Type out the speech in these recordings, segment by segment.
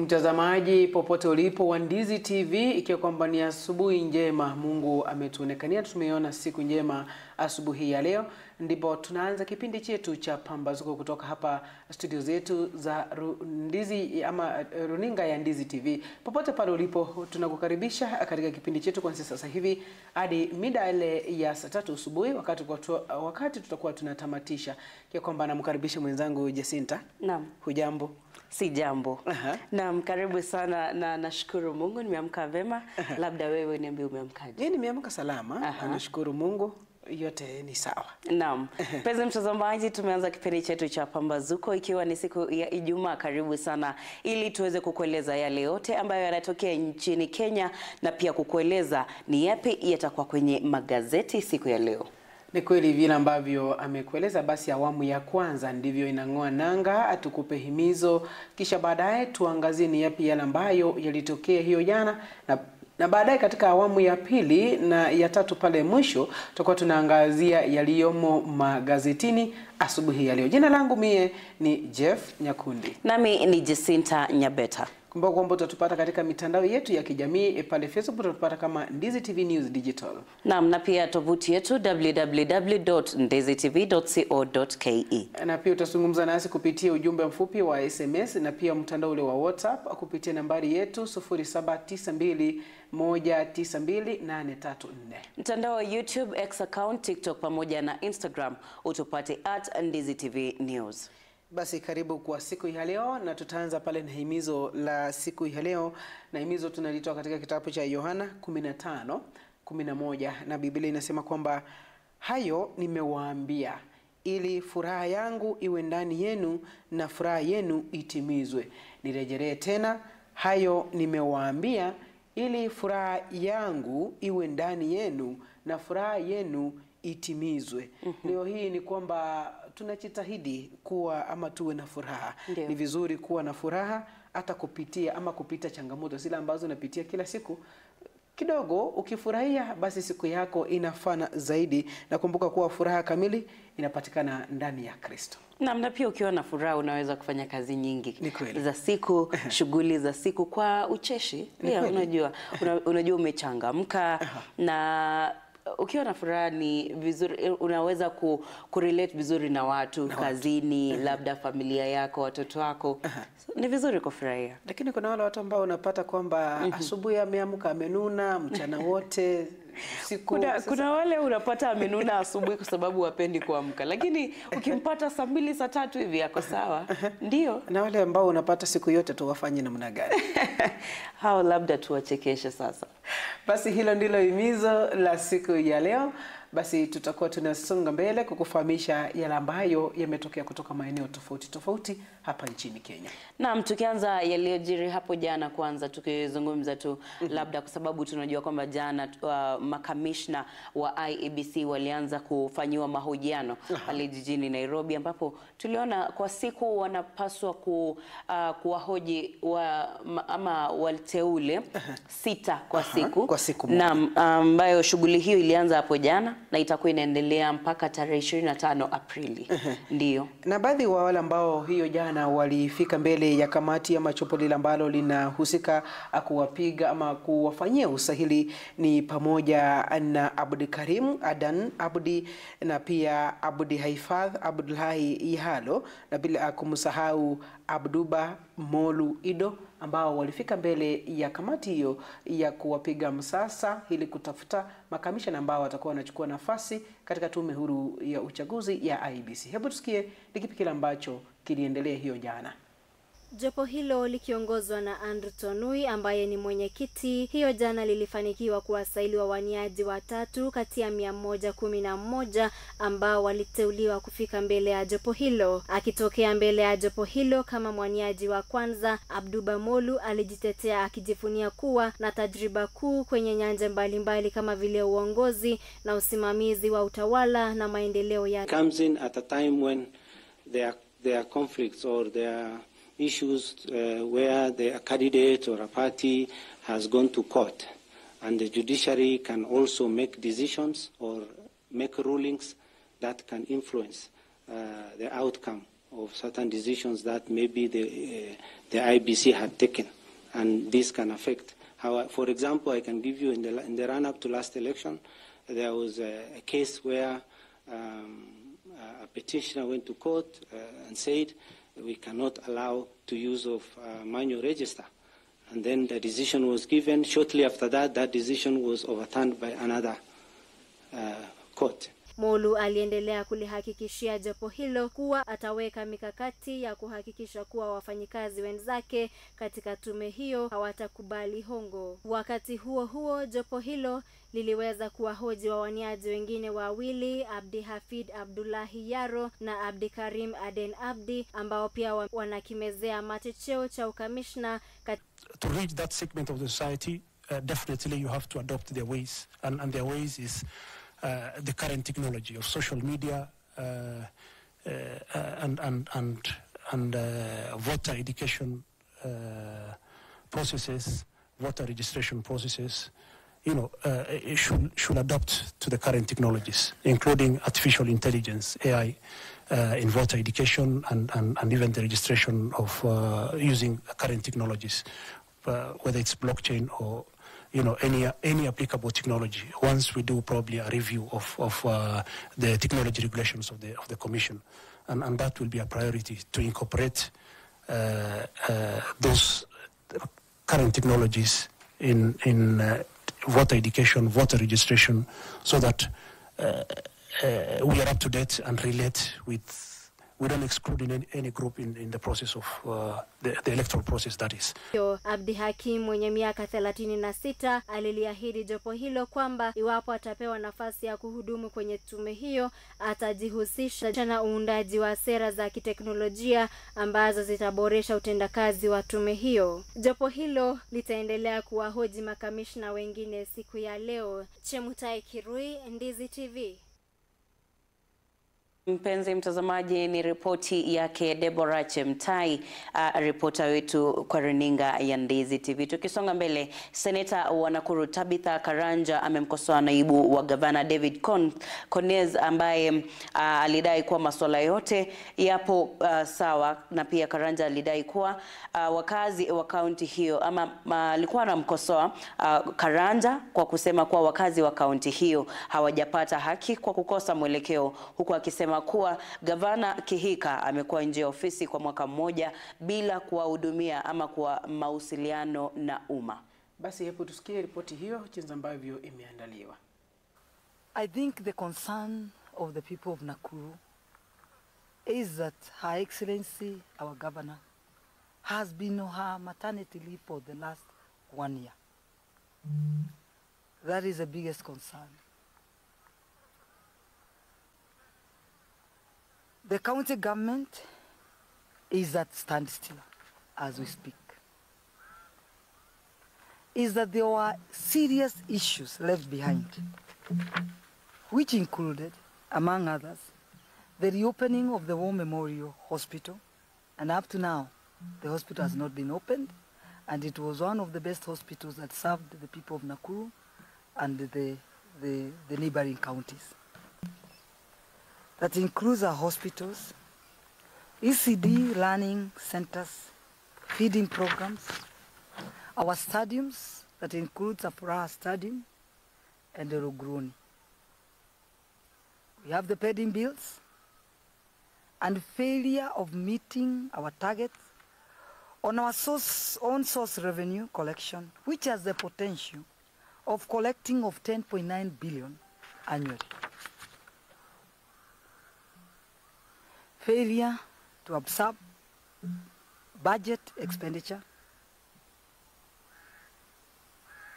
Mtazamaji popote ulipo wa Ndizi TV, ikiwa kwamba ni asubuhi njema, Mungu ametuonekania, tumeiona siku njema asubuhi ya leo, ndipo tunaanza kipindi chetu cha Pambazuko kutoka hapa studio zetu za Ndizi ama runinga ya Ndizi TV. Popote pale ulipo, tunakukaribisha katika kipindi chetu kuanzia sasa hivi hadi mida ile ya saa 3 asubuhi, wakati tutakuwa tunatamatisha. Ikiwa kwamba namkaribisha mwenzangu Jacinta. Naam. Hujambo? Si jambo. Naam, karibu sana na nashukuru Mungu nimeamka vema. Labda wewe niambie umeamkaje? Mimi nimeamka salama. Nashukuru Mungu, yote ni sawa. Naam. Mpenzi mtazamaji, tumeanza kipindi chetu cha Pambazuko ikiwa ni siku ya Ijumaa. Karibu sana ili tuweze kukueleza yale yote ambayo yanatokea nchini Kenya na pia kukueleza ni yapi yatakuwa kwenye magazeti siku ya leo. Ni kweli vile ambavyo amekueleza, basi awamu ya kwanza ndivyo inang'oa nanga, atukupe himizo, kisha baadaye tuangazie ni yapi yale ambayo yalitokea hiyo jana, na baadaye katika awamu ya pili na ya tatu pale mwisho tutakuwa tunaangazia yaliyomo magazetini asubuhi ya leo. Jina langu mie ni Jeff Nyakundi. Nami ni Jacinta Nyabeta. Kumbuka kwamba utatupata katika mitandao yetu ya kijamii, pale Facebook utatupata kama Ndizi TV News Digital. Naam, na pia tovuti yetu www.ndizitv.co.ke. Na pia utazungumza nasi kupitia ujumbe mfupi wa SMS na pia mtandao ule wa WhatsApp kupitia nambari yetu 0792192834. Mtandao wa YouTube, X account, TikTok pamoja na Instagram utupate @NdiziTV News. Basi karibu kwa siku ya leo, na tutaanza pale na himizo la siku ya leo, na himizo tunalitoa katika kitabu cha Yohana 15:11, na Biblia inasema kwamba hayo nimewaambia ili furaha yangu iwe ndani yenu na furaha yenu itimizwe. Nirejelee tena, hayo nimewaambia ili furaha yangu iwe ndani yenu na furaha yenu itimizwe. Leo hii ni kwamba tunajitahidi kuwa ama tuwe na furaha. Ndiyo. Ni vizuri kuwa na furaha hata kupitia ama kupita changamoto zile ambazo unapitia kila siku. Kidogo ukifurahia basi siku yako inafana zaidi, na kumbuka kuwa furaha kamili inapatikana ndani ya Kristo. Na pia ukiwa na furaha unaweza kufanya kazi nyingi za siku, shughuli za siku kwa ucheshi. Pia unajua umechangamka na ukiwa na furaha ni vizuri, unaweza kurelate vizuri na watu na kazini, labda familia yako, watoto wako. So, ni vizuri kufurahia. Lakini kuna wale watu ambao unapata kwamba asubuhi ameamka amenuna, mchana wote, usiku. Kuna wale unapata amenuna asubuhi kwa sababu wapendi kuamka. Lakini ukimpata saa 2 saa 3 hivi yako sawa. Ndio. Na wale ambao unapata siku yote tu wafanye namna gani? Hao labda tuwachekeshe sasa. Basi hilo ndilo himizo la siku ya leo. Basi tutakuwa tunasonga mbele kukufahamisha yale ambayo yametokea kutoka maeneo tofauti tofauti hapa nchini Kenya. Naam, tukianza yaliyojiri hapo jana kwanza, tukizungumza tu labda kwa sababu tunajua kwamba jana makamishna wa IEBC walianza kufanyiwa mahojiano pale jijini Nairobi, ambapo tuliona kwa siku wanapaswa kuwahoji ama wateule 6 kwa siku. Kwa siku. Naam, ambayo shughuli hiyo ilianza hapo jana na itakuwa inaendelea mpaka tarehe 25 Aprili. Ndio. Na baadhi wa wale ambao hiyo jana walifika mbele ya kamati ama jopo lile ambalo linahusika kuwapiga ama kuwafanyia usahili ni pamoja na Abdi Karim Adan Abdi na pia Abdi Haifadh Abdullahi Ihalo na bila kumsahau Abduba Molu Ido, ambao walifika mbele ya kamati hiyo ya kuwapiga msasa ili kutafuta makamishna ambao watakuwa wanachukua nafasi katika tume huru ya uchaguzi ya IEBC. Hebu tusikie ni kipi kile ambacho kiliendelea hiyo jana. Jopo hilo likiongozwa na Andrew Tonui ambaye ni mwenyekiti, hiyo jana lilifanikiwa kuwasaili wawaniaji watatu kati ya 111 ambao waliteuliwa kufika mbele ya jopo hilo. Akitokea mbele ya jopo hilo kama mwaniaji wa kwanza, Abduba Molu alijitetea akijivunia kuwa na tajriba kuu kwenye nyanja mbalimbali kama vile uongozi na usimamizi wa utawala na maendeleo ya comes in at a time when there are conflicts or there are issues where the candidate or a party has gone to court, and the judiciary can also make decisions or make rulings that can influence the outcome of certain decisions that maybe the IEBC had taken, and this can affect how, for example, I can give you in the run-up to last election, there was a case where a petitioner went to court and said we cannot allow to use of manual register. And then the decision was given. Shortly after that, that decision was overturned by another court. Molu aliendelea kulihakikishia jopo hilo kuwa ataweka mikakati ya kuhakikisha kuwa wafanyikazi wenzake katika tume hiyo hawatakubali hongo. Wakati huo huo, jopo hilo liliweza kuwahoji wawaniaji wengine wawili, Abdi Hafid Abdullahi Yaro na Abdi Karim Aden Abdi, ambao pia wanakimezea mate cheo cha ukamishna. To reach that segment of the society, definitely you have to adopt their ways, and their ways is the current technology of social media and voter education processes, voter registration processes. You know, it should adapt to the current technologies, including artificial intelligence, AI, in voter education and even the registration of using current technologies, whether it's blockchain or, you know, any applicable technology. Once we do probably a review of the technology regulations of the Commission, and that will be a priority to incorporate those current technologies in voter education, voter registration, so that we are up to date and relate with. We don't exclude any group in the process of the electoral process, that is. Abdi Hakim mwenye miaka 36 aliliahidi jopo hilo kwamba iwapo atapewa nafasi ya kuhudumu kwenye tume hiyo atajihusisha na uundaji wa sera za kiteknolojia ambazo zitaboresha utendakazi wa tume hiyo. Jopo hilo litaendelea kuwahoji makamishna wengine siku ya leo. Chemutai Kirui, Ndizi TV. Mpenzi mtazamaji, ni ripoti yake Deborah Chemtai, ripota wetu kwa runinga ya Ndizi TV. Tukisonga mbele, seneta wa Nakuru Tabitha Karanja amemkosoa naibu wa gavana David Konez ambaye alidai kuwa masuala yote yapo sawa, na pia Karanja alidai kuwa wakazi wa kaunti hiyo ama alikuwa anamkosoa Karanja kwa kusema kuwa wakazi wa kaunti hiyo hawajapata haki kwa kukosa mwelekeo, huku akisema kuwa gavana Kihika amekuwa nje ya ofisi kwa mwaka mmoja bila kuwahudumia ama kwa mawasiliano na umma. Basi hebu tusikie ripoti hiyo jinsi ambavyo imeandaliwa. I think the concern of the people of Nakuru is that Her Excellency, our governor, has been on her maternity leave for the last 1 year. That is the biggest concern. The county government is at standstill as we speak. Is that there were serious issues left behind, which included, among others, the reopening of the War Memorial Hospital, and up to now, the hospital has not been opened, and it was one of the best hospitals that served the people of Nakuru and the neighboring counties. That includes our hospitals, ECD learning centers, feeding programs, our stadiums, that includes Afuraha Stadium and the Rogroni. We have the pending bills and failure of meeting our targets on our own source revenue collection, which has the potential of collecting of 10.9 billion annually. Failure to absorb budget expenditure,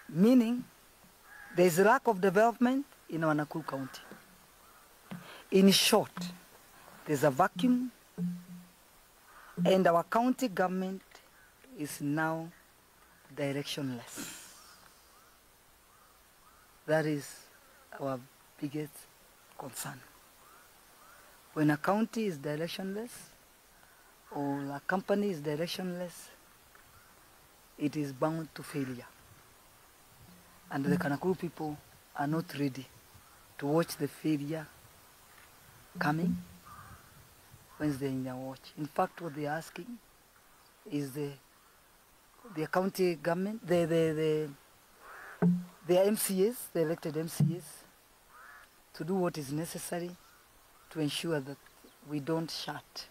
meaning there is a lack of development in our Nakuru County. In short, there's a vacuum, and our county government is now directionless. That is our biggest concern. When a county is directionless or a company is directionless, it is bound to failure. And the Nakuru people are not ready to watch the failure coming. when they're in their watch. In fact, what they're asking is the county government, the MCAs, the elected MCAs, to do what is necessary to ensure that we don't shut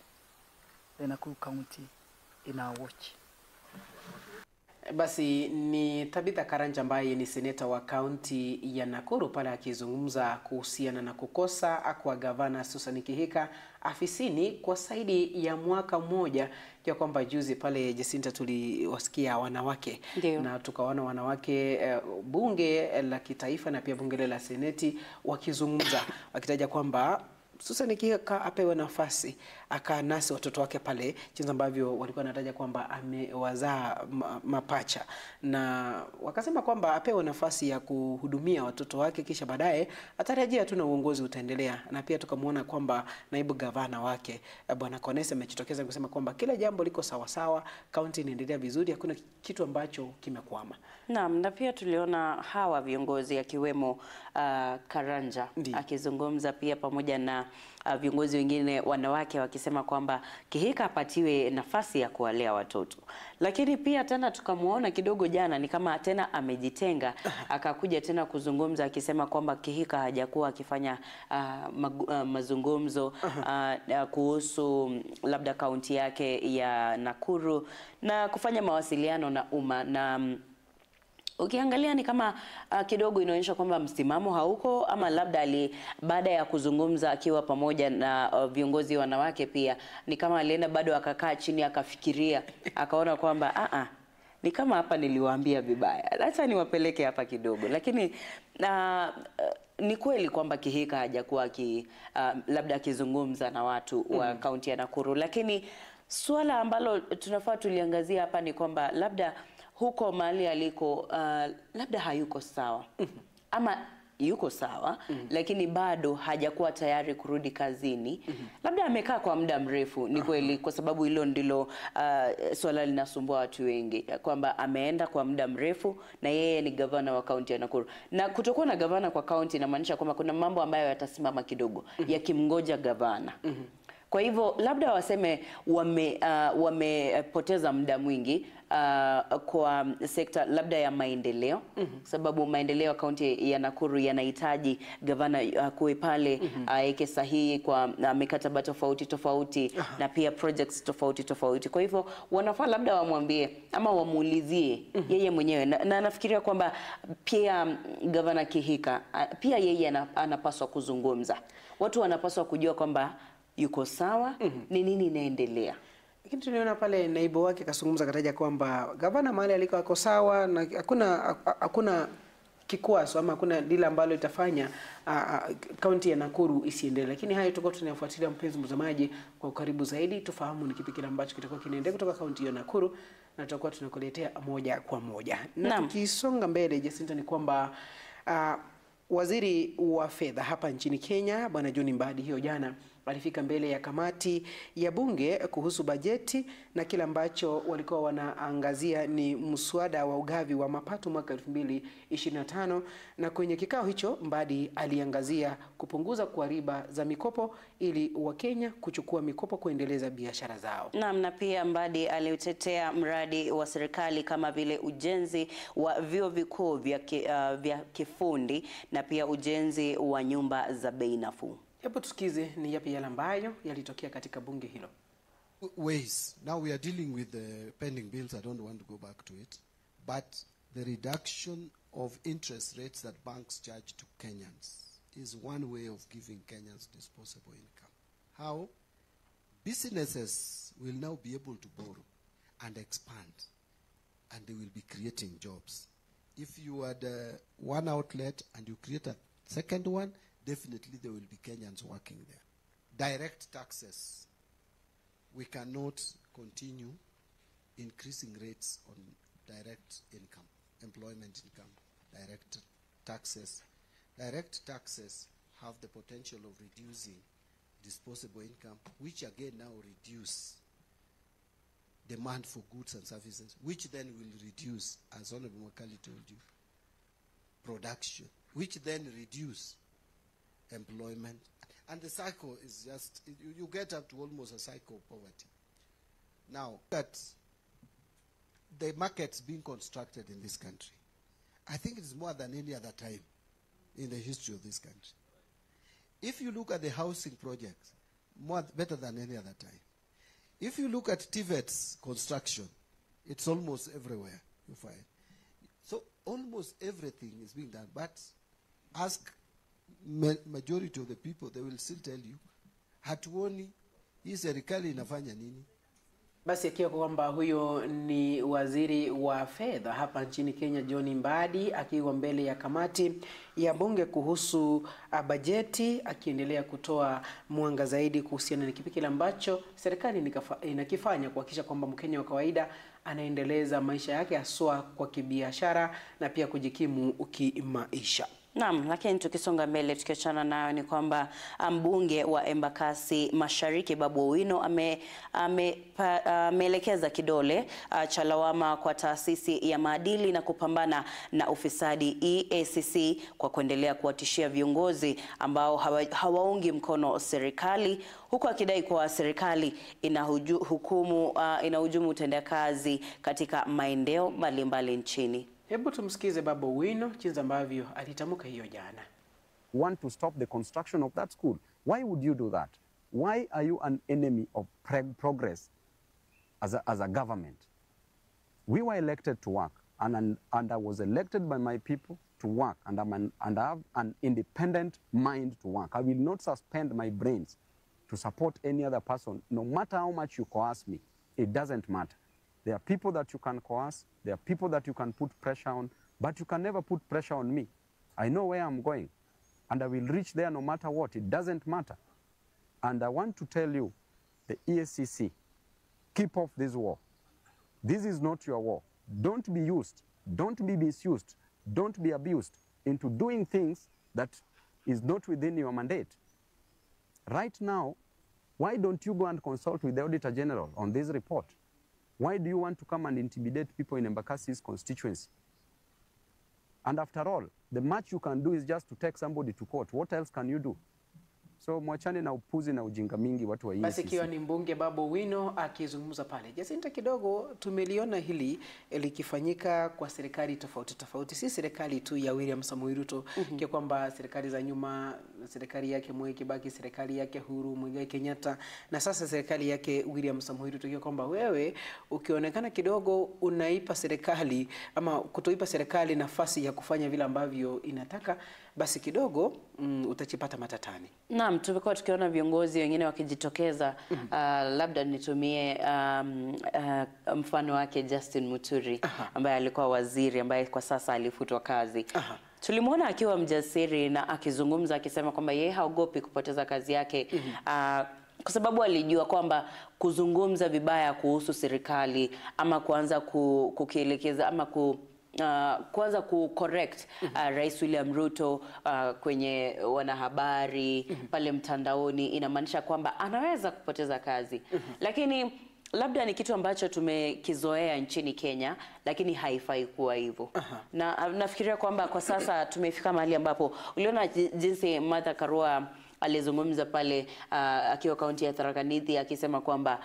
the Nakuru County in our watch. Basi ni Tabitha Karanja ambaye ni seneta wa kaunti ya Nakuru pale akizungumza kuhusiana na kukosa kwa gavana Susan Kihika afisini kwa zaidi ya mwaka mmoja. Ya kwamba juzi pale Jacinta tuliwasikia wanawake. Ndiyo. Na tukaona wanawake bunge la kitaifa na pia bunge la seneti wakizungumza wakitaja kwamba Susan Kihika apewe nafasi akanasi watoto wake pale, jinsi ambavyo walikuwa wanataja kwamba amewazaa mapacha, na wakasema kwamba apewe nafasi ya kuhudumia watoto wake kisha baadaye atarejea tu na uongozi utaendelea. Na pia tukamwona kwamba naibu gavana wake Bwana Konese amejitokeza kusema kwamba kila jambo liko sawa sawa, kaunti inaendelea vizuri, hakuna kitu ambacho kimekwama. Naam, na pia tuliona hawa viongozi akiwemo Karanja akizungumza pia pamoja na viongozi wengine wanawake wakisema kwamba Kihika apatiwe nafasi ya kuwalea watoto. Lakini pia tena tukamuona kidogo jana ni kama tena amejitenga, akakuja tena kuzungumza akisema kwamba Kihika hajakuwa akifanya mazungumzo kuhusu labda kaunti yake ya Nakuru na kufanya mawasiliano na umma. Na ukiangalia ni kama kidogo inaonyesha kwamba msimamo hauko, ama labda baada ya kuzungumza akiwa pamoja na viongozi wanawake pia ni kama alienda bado akakaa chini akafikiria, akaona kwamba ni kama hapa niliwaambia vibaya, acha niwapeleke hapa kidogo. Lakini ni kweli kwamba Kihika hajakuwa labda akizungumza na watu wa kaunti ya Nakuru, lakini swala ambalo tunafaa tuliangazia hapa ni kwamba labda huko mahali aliko labda hayuko sawa ama yuko sawa lakini bado hajakuwa tayari kurudi kazini. Labda amekaa kwa muda mrefu, ni kweli, kwa sababu hilo ndilo swala linasumbua watu wengi, kwamba ameenda kwa muda mrefu na yeye ni gavana wa kaunti ya Nakuru. Na kutokuwa na gavana kwa kaunti inamaanisha kwamba kuna mambo ambayo yatasimama kidogo yakimngoja gavana. Kwa hivyo labda waseme wamepoteza muda mwingi kwa sekta labda ya maendeleo, sababu maendeleo ya kaunti ya Nakuru yanahitaji gavana kuwe pale aeke sahihi kwa mikataba tofauti tofauti na pia projects tofauti tofauti. Kwa hivyo wanafaa labda wamwambie ama wamuulizie yeye mwenyewe, na nafikiria kwamba pia gavana Kihika pia yeye anapaswa kuzungumza. Watu wanapaswa kujua kwamba yuko sawa, ni nini inaendelea. Lakini tuliona pale naibu wake kasungumza kataja kwamba gavana mahali aliko ako sawa na hakuna kikwazo ama hakuna lile ambalo itafanya kaunti ya Nakuru isiendelee. Lakini hayo tutakuwa tunafuatilia, mpenzi mtazamaji, kwa ukaribu zaidi, tufahamu ni kipi kile ambacho kitakuwa kinaendelea kutoka kaunti ya Nakuru, na tutakuwa tunakuletea moja kwa moja. Na tukisonga mbele, Jacinta, ni kwamba Waziri wa fedha hapa nchini Kenya Bwana John Mbadi hiyo jana alifika mbele ya kamati ya bunge kuhusu bajeti, na kile ambacho walikuwa wanaangazia ni mswada wa ugavi wa mapato mwaka 2025. Na kwenye kikao hicho Mbadi aliangazia kupunguza kwa riba za mikopo ili Wakenya kuchukua mikopo kuendeleza biashara zao. Naam, na pia Mbadi alitetea mradi wa serikali kama vile ujenzi wa vyuo vikuu vya kifundi na pia ujenzi wa nyumba za bei nafuu. Hebu tusikize ni yapi yale ambayo yalitokea katika bunge hilo. Ways. Now we are dealing with the pending bills. I don't want to go back to it. But the reduction of interest rates that banks charge to Kenyans is one way of giving Kenyans disposable income. How? Businesses will now be able to borrow and expand, and they will be creating jobs. If you had one outlet and you create a second one, definitely there will be Kenyans working there. Direct taxes. We cannot continue increasing rates on direct income, employment income, direct taxes. Direct taxes have the potential of reducing disposable income, which again now reduce demand for goods and services, which then will reduce, as Honorable Makali told you, production, which then reduce employment. And the cycle is just, you get up to almost a cycle of poverty. Now, that the markets being constructed in this country, I think it's more than any other time in the history of this country. If you look at the housing projects, better than any other time. If you look at TVET's construction, it's almost everywhere you find. So almost everything is being done. But ask majority of the people, they will still tell you, hatuoni hii serikali inafanya nini. Basi akiwa kwamba huyo ni waziri wa fedha hapa nchini Kenya John Mbadi akiwa mbele ya kamati ya bunge kuhusu bajeti, akiendelea kutoa mwanga zaidi kuhusiana na kipi kile ambacho serikali inakifanya kuhakikisha kwamba Mkenya wa kawaida anaendeleza maisha yake haswa kwa kibiashara na pia kujikimu kimaisha. Naam, lakini tukisonga mbele tukiachana nayo ni kwamba mbunge wa Embakasi Mashariki Babu Owino ameelekeza kidole cha lawama kwa taasisi ya maadili na kupambana na ufisadi EACC kwa kuendelea kuwatishia viongozi ambao hawaungi mkono serikali, huku akidai kuwa serikali inahujumu utendakazi katika maeneo mbalimbali nchini. Hebu tumsikize Babu Owino jinsi ambavyo alitamka hiyo jana. Want to stop the construction of that school. Why would you do that? Why are you an enemy of progress as a government? We were elected to work, and I was elected by my people to work, and I have an independent mind to work. I will not suspend my brains to support any other person, no matter how much you coerce me. It doesn't matter. There are people that you can coerce, there are people that you can put pressure on, but you can never put pressure on me. I know where I'm going, and I will reach there no matter what. It doesn't matter. And I want to tell you, the EACC, keep off this war. This is not your war. Don't be used, don't be misused, don't be abused into doing things that is not within your mandate. Right now, why don't you go and consult with the Auditor General on this report? Why do you want to come and intimidate people in Embakasi's constituency? And after all, the much you can do is just to take somebody to court. What else can you do? So mwachane na upuzi na ujinga mingi watu wa EACC. Basi ikiwa ni mbunge Babu Owino akizungumza pale. Jacinta, kidogo tumeliona hili likifanyika kwa serikali tofauti tofauti, si serikali tu ya William Samoei Ruto, kwa kwamba serikali za nyuma, serikali yake Mwai Kibaki, serikali yake Uhuru Muigai Kenyatta na sasa serikali yake William Samoei Ruto, kwa kwamba wewe ukionekana kidogo unaipa serikali ama kutoipa serikali nafasi ya kufanya vile ambavyo inataka, basi kidogo utachipata matatani. Naam, tumekuwa tukiona viongozi wengine wakijitokeza. Labda nitumie mfano wake Justin Muturi ambaye alikuwa waziri ambaye kwa sasa alifutwa kazi. Tulimuona akiwa mjasiri na akizungumza akisema kwamba yeye haogopi kupoteza kazi yake kwa sababu alijua kwamba kuzungumza vibaya kuhusu serikali ama kuanza kukielekeza ama kuanza ku-correct Rais William Ruto kwenye wanahabari pale mtandaoni inamaanisha kwamba anaweza kupoteza kazi. Lakini labda ni kitu ambacho tumekizoea nchini Kenya, lakini haifai kuwa hivyo. Na nafikiria kwamba kwa sasa tumefika mahali ambapo uliona jinsi Martha Karua alizungumza pale akiwa kaunti ya Tharaka Nithi akisema kwamba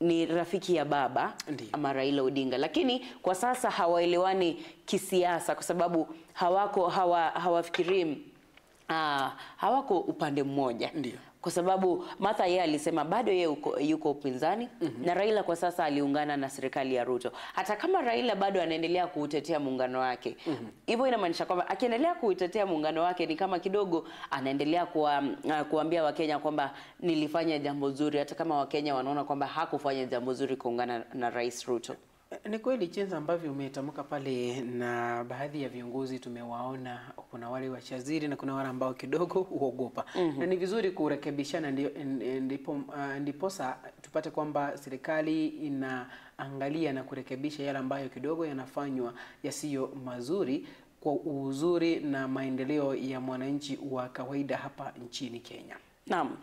ni rafiki ya baba ama Raila Odinga, lakini kwa sasa hawaelewani kisiasa kwa sababu hawafikiri hawako upande mmoja. Ndiyo. Kwa sababu Martha yeye alisema bado yeye yuko upinzani na Raila kwa sasa aliungana na serikali ya Ruto. Hata kama Raila bado anaendelea kuutetea muungano wake. Hivyo inamaanisha kwamba akiendelea kuutetea muungano wake ni kama kidogo anaendelea kuambia Wakenya kwamba nilifanya jambo zuri, hata kama Wakenya wanaona kwamba hakufanya jambo zuri kuungana na Rais Ruto. Ni kweli jinsi ambavyo umetamka pale, na baadhi ya viongozi tumewaona, kuna wale wachaziri na kuna wale ambao kidogo huogopa. Na ni vizuri kurekebishana, ndiposa tupate kwamba serikali inaangalia na kurekebisha yale ambayo kidogo yanafanywa yasiyo mazuri kwa uzuri na maendeleo ya mwananchi wa kawaida hapa nchini Kenya. Naam.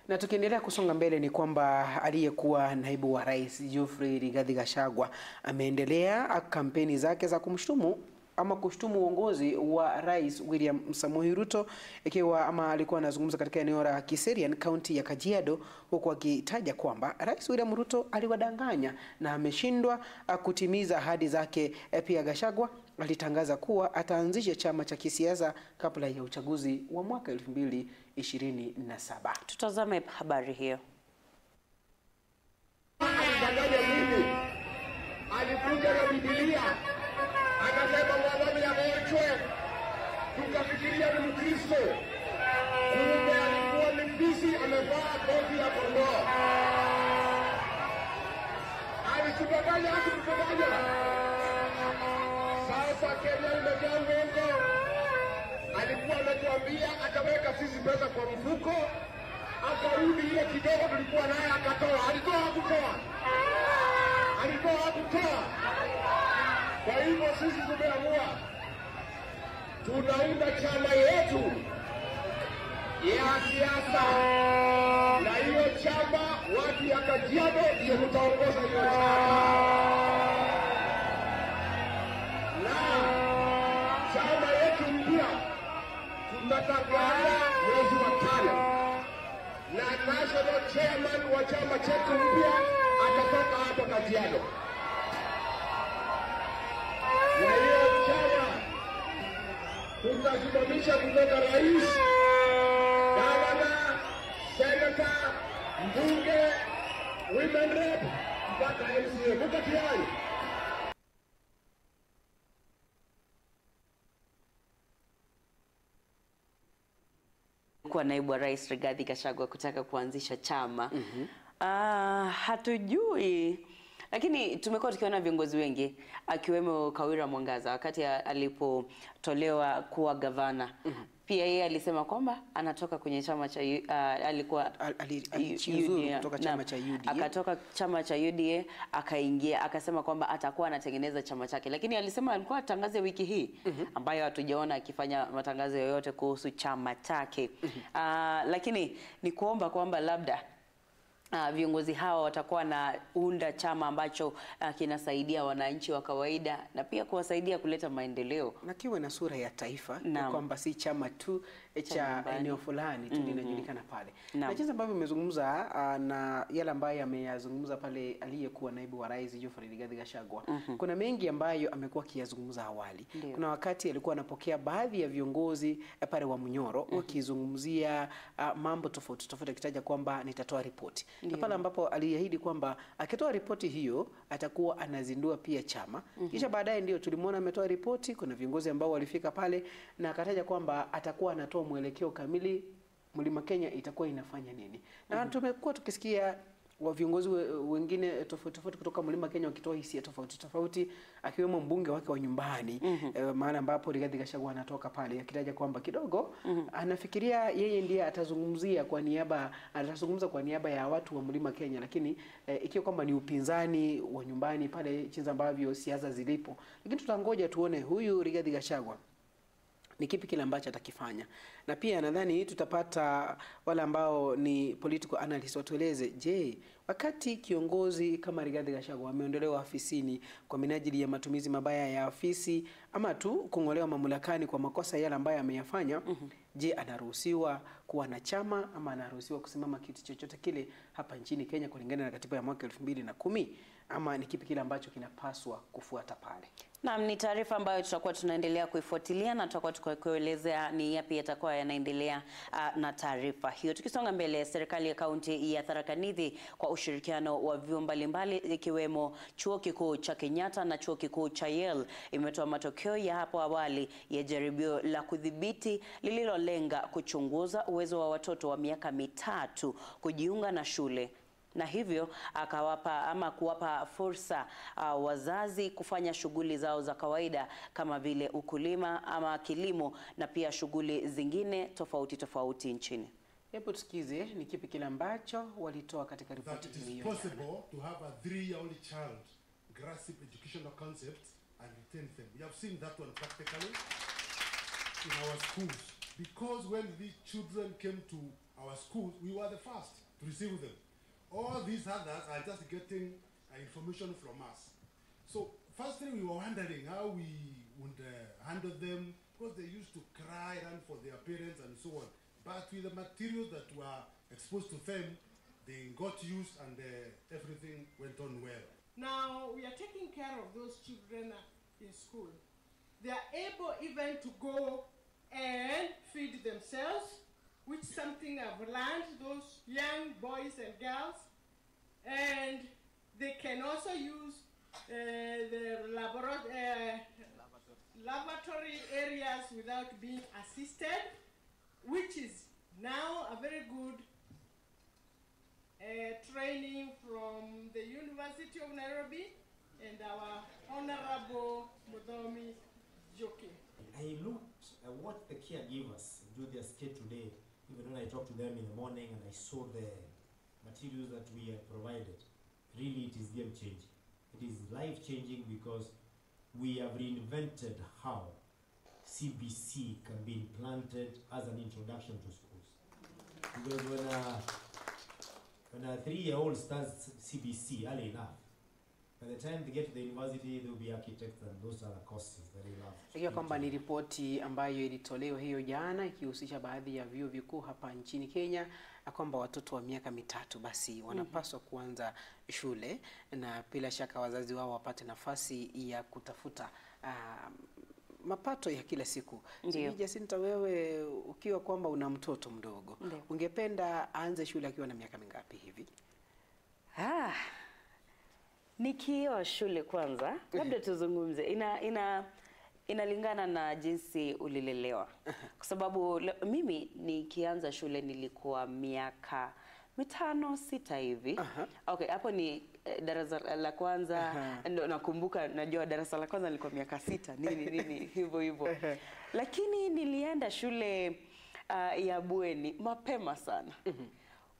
Na tukiendelea kusonga mbele ni kwamba aliyekuwa naibu wa rais Geoffrey Rigathi Gachagua ameendelea kampeni zake za kumshutumu ama kushtumu uongozi wa Rais William Samoei Ruto, ikiwa ama alikuwa anazungumza katika eneo la Kiserian, kaunti ya Kajiado, huku akitaja kwamba Rais William Ruto aliwadanganya na ameshindwa kutimiza ahadi zake. Pia Gachagua alitangaza kuwa ataanzisha chama cha kisiasa kabla ya uchaguzi wa mwaka 2027. Tutazame habari hiyo. Alidanganya nini? Alikuja na Biblia akasema mwanadamu aochwe, tukafikiria ni Mkristo, kumbe alikuwa ni fisi amevaa ngozi ya kondoo. Alitudanganya, hakutudanganya. Sasa Kenya imejaa uongo. Alikuwa ametuambia ataweka sisi pesa kwa mfuko, akarudi ile kidogo tulikuwa naye akatoa. Alitoa hakutoa? Alitoa hakutoa? Kwa hivyo sisi tumeamua tunaunda chama yetu ya siasa, na hiyo chama watu ya Kajiado ndio mtaongoza hiyo chama. Na chama yetu mpya tutatangaza mwezi wa 5, na national chairman wa chama chetu mpya atatoka hapa Kajiado. Na hiyo chama tutasimamisha kutoka rais, gavana, senata, mbunge, women rep mpaka MCA. Muko tayari? Kwa naibu wa rais Rigathi Gachagua kutaka kuanzisha chama. Hatujui, lakini tumekuwa tukiona viongozi wengi akiwemo Kawira Mwangaza wakati alipotolewa kuwa gavana. Pia yeye alisema kwamba anatoka kwenye chama cha alikuwa alijiuzuru kutoka chama cha UDA. Akatoka chama cha UDA akaingia, akasema kwamba atakuwa anatengeneza chama chake, lakini alisema alikuwa atangaze wiki hii ambayo hatujaona akifanya matangazo yoyote kuhusu chama chake. Lakini ni kuomba kwamba labda viongozi hawa watakuwa na unda chama ambacho kinasaidia wananchi wa kawaida na pia kuwasaidia kuleta maendeleo, na kiwe na sura ya taifa, kwamba si chama tu cha eneo fulani tu linajulikana pale. Na jinsi ambavyo umezungumza na yale ambayo ameyazungumza pale aliyekuwa naibu wa rais Geoffrey Rigathi Gachagua, kuna mengi ambayo amekuwa akiyazungumza awali. Ndiyo. Kuna wakati alikuwa anapokea baadhi ya viongozi pale wa Munyoro wakizungumzia mambo tofauti tofauti, akitaja kwamba nitatoa ripoti. Na pale ambapo aliahidi kwamba akitoa ripoti hiyo atakuwa anazindua pia chama. Kisha baadaye ndio tulimuona ametoa ripoti, kuna viongozi ambao walifika pale na akataja kwamba atakuwa anatoa mwelekeo kamili Mlima Kenya itakuwa inafanya nini. Na tumekuwa tukisikia wa viongozi wengine tofauti tofauti kutoka Mlima Kenya wakitoa hisia tofauti tofauti, akiwemo mbunge wake wa nyumbani maana ambapo Rigathi Gachagua anatoka pale akitaja kwamba kidogo anafikiria yeye ndiye atazungumzia kwa niaba, atazungumza kwa niaba ya watu wa Mlima Kenya, lakini ikiwa kwamba ni upinzani wa nyumbani pale jinsi ambavyo siasa zilipo. Lakini tutangoja tuone huyu Rigathi Gachagua ni kipi kile ambacho atakifanya. Na pia nadhani tutapata wale ambao ni political analysts watueleze, je, wakati kiongozi kama Rigathi Gachagua ameondolewa afisini kwa minajili ya matumizi mabaya ya afisi ama tu kung'olewa mamlakani kwa makosa yale ambayo ameyafanya, je, anaruhusiwa kuwa na chama ama anaruhusiwa kusimama kiti chochote kile hapa nchini Kenya kulingana na katiba ya mwaka 2010, ama ni kipi kile ambacho kinapaswa kufuata pale? Naam, ni taarifa ambayo tutakuwa tunaendelea kuifuatilia na tutakuwa tukikuelezea ni yapi yatakuwa yanaendelea na taarifa hiyo. Tukisonga mbele, serikali ya kaunti ya Tharaka Nithi kwa ushirikiano wa vyuo mbalimbali ikiwemo Chuo Kikuu cha Kenyatta na Chuo Kikuu cha Yale imetoa matokeo ya hapo awali ya jaribio la kudhibiti lililolenga kuchunguza uwezo wa watoto wa miaka 3 kujiunga na shule, na hivyo akawapa ama kuwapa fursa wazazi kufanya shughuli zao za kawaida kama vile ukulima ama kilimo na pia shughuli zingine tofauti tofauti nchini. Hebu tusikize ni kipi kile ambacho walitoa katika ripoti hiyo. It is possible to have a 3-year-old child grasp educational concepts and retain them. We have seen that one practically in our schools, because when these children came to our schools, we were the first to receive them. All these others are just getting information from us. So firstly, we were wondering how we would handle them, because they used to cry, run for their parents and so on. But with the materials that were exposed to them, they got used and everything went on well. Now, we are taking care of those children in school. They are able even to go and feed themselves, which is something I've learned, those young boys and girls. And they can also use the lavatory areas without being assisted, which is now a very good training from the University of Nairobi and our Honorable Muthomi Njuki. I looked at what the caregivers do their skate today, even when I talked to them in the morning and I saw the materials that we have provided. Really, it is game changing. It is life changing because we have reinvented how CBC can be implanted as an introduction to schools. Because when a 3-year-old starts CBC early enough, by the time they get to the university, there will be architects and those other courses that they love. Hiyo kwamba ni ripoti ambayo ilitolewa hiyo jana ikihusisha baadhi ya vyuo vikuu hapa nchini Kenya, na kwamba watoto wa miaka 3 basi wanapaswa kuanza shule, na bila shaka wazazi wao wapate nafasi ya kutafuta mapato ya kila siku. Sijui Jacinta, wewe ukiwa kwamba una mtoto mdogo, ungependa aanze shule akiwa na miaka mingapi hivi? Nikiwa shule kwanza, labda tuzungumze. Inalingana na jinsi ulilelewa. Kwa sababu mimi nikianza shule nilikuwa miaka 5, 6 hivi. Okay, hapo ni darasa la kwanza. Ndio nakumbuka, najua darasa la kwanza nilikuwa miaka 6 nini hivyo hivyo. Lakini nilienda shule ya bweni mapema sana.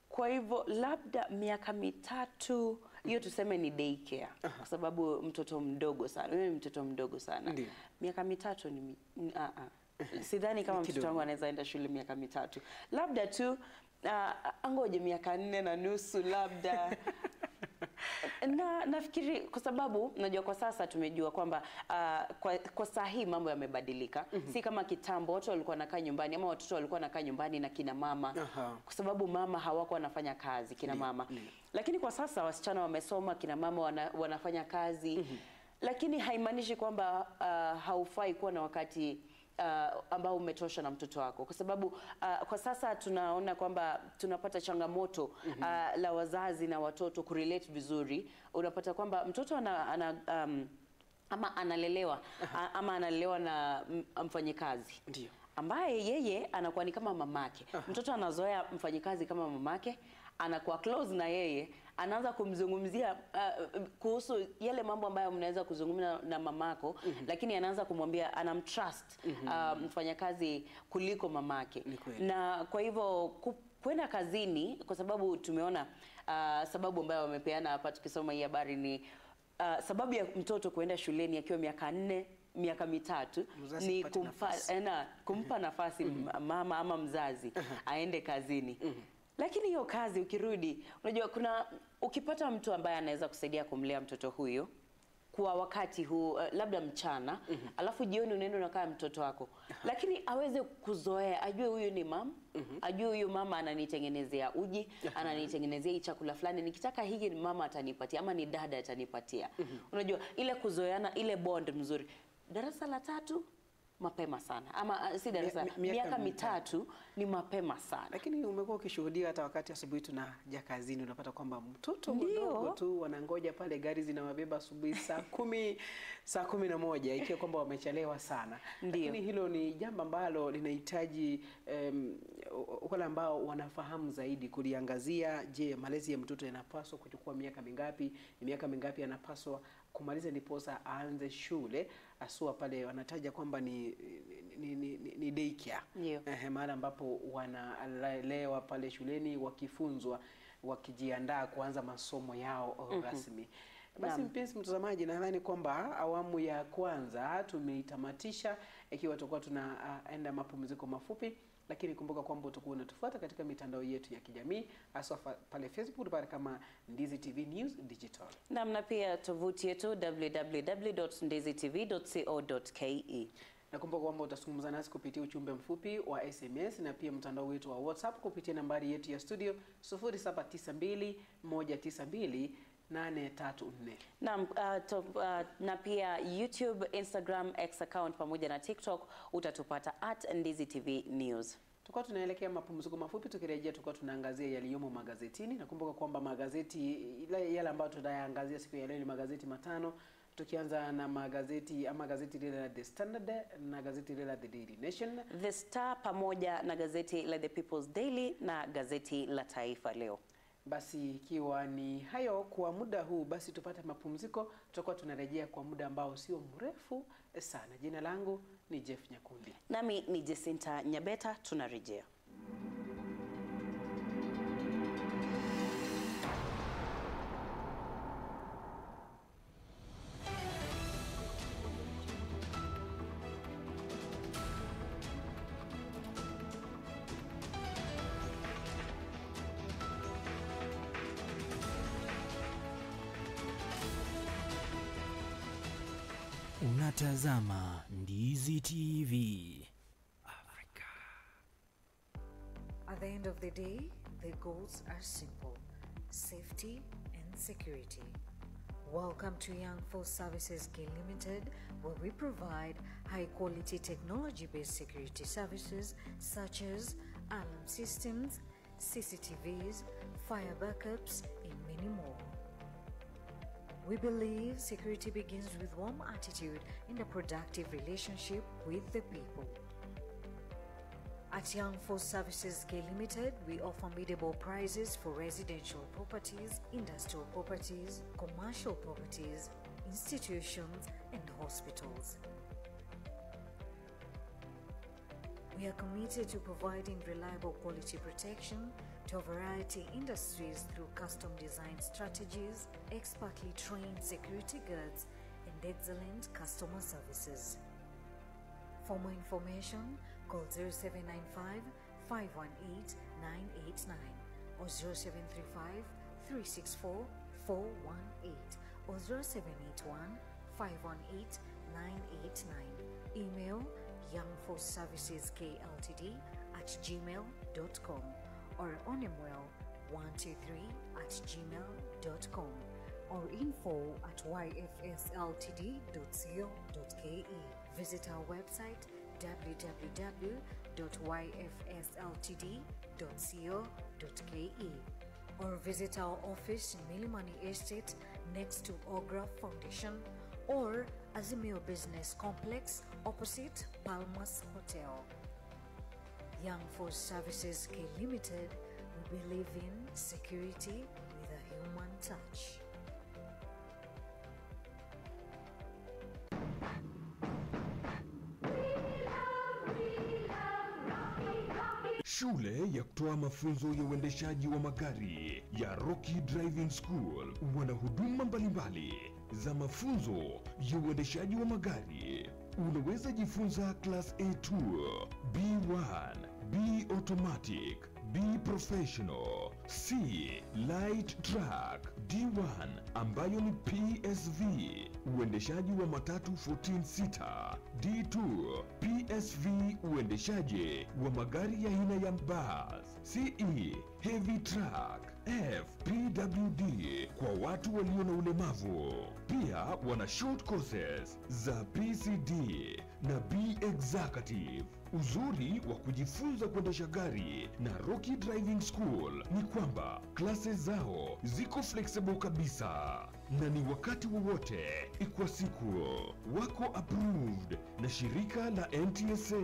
Kwa hivyo labda miaka 3 hiyo tuseme ni daycare, kwa sababu mtoto mdogo sana. Mimi mtoto mdogo sana. Ndiyo. Miaka 3 ni sidhani kama mtoto wangu anaweza enda shule miaka 3. Labda tu angoje miaka 4.5 labda. Na nafikiri kwa sababu najua kwa sasa tumejua kwamba kwa saa hii mambo yamebadilika. Si kama kitambo watu walikuwa wanakaa nyumbani ama watoto walikuwa wanakaa nyumbani na kina mama. Kwa sababu mama hawakuwa wanafanya kazi, kina mama. Lakini kwa sasa wasichana wamesoma, kina mama wanafanya kazi. Lakini haimaanishi kwamba haufai kuwa na wakati ambao umetosha na mtoto wako, kwa sababu kwa sasa tunaona kwamba tunapata changamoto la wazazi na watoto kurelate vizuri. Unapata kwamba mtoto ama analelewa ama analelewa na mfanyikazi ambaye yeye anakuwa ni kama mamake. Mtoto anazoea mfanyikazi kama mamake, anakuwa close na yeye, anaanza kumzungumzia kuhusu yale mambo ambayo mnaweza kuzungumza na mamako, lakini anaanza kumwambia, anamtrust mfanyakazi kuliko mamake. Na kwa hivyo kwenda kazini, kwa sababu tumeona sababu ambayo wamepeana hapa tukisoma hii habari ni sababu ya mtoto kuenda shuleni akiwa miaka 4, miaka 3 ni kumpa nafasi mama ama mzazi aende kazini. Lakini hiyo kazi ukirudi, unajua kuna ukipata mtu ambaye anaweza kusaidia kumlea mtoto huyo kwa wakati huu, labda mchana, alafu jioni unaenda unakaa mtoto wako. Lakini aweze kuzoea, ajue huyu ni mama, ajue huyu mama ananitengenezea uji, ananitengenezea hii chakula fulani, nikitaka hiki ni mama atanipatia ama ni dada atanipatia. Unajua ile kuzoeana, ile bond mzuri. Darasa la 3 mapema sana, ama si darasa, miaka 3 ni mapema sana. Lakini umekuwa ukishuhudia hata wakati asubuhi tunaja kazini, unapata kwamba mtoto mdogo tu wanangoja pale, gari zinawabeba asubuhi saa 10, saa 11, ikiwa kwamba wamechelewa sana. Lakini hilo ni jambo ambalo linahitaji wale ambao wanafahamu zaidi kuliangazia. Je, malezi ya mtoto yanapaswa kuchukua miaka mingapi? Ni miaka mingapi yanapaswa kumaliza ndiposa aanze shule? Asua pale wanataja kwamba ni daycare. Mahali ambapo wanalelewa pale shuleni wakifunzwa, wakijiandaa kuanza masomo yao rasmi. Basi mpenzi mtazamaji, nadhani kwamba awamu ya kwanza tumeitamatisha, ikiwa tutakuwa tunaenda mapumziko mafupi. Lakini kumbuka kwamba utakuwa unatufuata katika mitandao yetu ya kijamii, haswa pale Facebook pale kama Ndizi TV News Digital. Na pia tovuti yetu www.ndizitv.co.ke. Nakumbuka kwamba utazungumza nasi kupitia ujumbe mfupi wa SMS na pia mtandao wetu wa WhatsApp kupitia nambari yetu ya studio 0792 192 834. Na pia YouTube, Instagram, X account pamoja na TikTok utatupata @NdiziTV News. Tukua tunaelekea mapumziko mafupi, tukirejea tukua tunaangazia yaliyomo magazetini. Nakumbuka kwamba magazeti yale ambayo tutayaangazia siku ya leo ni magazeti matano, tukianza na magazeti ama gazeti lile la The Standard na gazeti lile la The Daily Nation, The Star pamoja na gazeti la The People's Daily na gazeti la Taifa Leo. Basi ikiwa ni hayo kwa muda huu, basi tupate mapumziko, tutakuwa tunarejea kwa muda ambao sio mrefu sana. Jina langu ni Jeff Nyakundi. Nami ni Jacinta Nyabeta, tunarejea. Unatazama Ndizi TV Africa. At the end of the day, the goals are simple: safety and security. Welcome to Young Force Services K Limited, where we provide high-quality technology-based security services such as alarm systems, CCTVs, fire backups, and many more. We believe security begins with warm attitude and a productive relationship with the people. At Young Force Services K Limited, we offer biddable prices for residential properties, industrial properties, commercial properties, institutions, and hospitals. We are committed to providing reliable quality protection to a variety of industries through custom design strategies, expertly trained security guards, and excellent customer services. For more information, call 0795 518 989 or 0735 364 418 or 0781 518 989. Email youngforceserviceskltd@gmail.com or onemwell123@gmail.com or info@yfsltd.co.ke. Visit our website www.yfsltd.co.ke or visit our office in Milimani Estate next to Ogra Foundation or Azimio Business Complex opposite Palmas Hotel. Young Force Services K Limited, we believe in security with a human touch. Shule ya kutoa mafunzo ya uendeshaji wa magari ya Rocky Driving School wana huduma mbalimbali za mafunzo ya uendeshaji wa magari. Unaweza jifunza Class A2, B1, B Automatic, B Professional, C Light Truck, D1 ambayo ni PSV, uendeshaji wa matatu 14 seater, D2 PSV, uendeshaji wa magari ya aina ya bus, CE Heavy Truck, F PWD kwa watu walio na ulemavu. Pia wana short courses za PCD na B Executive. Uzuri wa kujifunza kuendesha gari na Rocky Driving School ni kwamba classes zao ziko flexible kabisa na ni wakati wowote kwa siku. Wako approved na shirika la NTSA.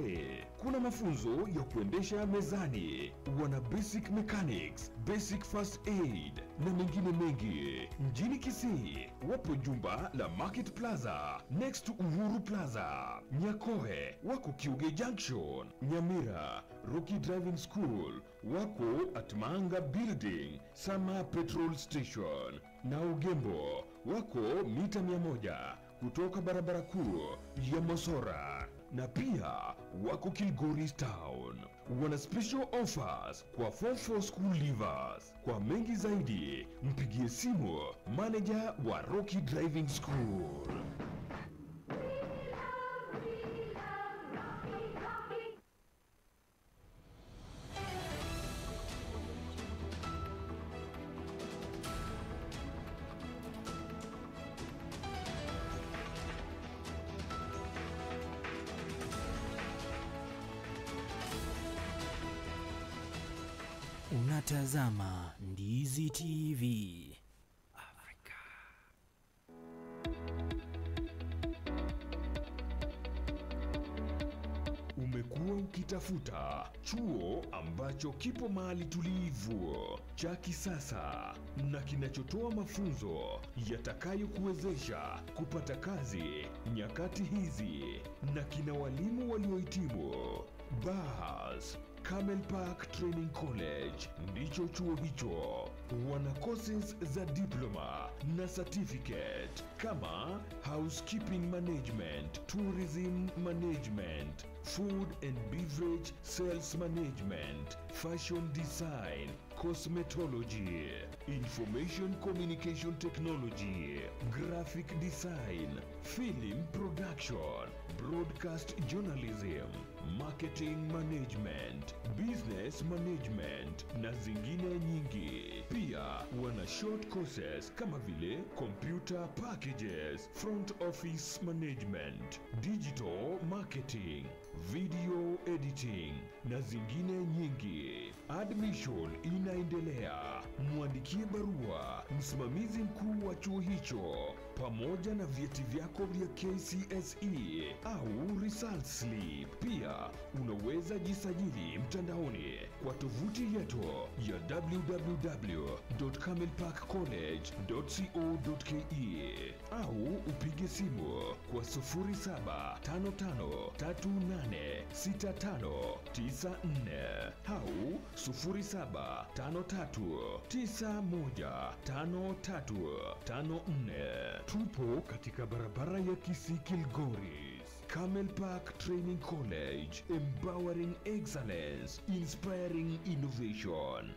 Kuna mafunzo ya kuendesha mezani, wana basic mechanics, basic first aid na mengine mengi. Mjini Kisii wapo jumba la Market Plaza next to Uhuru Plaza. Nyakoe wako Kiuge Junction. Nyamira Rocky Driving School wako at Manga Building, Sama Petrol Station. Na Ugembo wako mita 100 kutoka barabara kuu ya Mosora. na pia wako Kilgoris Town. Wana special offers kwa Form 4 school leavers. Kwa mengi zaidi, mpigie simu manager wa Rocky Driving School. Unatazama Ndizi TV Afrika. Umekuwa ukitafuta chuo ambacho kipo mahali tulivu, cha kisasa na kinachotoa mafunzo yatakayokuwezesha kupata kazi nyakati hizi na kina walimu waliohitimu. Bas, Camel Park Training College ndicho chuo hicho. Wana courses za diploma na certificate kama housekeeping management, tourism management, food and beverage sales management, fashion design, cosmetology, information communication technology, graphic design, film production, broadcast journalism, marketing management, business management na zingine nyingi. Pia wana short courses kama vile computer packages, front office management, digital marketing, video editing na zingine nyingi. Admission inaendelea. Mwandikie barua msimamizi mkuu wa chuo hicho pamoja na vyeti vyako vya KCSE au result slip. Pia unaweza jisajili mtandaoni kwa tovuti yetu ya www.camelparkcollege.co.ke au upige simu kwa 0755386594 au 0753915354. Tupo katika barabara ya Kisii Kilgoris. Camel Park Training College, empowering excellence, inspiring innovation.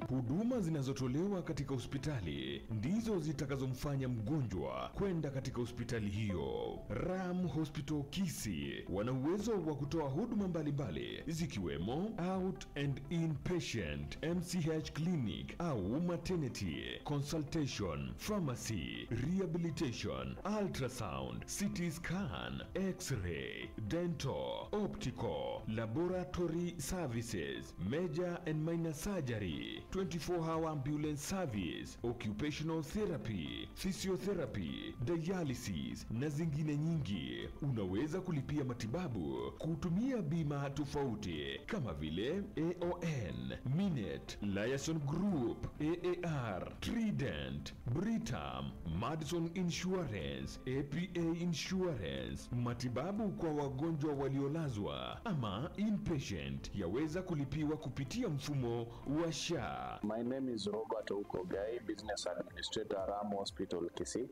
Huduma zinazotolewa katika hospitali ndizo zitakazomfanya mgonjwa kwenda katika hospitali hiyo. Ram Hospital Kisii wana uwezo wa kutoa huduma mbalimbali zikiwemo out and inpatient, MCH clinic au maternity, consultation, pharmacy, rehabilitation, ultrasound, CT scan, x-ray, dental, optical, laboratory services, major and minor surgery, 24-hour ambulance service, occupational therapy, physiotherapy, dialysis na zingine nyingi. Unaweza kulipia matibabu kutumia bima tofauti kama vile AON, Minet, Liaison Group, AAR, Trident, Britam, Madison Insurance, APA Insurance. Matibabu kwa wagonjwa waliolazwa ama inpatient yaweza kulipiwa kupitia mfumo wa SHA. My name is Robert Okogai, Business Administrator, Ram Hospital, Kisii.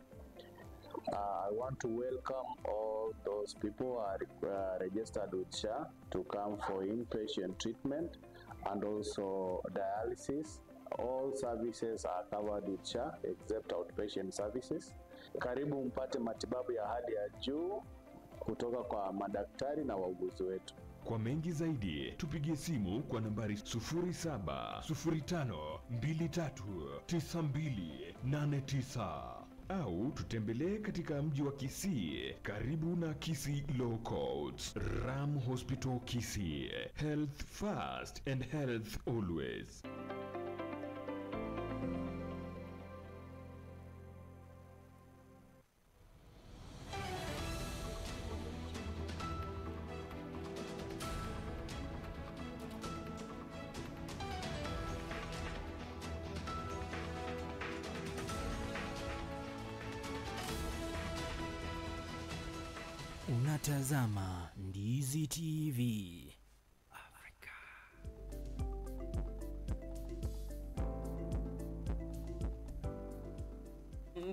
I want to welcome all those people who are registered with SHA to come for inpatient treatment and also dialysis. All services are covered with SHA except outpatient services. Karibu mpate matibabu ya hali ya juu kutoka kwa madaktari na wauguzi wetu. Kwa mengi zaidi tupigie simu kwa nambari 0705239289 au tutembelee katika mji wa Kisii karibu na Kisii Law Courts. Ram Hospital Kisii, health first and health always. Unatazama Ndizi TV Afrika.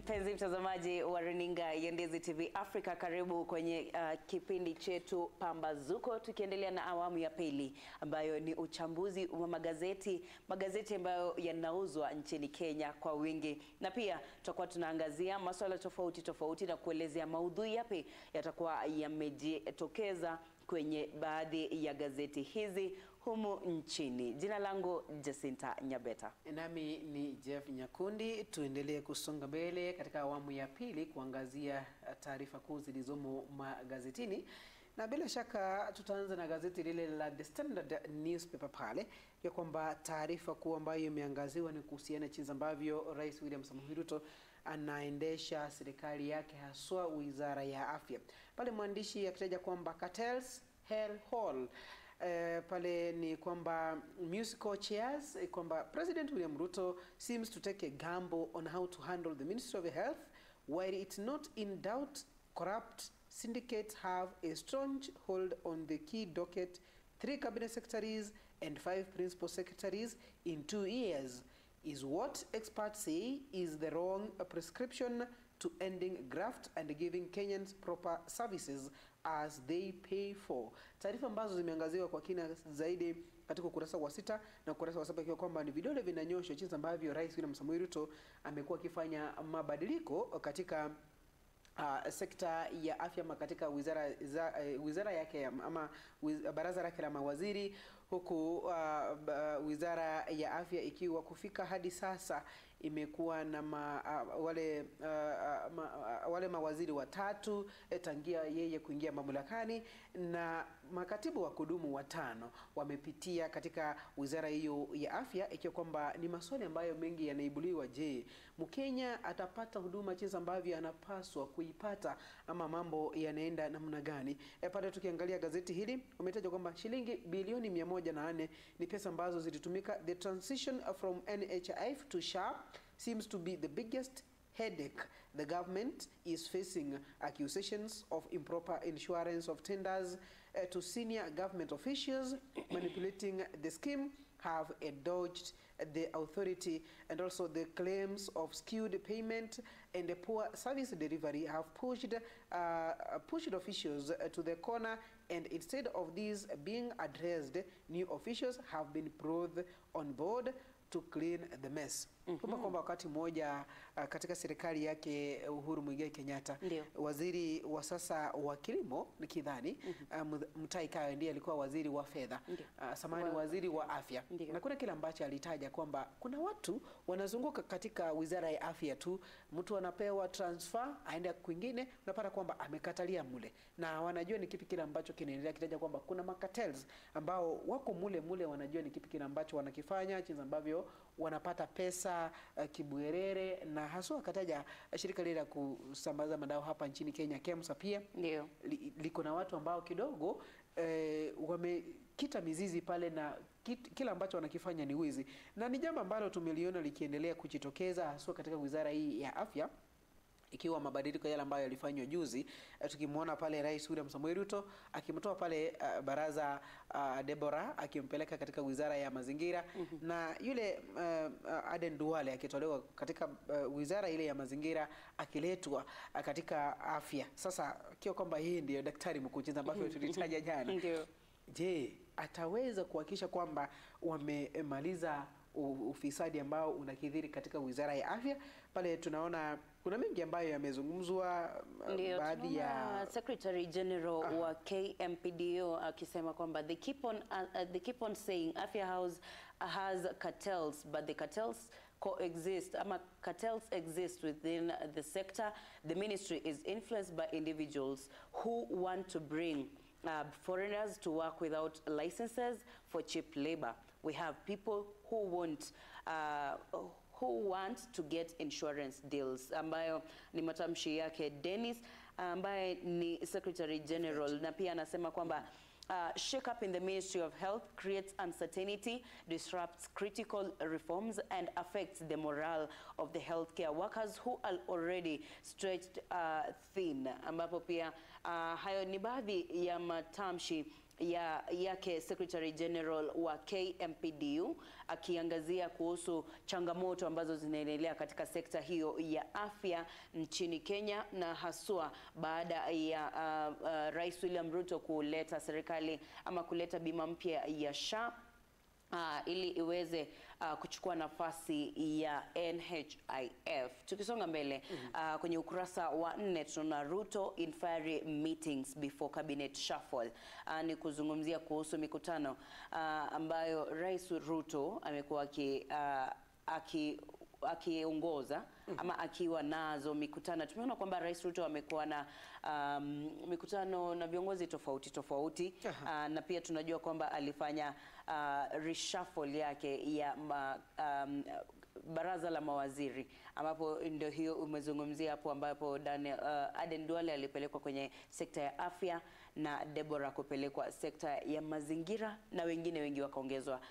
Mpenzi mtazamaji wa runinga ya Ndizi TV Africa, karibu kwenye kipindi chetu Pambazuko, tukiendelea na awamu ya pili ambayo ni uchambuzi wa magazeti ambayo yanauzwa nchini Kenya kwa wingi, na pia tutakuwa tunaangazia masuala tofauti tofauti na kuelezea maudhui yapi yatakuwa yamejitokeza kwenye baadhi ya gazeti hizi humu nchini. Jina langu Jacinta Nyabeta. Nami ni Jeff Nyakundi. Tuendelee kusonga mbele katika awamu ya pili kuangazia taarifa kuu zilizomo magazetini. Na bila shaka tutaanza na gazeti lile la The Standard newspaper pale, ya kwamba taarifa kuu ambayo imeangaziwa ni kuhusiana jinsi ambavyo Rais William Samoei Ruto anaendesha serikali yake, haswa wizara ya afya. Pale mwandishi akitaja kwamba cartels hell hall. Pale ni kwamba musical chairs, kwamba President William Ruto seems to take a gamble on how to handle the Ministry of Health while it's not in doubt corrupt syndicates have a strong hold on the key docket, 3 cabinet secretaries and 5 principal secretaries in 2 years is what experts say is the wrong prescription to ending graft and giving Kenyans proper services as they pay for. Taarifa ambazo zimeangaziwa kwa kina zaidi katika ukurasa wa 6 na ukurasa wa 7, ikiwa kwamba ni vidole vinanyoshwa jinsi ambavyo Rais William Samoei Ruto amekuwa akifanya mabadiliko katika sekta ya afya ama katika wizara yake ama baraza lake la mawaziri, huku wizara ya afya ikiwa kufika hadi sasa imekuwa na wale mawaziri watatu tangia yeye kuingia mamlakani, na makatibu wa kudumu 5 wamepitia katika wizara hiyo ya afya, ikiwa kwamba ni maswali ambayo mengi yanaibuliwa. Je, Mkenya atapata huduma jinsi ambavyo anapaswa kuipata ama mambo yanaenda namna gani? Pale tukiangalia gazeti hili umetaja kwamba shilingi bilioni 104 ni pesa ambazo zilitumika. The transition from NHIF to SHA seems to be the biggest headache the government is facing. Accusations of improper insurance of tenders to senior government officials manipulating the scheme have dodged the authority, and also the claims of skewed payment and the poor service delivery have pushed officials to the corner, and instead of these being addressed, new officials have been brought on board to clean the mess. Kumbuka kwamba wakati mmoja katika serikali yake Uhuru Muigai Kenyatta, waziri wa sasa wa kilimo nikidhani Mutahi Kagwe ndiye alikuwa waziri wa fedha, samahani, waziri wa afya. Na kuna kile ambacho alitaja kwamba kuna watu wanazunguka katika wizara ya afya tu, mtu anapewa transfer aende kwingine, unapata kwamba amekatalia mule na wanajua ni kipi kile ambacho kinaendelea. Kitaja kwamba kuna macartels ambao wako mule mule, wanajua ni kipi kile ambacho wanakifanya, jinsi ambavyo wanapata pesa kibwerere, na haswa akataja shirika lile la kusambaza madawa hapa nchini Kenya, KEMSA, pia ndio liko na watu ambao kidogo wamekita mizizi pale na kila ambacho wanakifanya ni wizi, na ni jambo ambalo tumeliona likiendelea kujitokeza haswa katika wizara hii ya afya, ikiwa mabadiliko yale ambayo yalifanywa juzi, tukimuona pale Rais William Samoei Ruto akimtoa pale baraza Deborah akimpeleka katika wizara ya mazingira, na yule Aden Duale akitolewa katika wizara ile ya mazingira akiletwa katika afya. Sasa kio kwamba hii ndiyo daktari mkuu jinsi ambavyo tulitaja jana. Je, ataweza kuhakikisha kwamba wamemaliza ufisadi ambao unakithiri katika wizara ya afya? Pale tunaona kuna mengi ambayo yamezungumzwa, baadhi ya Secretary General wa KMPDO akisema kwamba they keep on saying Afya House has cartels, but the cartels coexist, ama cartels exist within the sector. The ministry is influenced by individuals who want to bring foreigners to work without licenses for cheap labor. We have people who want to get insurance deals, ambayo ni matamshi yake Dennis ambaye ni Secretary General. Na pia anasema kwamba shake up in the Ministry of Health creates uncertainty, disrupts critical reforms, and affects the morale of the healthcare workers who are already stretched thin. Ambapo pia hayo ni baadhi ya matamshi yake Secretary General wa KMPDU akiangazia kuhusu changamoto ambazo zinaendelea katika sekta hiyo ya afya nchini Kenya, na haswa baada ya Rais William Ruto kuleta serikali ama kuleta bima mpya ya SHA ili iweze kuchukua nafasi ya NHIF. Tukisonga mbele, kwenye ukurasa wa 4 tunaona Ruto in fiery meetings before cabinet shuffle. Ni kuzungumzia kuhusu mikutano ambayo Rais Ruto amekuwa akiongoza ama akiwa nazo mikutano. Tumeona kwamba Rais Ruto amekuwa na mikutano na viongozi tofauti tofauti, na pia tunajua kwamba alifanya reshuffle yake ya baraza la mawaziri, ambapo ndio hiyo umezungumzia hapo, ambapo Daniel Aden Duale alipelekwa kwenye sekta ya afya na Deborah kupelekwa sekta ya mazingira na wengine wengi wakaongezwa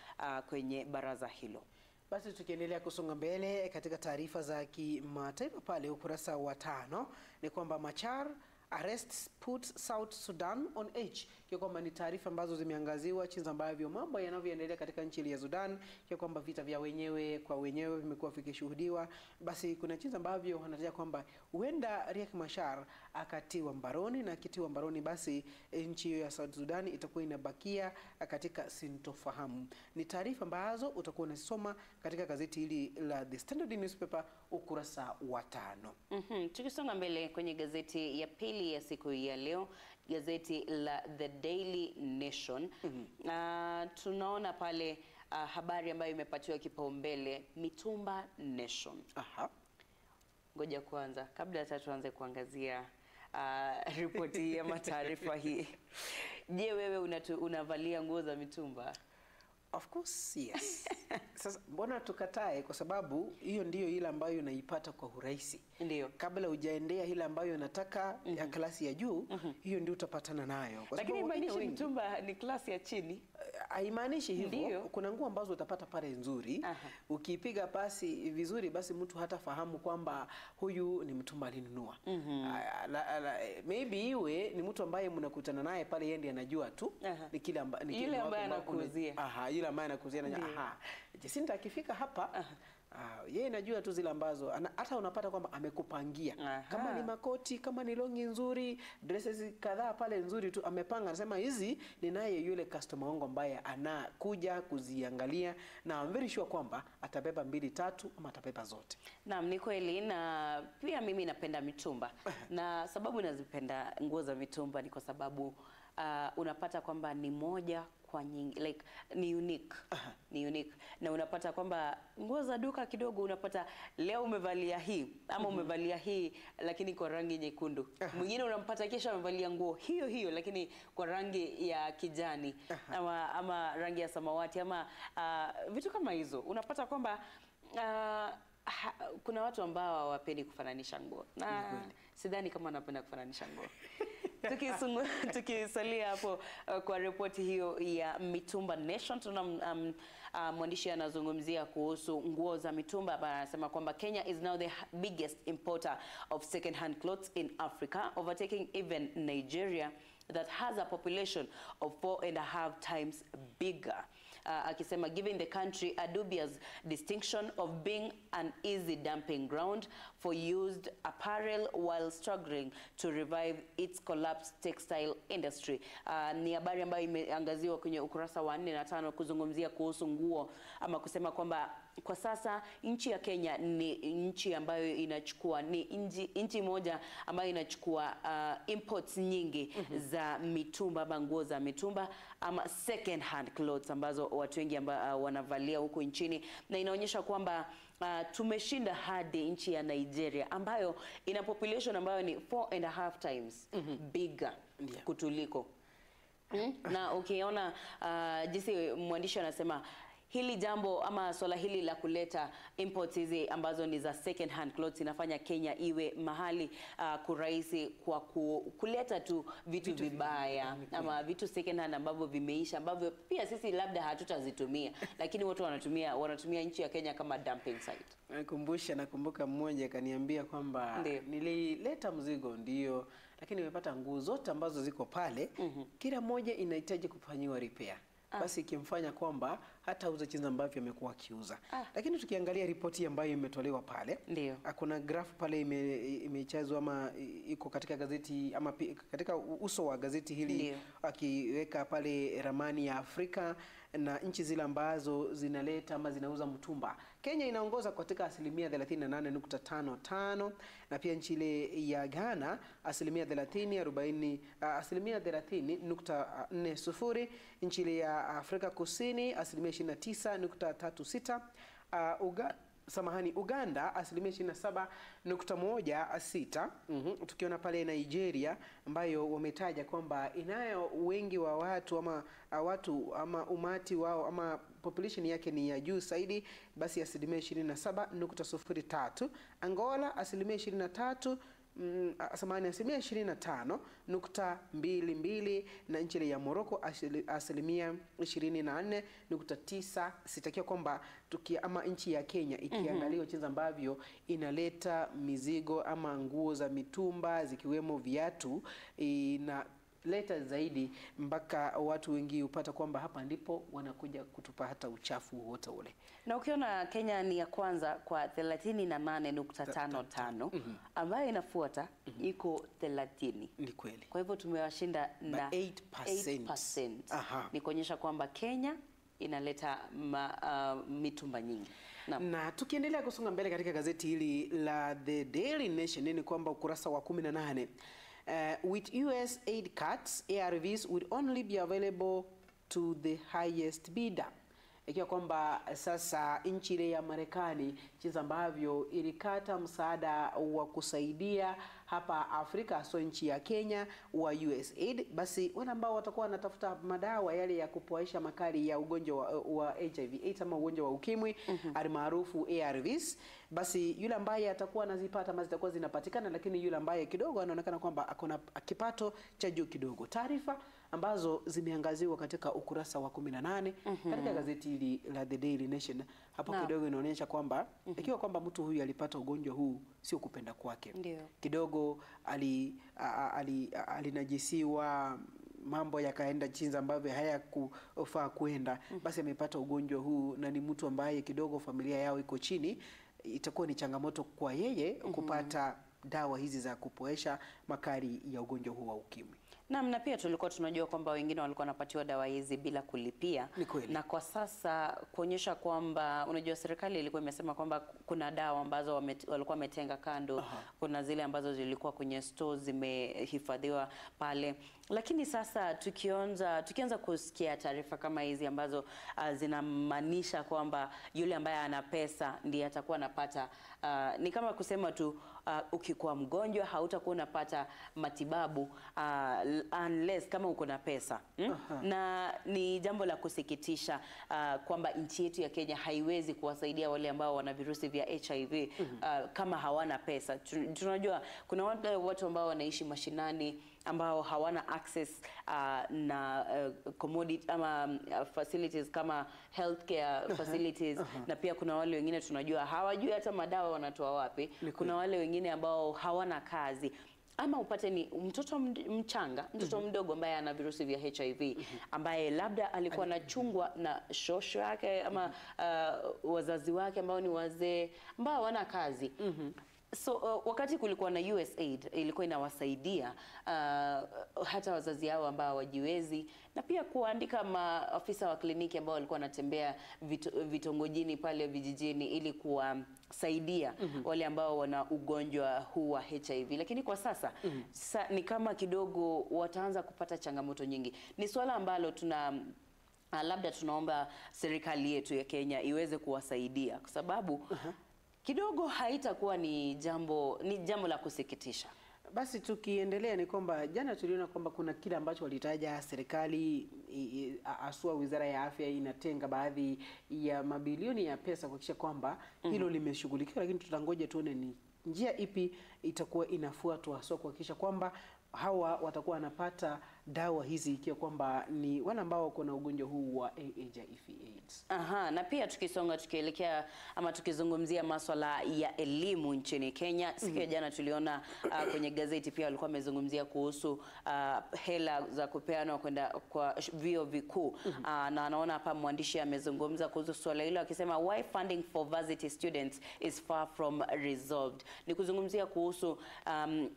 kwenye baraza hilo. Basi tukiendelea kusonga mbele katika taarifa za kimataifa pale ukurasa wa 5 ni kwamba Machar arrests put South Sudan on edge. Kwa kwamba ni taarifa ambazo zimeangaziwa jinsi ambavyo mambo yanavyoendelea katika nchi ya Sudan, kwa kwamba vita vya wenyewe kwa wenyewe vimekuwa vikishuhudiwa. Basi kuna jinsi ambavyo wanataja kwamba huenda Riek Machar akatiwa mbaroni, na akitiwa mbaroni basi nchi hiyo ya South Sudan itakuwa inabakia katika sintofahamu. Ni taarifa ambazo utakuwa unasoma katika gazeti hili la The Standard Newspaper ukurasa wa 5. Tukisonga mbele kwenye gazeti ya pili ya siku ya leo, gazeti la The Daily Nation, tunaona pale habari ambayo imepatiwa kipaumbele, Mitumba Nation. Ngoja kwanza kabla hata tuanze kuangazia ripoti hii ama taarifa hii. Je, wewe unavalia nguo za mitumba? Of course, yes. Sasa mbona tukatae? Kwa sababu hiyo ndiyo ile ambayo unaipata kwa urahisi. Ndio. Kabla hujaendea ile ambayo unataka ya klasi ya juu, hiyo ndio utapatana nayo. Kwa lakini sababu maanishi mtumba ni klasi ya chini. Haimaanishi hivyo. Kuna nguo ambazo utapata pale nzuri. Ukipiga pasi vizuri basi mtu hatafahamu kwamba huyu ni mtumba alinunua. Maybe iwe ni mtu ambaye mnakutana naye pale, yeye ndiye anajua tu. Ni kile yule ambaye anakuuzia. Yule ambaye anakuuzia na Jacinta akifika hapa yeye anajua tu zile ambazo hata unapata kwamba amekupangia. Kama ni makoti, kama ni longi nzuri, dresses kadhaa pale nzuri tu amepanga, anasema hizi ninaye yule customer wangu ambaye anakuja kuziangalia, na I'm very sure kwamba atabeba 2 3 ama atabeba zote. Naam, ni kweli, na pia mimi napenda mitumba. Na sababu nazipenda nguo za mitumba ni kwa sababu unapata kwamba ni moja kwa nyingi, like ni unique. Ni unique. Na unapata kwamba nguo za duka kidogo unapata leo umevalia hii ama umevalia hii lakini kwa rangi nyekundu. Mwingine unampata kesho amevalia nguo hiyo hiyo lakini kwa rangi ya kijani ama rangi ya samawati ama vitu kama hizo. Unapata kwamba kuna watu ambao hawapendi kufananisha nguo, na sidhani kama wanapenda kufananisha nguo. Tukisalia hapo kwa ripoti hiyo ya Mitumba Nation, tuna mwandishi anazungumzia kuhusu nguo za mitumba. Anasema kwamba Kenya is now the biggest importer of second hand clothes in Africa, overtaking even Nigeria that has a population of 4.5 times bigger. Akisema giving the country a dubious distinction of being an easy dumping ground for used apparel while struggling to revive its collapsed textile industry. Ni habari ambayo imeangaziwa kwenye ukurasa wa 4 na 5 kuzungumzia kuhusu nguo, ama kusema kwamba kwa sasa nchi ya Kenya ni nchi ambayo inachukua, ni nchi moja ambayo inachukua imports nyingi za mitumba ama nguo za mitumba ama second hand clothes ambazo watu wengi ambao wanavalia huku nchini, na inaonyesha kwamba tumeshinda hadi nchi ya Nigeria ambayo ina population ambayo ni 4.5 times bigger kutuliko. Na ukiona jinsi mwandishi anasema hili jambo ama swala hili la kuleta imports hizi ambazo ni za second hand clothes inafanya Kenya iwe mahali kurahisi kwa kuleta tu vitu vibaya ama vitu second hand ambavyo vimeisha, ambavyo pia sisi labda hatutazitumia, lakini watu wanatumia nchi ya Kenya kama dumping site. Nakumbuka mmoja kaniambia kwamba nilileta mzigo ndio, lakini nimepata nguo zote ambazo ziko pale, kila moja inahitaji kufanyiwa repair. Basi ikimfanya kwamba hata uza chinza ambavyo amekuwa akiuza. Lakini tukiangalia ripoti ambayo imetolewa pale, kuna graph pale imechezwa ama iko katika gazeti ama katika uso wa gazeti hili, akiweka pale ramani ya Afrika na nchi zile ambazo zinaleta ama zinauza mtumba. Kenya inaongoza katika asilimia 38.55, na pia nchi ile ya Ghana asilimia 30.40, nchi ile ya Afrika Kusini asilimia 29.36, Uganda asilimia 27.16. Tukiona pale Nigeria ambayo wametaja kwamba inayo wengi wa watu ama watu ama umati wao ama population yake ni ya juu zaidi, basi asilimia 27.03. Angola asilimia 23, asilimia 25.22, na nchi ya Morocco asilimia 24.9. Sitakiwa kwamba ama nchi ya Kenya ikiangaliwa jinsi ambavyo inaleta mizigo ama nguo za mitumba zikiwemo viatu, inaleta zaidi mpaka watu wengi upata kwamba hapa ndipo wanakuja kutupa hata uchafu wote ule. Na ukiona Kenya ni ya kwanza kwa 38.55, ambayo inafuata iko 30. Ni kweli. Kwa hivyo tumewashinda na 8%. Ni kuonyesha kwamba Kenya inaleta mitumba nyingi. Na tukiendelea kusonga mbele katika gazeti hili la The Daily Nation ni kwamba ukurasa wa 18, with US aid cuts, ARVs will only be available to the highest bidder. Ikiwa kwamba sasa nchi ile ya Marekani jinsi ambavyo ilikata msaada wa kusaidia hapa Afrika, so nchi ya Kenya wa USAID, basi wale ambao watakuwa wanatafuta madawa yale ya kupoesha makali ya ugonjwa wa HIV AIDS ama ugonjwa wa ukimwi almaarufu ARVs, basi yule ambaye atakuwa anazipata ama zitakuwa zinapatikana, lakini yule ambaye kidogo anaonekana kwamba akona kipato cha juu kidogo. Taarifa ambazo zimeangaziwa katika ukurasa wa 18 katika gazeti hili la The Daily Nation hapo kidogo inaonyesha kwamba ikiwa kwamba mtu huyu alipata ugonjwa huu sio kupenda kwake. Kidogo alinajisiwa, mambo yakaenda chinza ambavyo hayakufaa kuenda, basi amepata ugonjwa huu na ni mtu ambaye kidogo familia yao iko chini, itakuwa ni changamoto kwa yeye kupata dawa hizi za kupoesha makali ya ugonjwa huu wa ukimwi. Na pia tulikuwa tunajua kwamba wengine walikuwa wanapatiwa dawa hizi bila kulipia. Na kwa sasa kuonyesha kwamba unajua serikali ilikuwa imesema kwamba kuna dawa ambazo walikuwa wametenga kando. Kuna zile ambazo zilikuwa kwenye stores zimehifadhiwa pale. Lakini sasa tukianza kusikia taarifa kama hizi ambazo zinamaanisha kwamba yule ambaye ana pesa ndiye atakuwa anapata, ni kama kusema tu ukikuwa mgonjwa hautakuwa unapata matibabu unless kama uko na pesa. Na ni jambo la kusikitisha kwamba nchi yetu ya Kenya haiwezi kuwasaidia wale ambao wana virusi vya HIV kama hawana pesa. Tunajua kuna watu ambao wanaishi mashinani ambao hawana access na commodity ama facilities kama healthcare facilities. Na pia kuna wale wengine tunajua hawajui hata madawa wanatoa wapi. Kuna wale wengine ambao hawana kazi. Ama upate ni mtoto mchanga, mtoto mdogo ambaye ana virusi vya HIV, ambaye labda alikuwa anachungwa na shosho yake ama wazazi wake ambao ni wazee ambao hawana kazi. So wakati kulikuwa na USAID ilikuwa inawasaidia hata wazazi hao ambao hawajiwezi, na pia kuandika maafisa wa kliniki ambao walikuwa wanatembea vitongojini pale vijijini ili kuwasaidia wale ambao wana ugonjwa huu wa HIV. Lakini kwa sasa ni kama kidogo wataanza kupata changamoto nyingi. Ni swala ambalo labda tunaomba serikali yetu ya Kenya iweze kuwasaidia kwa sababu kidogo haitakuwa ni jambo la kusikitisha. Basi tukiendelea ni kwamba jana tuliona kwamba kuna kile ambacho walitaja serikali asua Wizara ya Afya inatenga baadhi ya mabilioni ya pesa kuhakikisha kwamba hilo limeshughulikiwa, lakini tutangoja tuone ni njia ipi itakuwa inafuatwa haswa kuhakikisha kwamba hawa watakuwa wanapata dawa hizi ikiwa kwamba ni wale ambao wako na ugonjwa huu wa HIV AIDS. Aha, na pia tukisonga tukielekea ama tukizungumzia maswala ya elimu nchini Kenya, siku ya jana tuliona kwenye gazeti pia walikuwa wamezungumzia kuhusu hela za kupeanwa kwenda kwa vyuo vikuu. Na anaona hapa mwandishi amezungumza kuhusu swala hilo akisema why funding for varsity students is far from resolved. Ni kuzungumzia kuhusu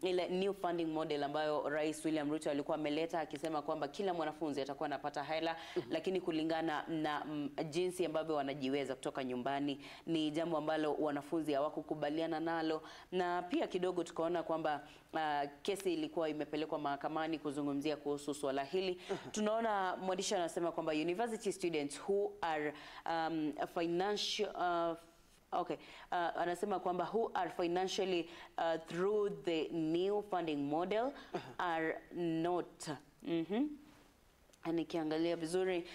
ile new funding model ambayo Rais William Ruto alikuwa ameleta akisema kwamba kila mwanafunzi atakuwa anapata hela, lakini kulingana na jinsi ambavyo wanajiweza kutoka nyumbani ni jambo ambalo wanafunzi hawakukubaliana nalo, na pia kidogo tukaona kwamba kesi ilikuwa imepelekwa mahakamani kuzungumzia kuhusu swala hili. Tunaona mwandishi anasema kwamba university students who are financial anasema kwamba who are financially through the new funding model are not. Nikiangalia vizuri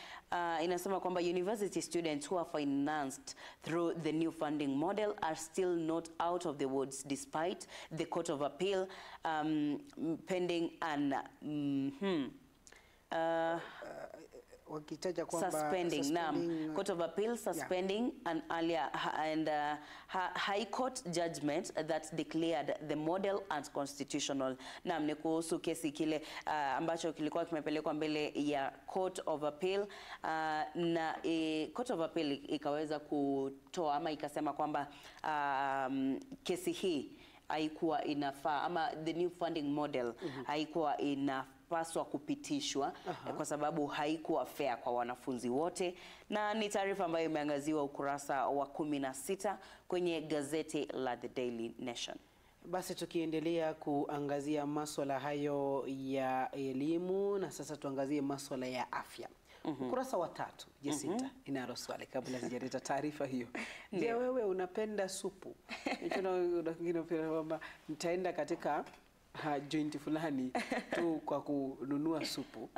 inasema kwamba university students who are financed through the new funding model are still not out of the woods despite the Court of Appeal pending an wakitaja kwamba suspending, naam, Court of Appeal suspending an earlier and High Court judgment that declared the model unconstitutional. Naam, ni kuhusu kesi kile ambacho kilikuwa kimepelekwa mbele ya Court of Appeal na Court of Appeal ikaweza kutoa ama ikasema kwamba kesi hii haikuwa inafaa ama the new funding model haikuwa inapaswa kupitishwa kwa sababu haikuwa fair kwa wanafunzi wote, na ni taarifa ambayo imeangaziwa ukurasa wa 16 kwenye gazeti la The Daily Nation. Basi tukiendelea kuangazia masuala hayo ya elimu, na sasa tuangazie masuala ya afya. Ukurasa wa 3, Jacinta, inalo swali kabla sijaleta taarifa hiyo. Je, wewe unapenda supu? Kwamba nitaenda katika joint fulani tu kwa kununua supu.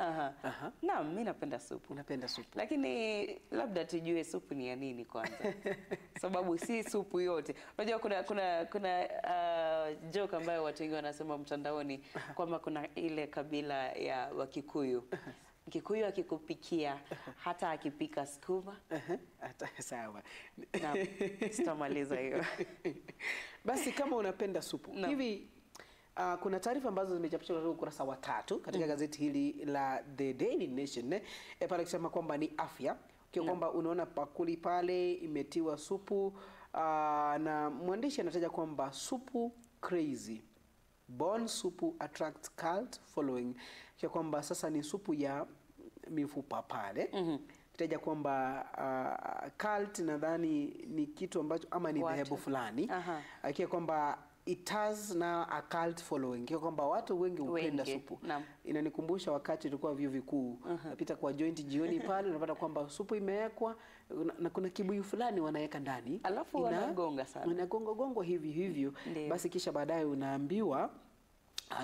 Naam, mimi napenda supu. Unapenda supu. Lakini labda tujue supu ni ya nini kwanza. Sababu si supu yote. Unajua kuna joke ambayo watu wengi wanasema mtandaoni kwamba kuna ile kabila ya Wakikuyu. Kikuyu akikupikia hata akipika sukuma hata sawa. Naam, sitamaliza hiyo. Basi kama unapenda supu. Hivi kuna taarifa ambazo zimechapishwa katika ukurasa wa 3 katika gazeti hili la The Daily Nation pale kusema kwamba ni afya. Kwa kwamba unaona pakuli pale imetiwa supu na mwandishi anataja kwamba supu crazy. Bone supu attracts cult following. Kwa kwamba sasa ni supu ya mifupa pale. Kitaja kwamba cult nadhani ni kitu ambacho ama ni dhehebu fulani. Akiwa kwamba it has now a cult following. Kwa kwamba watu wengi hupenda supu. Inanikumbusha wakati tulikuwa vyuo vikuu, napita kwa joint jioni pale unapata kwamba supu imewekwa na kuna kibuyu fulani wanaweka ndani. Alafu wanagonga sana. Wanagonga gongo hivi hivyo. Basi kisha baadaye unaambiwa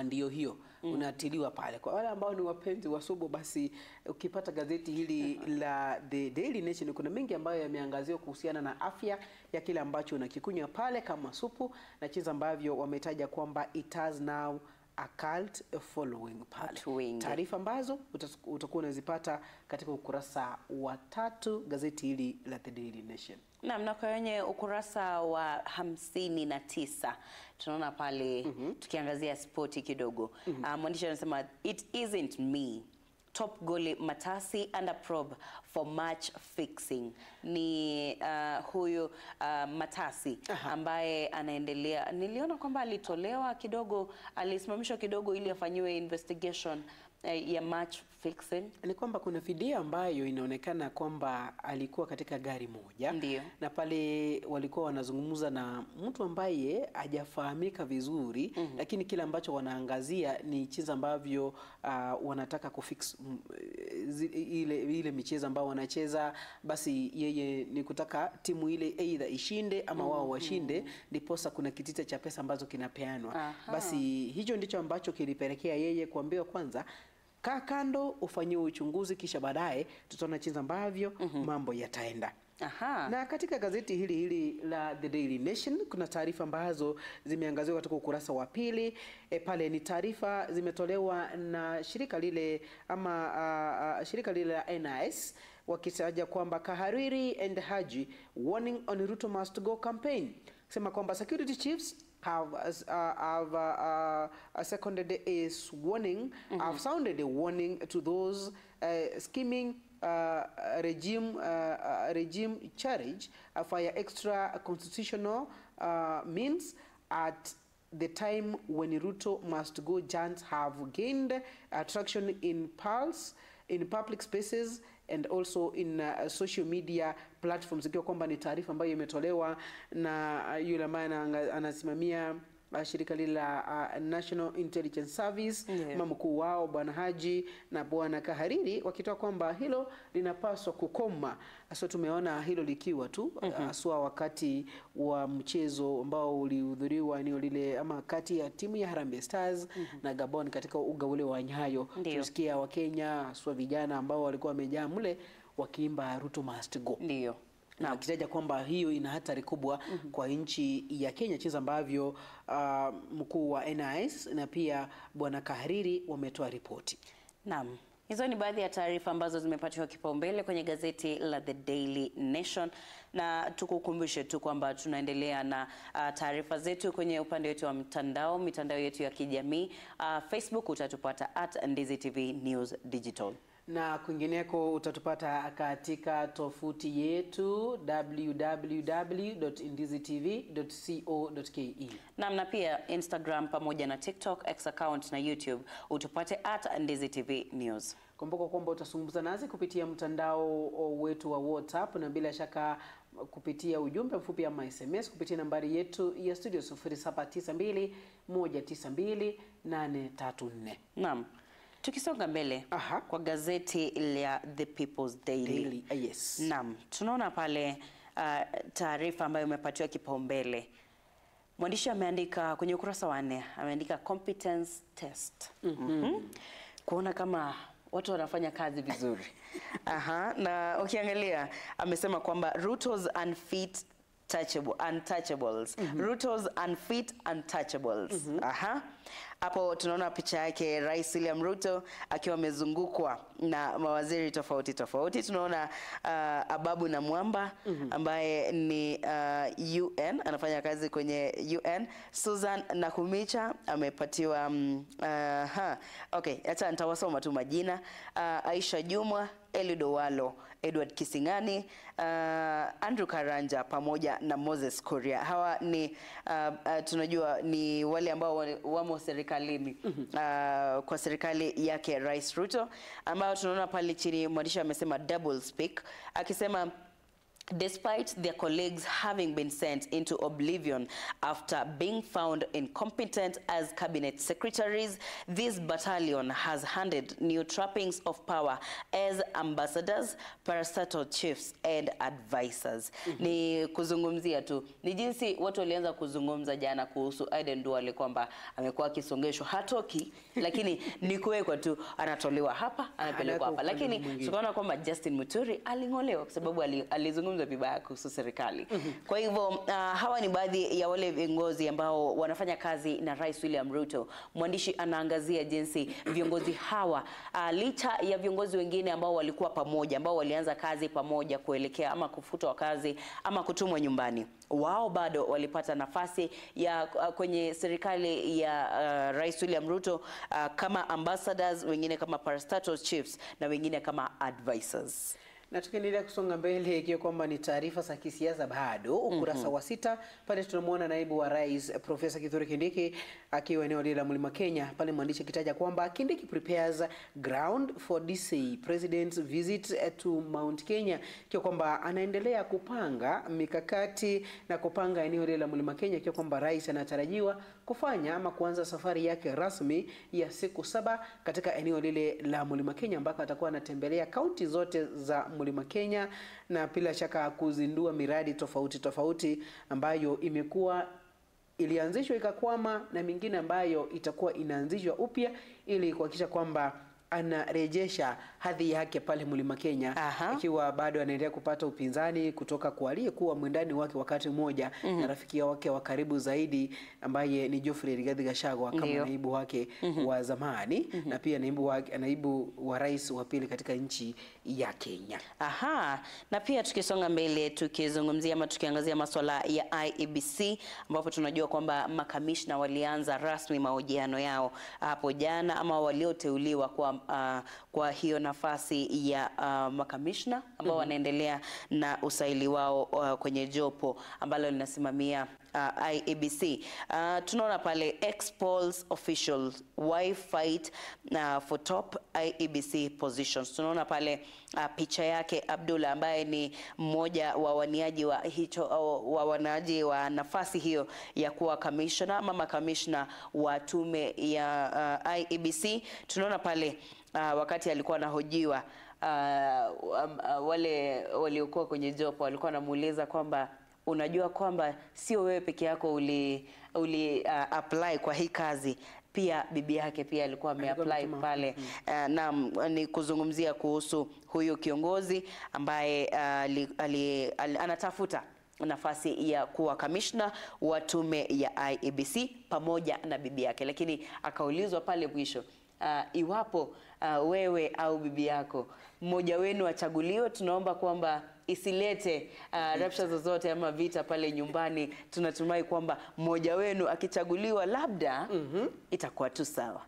ndio hiyo unatiliwa pale. Kwa wale ambao ni wapenzi wa supu, basi ukipata gazeti hili la The Daily Nation kuna mengi ambayo yameangaziwa kuhusiana na afya ya kile ambacho unakikunywa pale kama supu, na jinsi ambavyo wametaja kwamba it has now a cult following pale. Taarifa ambazo utakuwa unazipata katika ukurasa wa 3 gazeti hili la The Daily Nation. Naam, na kwenye ukurasa wa 59 tunaona pale tukiangazia spoti kidogo. Mwandishi anasema it isn't me. Top goalie Matasi under probe for match fixing. Ni huyu Matasi ambaye anaendelea. Niliona kwamba alitolewa kidogo, alisimamishwa kidogo ili afanyiwe investigation. ya match fixing? Ni kwamba kuna video ambayo inaonekana kwamba alikuwa katika gari moja. Ndiyo. Na pale walikuwa wanazungumza na mtu ambaye hajafahamika vizuri, lakini kile ambacho wanaangazia ni jinsi ambavyo wanataka kufix ile michezo ambayo wanacheza. Basi yeye ni kutaka timu ile either ishinde ama wao washinde, ndiposa kuna kitita cha pesa ambazo kinapeanwa. Basi hicho ndicho ambacho kilipelekea yeye kuambiwa kwanza kaa kando ufanyiwe uchunguzi, kisha baadaye tutaona jinsi ambavyo mambo yataenda. Na katika gazeti hili la The Daily Nation kuna taarifa ambazo zimeangaziwa katika ukurasa wa pili. Pale ni taarifa zimetolewa na shirika lile ama shirika lile la NIS wakitaja kwamba Kahariri and Haji warning on Ruto must go campaign, sema kwamba security chiefs have seconded a warning, have sounded a warning to those scheming regime charge via extra constitutional means at the time when Ruto must go. Giants have gained attraction in pulse in public spaces and also in social media platforms. Ikiwa kwamba ni taarifa ambayo imetolewa na yule ambaye anasimamia shirika lile la National Intelligence Service, mkuu wao Bwana Haji na Bwana Kahariri, wakitoa kwamba hilo linapaswa kukoma. Sasa tumeona hilo likiwa tu haswa wakati wa mchezo ambao ulihudhuriwa eneo lile ama kati ya timu ya Harambee Stars na Gabon katika uga ule wa Nyayo. Tulisikia Wakenya haswa vijana ambao walikuwa wamejaa mle wakiimba Ruto must go. Ndio. Na akitaja kwamba hiyo ina hatari kubwa kwa nchi ya Kenya, jinsi ambavyo mkuu wa NIS na pia Bwana Kahariri wametoa ripoti. Naam. Hizo ni baadhi ya taarifa ambazo zimepatiwa kipaumbele kwenye gazeti la The Daily Nation, na tukukumbushe tu kwamba tunaendelea na taarifa zetu kwenye upande wetu wa mtandao, mitandao yetu ya kijamii. Facebook utatupata @NdiziTV News Digital. Na kwingineko utatupata katika tovuti yetu www.ndizitv.co.ke. Na pia Instagram pamoja na TikTok, X account na YouTube utupate @NdiziTV News. Kumbuka kwamba utazungumza nasi kupitia mtandao wetu wa WhatsApp na bila shaka kupitia ujumbe mfupi ama SMS kupitia nambari yetu ya studio 0792 192 834. Naam. Tukisonga mbele kwa gazeti la The People's Daily. Yes. Naam, tunaona pale taarifa ambayo imepatiwa kipaumbele. Mwandishi ameandika kwenye ukurasa wa 4, ameandika competence test. Kuona kama watu wanafanya kazi vizuri. Na ukiangalia amesema kwamba Ruto's unfit untouchables. Ruto's unfit untouchables. Hapo tunaona picha yake Rais William Ruto akiwa amezungukwa na mawaziri tofauti tofauti. Tunaona Ababu na Mwamba ambaye ni UN, anafanya kazi kwenye UN. Susan Nakumicha amepatiwa okay, acha nitawasoma tu majina. Aisha Jumwa, Eliud Owalo, Edward Kisingani, Andrew Karanja pamoja na Moses Kuria. Hawa ni tunajua ni wale ambao wamo serikalini kwa serikali yake Rais Ruto, ambao tunaona pale chini mwandishi amesema double speak, akisema despite their colleagues having been sent into oblivion after being found incompetent as cabinet secretaries, this battalion has handed new trappings of power as ambassadors, parastatal chiefs and advisors. Ni kuzungumzia tu ni jinsi watu walianza kuzungumza jana kuhusu Aden Duale kwamba amekuwa akisongeshwa, hatoki, lakini ni kuwekwa tu, anatolewa hapa anapelekwa hapa. Lakini tukaona kwamba Justin Muturi alingolewa kwa sababu alizungumza vibaya kuhusu serikali. Kwa hivyo hawa ni baadhi ya wale viongozi ambao wanafanya kazi na Rais William Ruto. Mwandishi anaangazia jinsi viongozi hawa licha ya viongozi wengine ambao walikuwa pamoja, ambao walianza kazi pamoja kuelekea ama kufutwa kazi ama kutumwa nyumbani, wao bado walipata nafasi ya kwenye serikali ya Rais William Ruto kama ambassadors, wengine kama parastatal chiefs na wengine kama advisors. Na tukiendelea kusonga mbele, ikiwa kwamba ni taarifa za kisiasa bado, ukurasa wa 6 pale tunamuona naibu wa rais Profesa Kithure Kindiki akiwa eneo lile la Mlima Kenya, pale mwandishi akitaja kwamba Kindiki prepares ground for DC president's visit to Mount Kenya, ikiwa kwamba anaendelea kupanga mikakati na kupanga eneo lile la Mlima Kenya, ikiwa kwamba rais anatarajiwa kufanya ama kuanza safari yake rasmi ya siku 7 katika eneo lile la Mlima Kenya, ambako atakuwa anatembelea kaunti zote za Mlima Kenya na bila shaka kuzindua miradi tofauti tofauti ambayo imekuwa ilianzishwa ikakwama na mingine ambayo itakuwa inaanzishwa upya ili kuhakikisha kwamba anarejesha hadhi yake pale Mlima Kenya, ikiwa bado anaendelea kupata upinzani kutoka kwa aliyekuwa mwendani wake wakati mmoja na rafiki wake wa karibu zaidi ambaye ni Geoffrey Rigathi Gachagua kama naibu wake wa zamani na pia naibu wa rais wa pili katika nchi ya Kenya. Na pia tukisonga mbele tukizungumzia ama tukiangazia masuala ya IEBC, ambapo tunajua kwamba makamishna walianza rasmi mahojiano yao hapo jana, ama walioteuliwa kwa hiyo nafasi ya makamishna ambao wanaendelea na usaili wao kwenye jopo ambalo linasimamia IEBC. Tunaona pale ex-polls official why fight for top IEBC positions. Tunaona pale picha yake Abdullah ambaye ni mmoja wa waniaji wa hicho wa wanaji wa nafasi hiyo ya kuwa commissioner ama makamishna wa tume ya IEBC. Tunaona pale wakati alikuwa anahojiwa, wale waliokuwa kwenye jopo walikuwa wanamuuliza kwamba unajua kwamba sio wewe peke yako uli apply kwa hii kazi, pia bibi yake pia alikuwa ameapply pale. Naam, ni kuzungumzia kuhusu huyu kiongozi ambaye anatafuta nafasi ya kuwa kamishna wa tume ya IEBC pamoja na bibi yake. Lakini akaulizwa pale mwisho, iwapo wewe au bibi yako mmoja wenu achaguliwe, tunaomba kwamba isilete rapsha zozote ama vita pale nyumbani. Tunatumai kwamba mmoja wenu akichaguliwa labda itakuwa tu sawa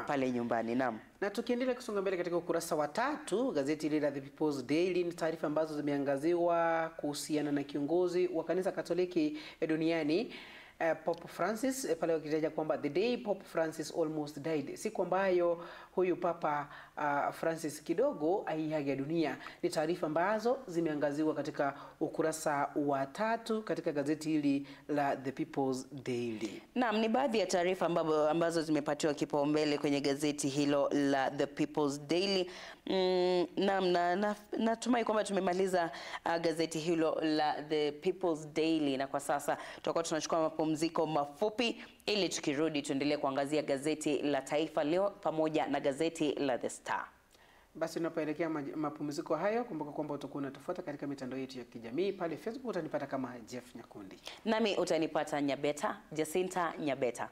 pale nyumbani. Naam. Na tukiendelea kusonga mbele katika ukurasa wa 3 gazeti hili la The People's Daily, ni taarifa ambazo zimeangaziwa kuhusiana na kiongozi wa kanisa Katoliki duniani Pope Francis, pale wakitaja kwamba the day Pope Francis almost died, siku ambayo huyu Papa Francis kidogo aiaga dunia. Ni taarifa ambazo zimeangaziwa katika ukurasa wa 3 katika gazeti hili la The People's Daily. Naam, ni baadhi ya taarifa ambazo zimepatiwa kipaumbele kwenye gazeti hilo la The People's Daily. Naam, na natumai kwamba tumemaliza gazeti hilo la The People's Daily, na kwa sasa tutakuwa tunachukua mapumziko mafupi ili tukirudi tuendelee kuangazia gazeti la Taifa Leo pamoja na gazeti la The Star. Basi unapoelekea mapumziko hayo, kumbuka kwamba utakuwa unatufuata katika mitandao yetu ya kijamii. Pale Facebook utanipata kama Jeff Nyakundi. Nami utanipata Nyabeta, Jacinta Nyabeta.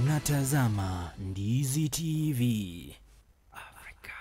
Unatazama Ndizi TV Afrika.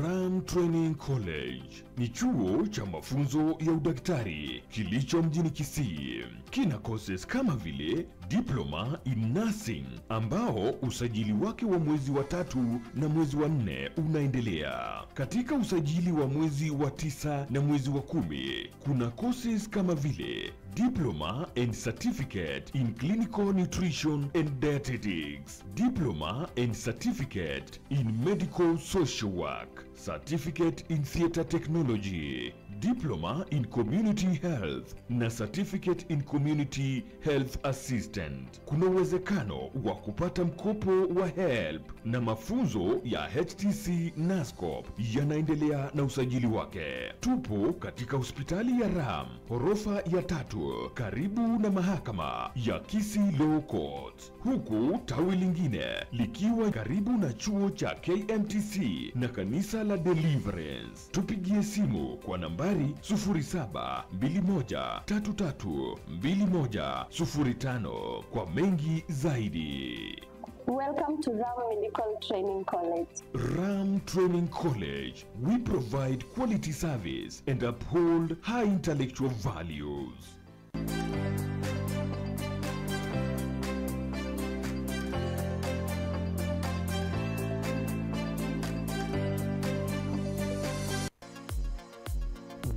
Ram Training College ni chuo cha mafunzo ya udaktari kilicho mjini Kisii. Kina courses kama vile Diploma in Nursing ambao usajili wake wa mwezi wa 3 na mwezi wa 4 unaendelea. Katika usajili wa mwezi wa 9 na mwezi wa 10 kuna courses kama vile Diploma and Certificate in Clinical Nutrition and Dietetics, Diploma and Certificate in Medical Social Work, Certificate in Theater Technology, Diploma in Community Health na Certificate in Community Health Assistant. Kuna uwezekano wa kupata mkopo wa HELB na mafunzo ya HTC NASCOP yanaendelea na usajili wake. Tupo katika hospitali ya Ram, ghorofa ya 3, karibu na mahakama ya Kisii Law Court, huku tawi lingine likiwa karibu na chuo cha KMTC na kanisa la Deliverance. Tupigie simu kwa nambari 0721332105 kwa mengi zaidi. Welcome to Ram Medical Training College. Ram Training College, we provide quality service and uphold high intellectual values.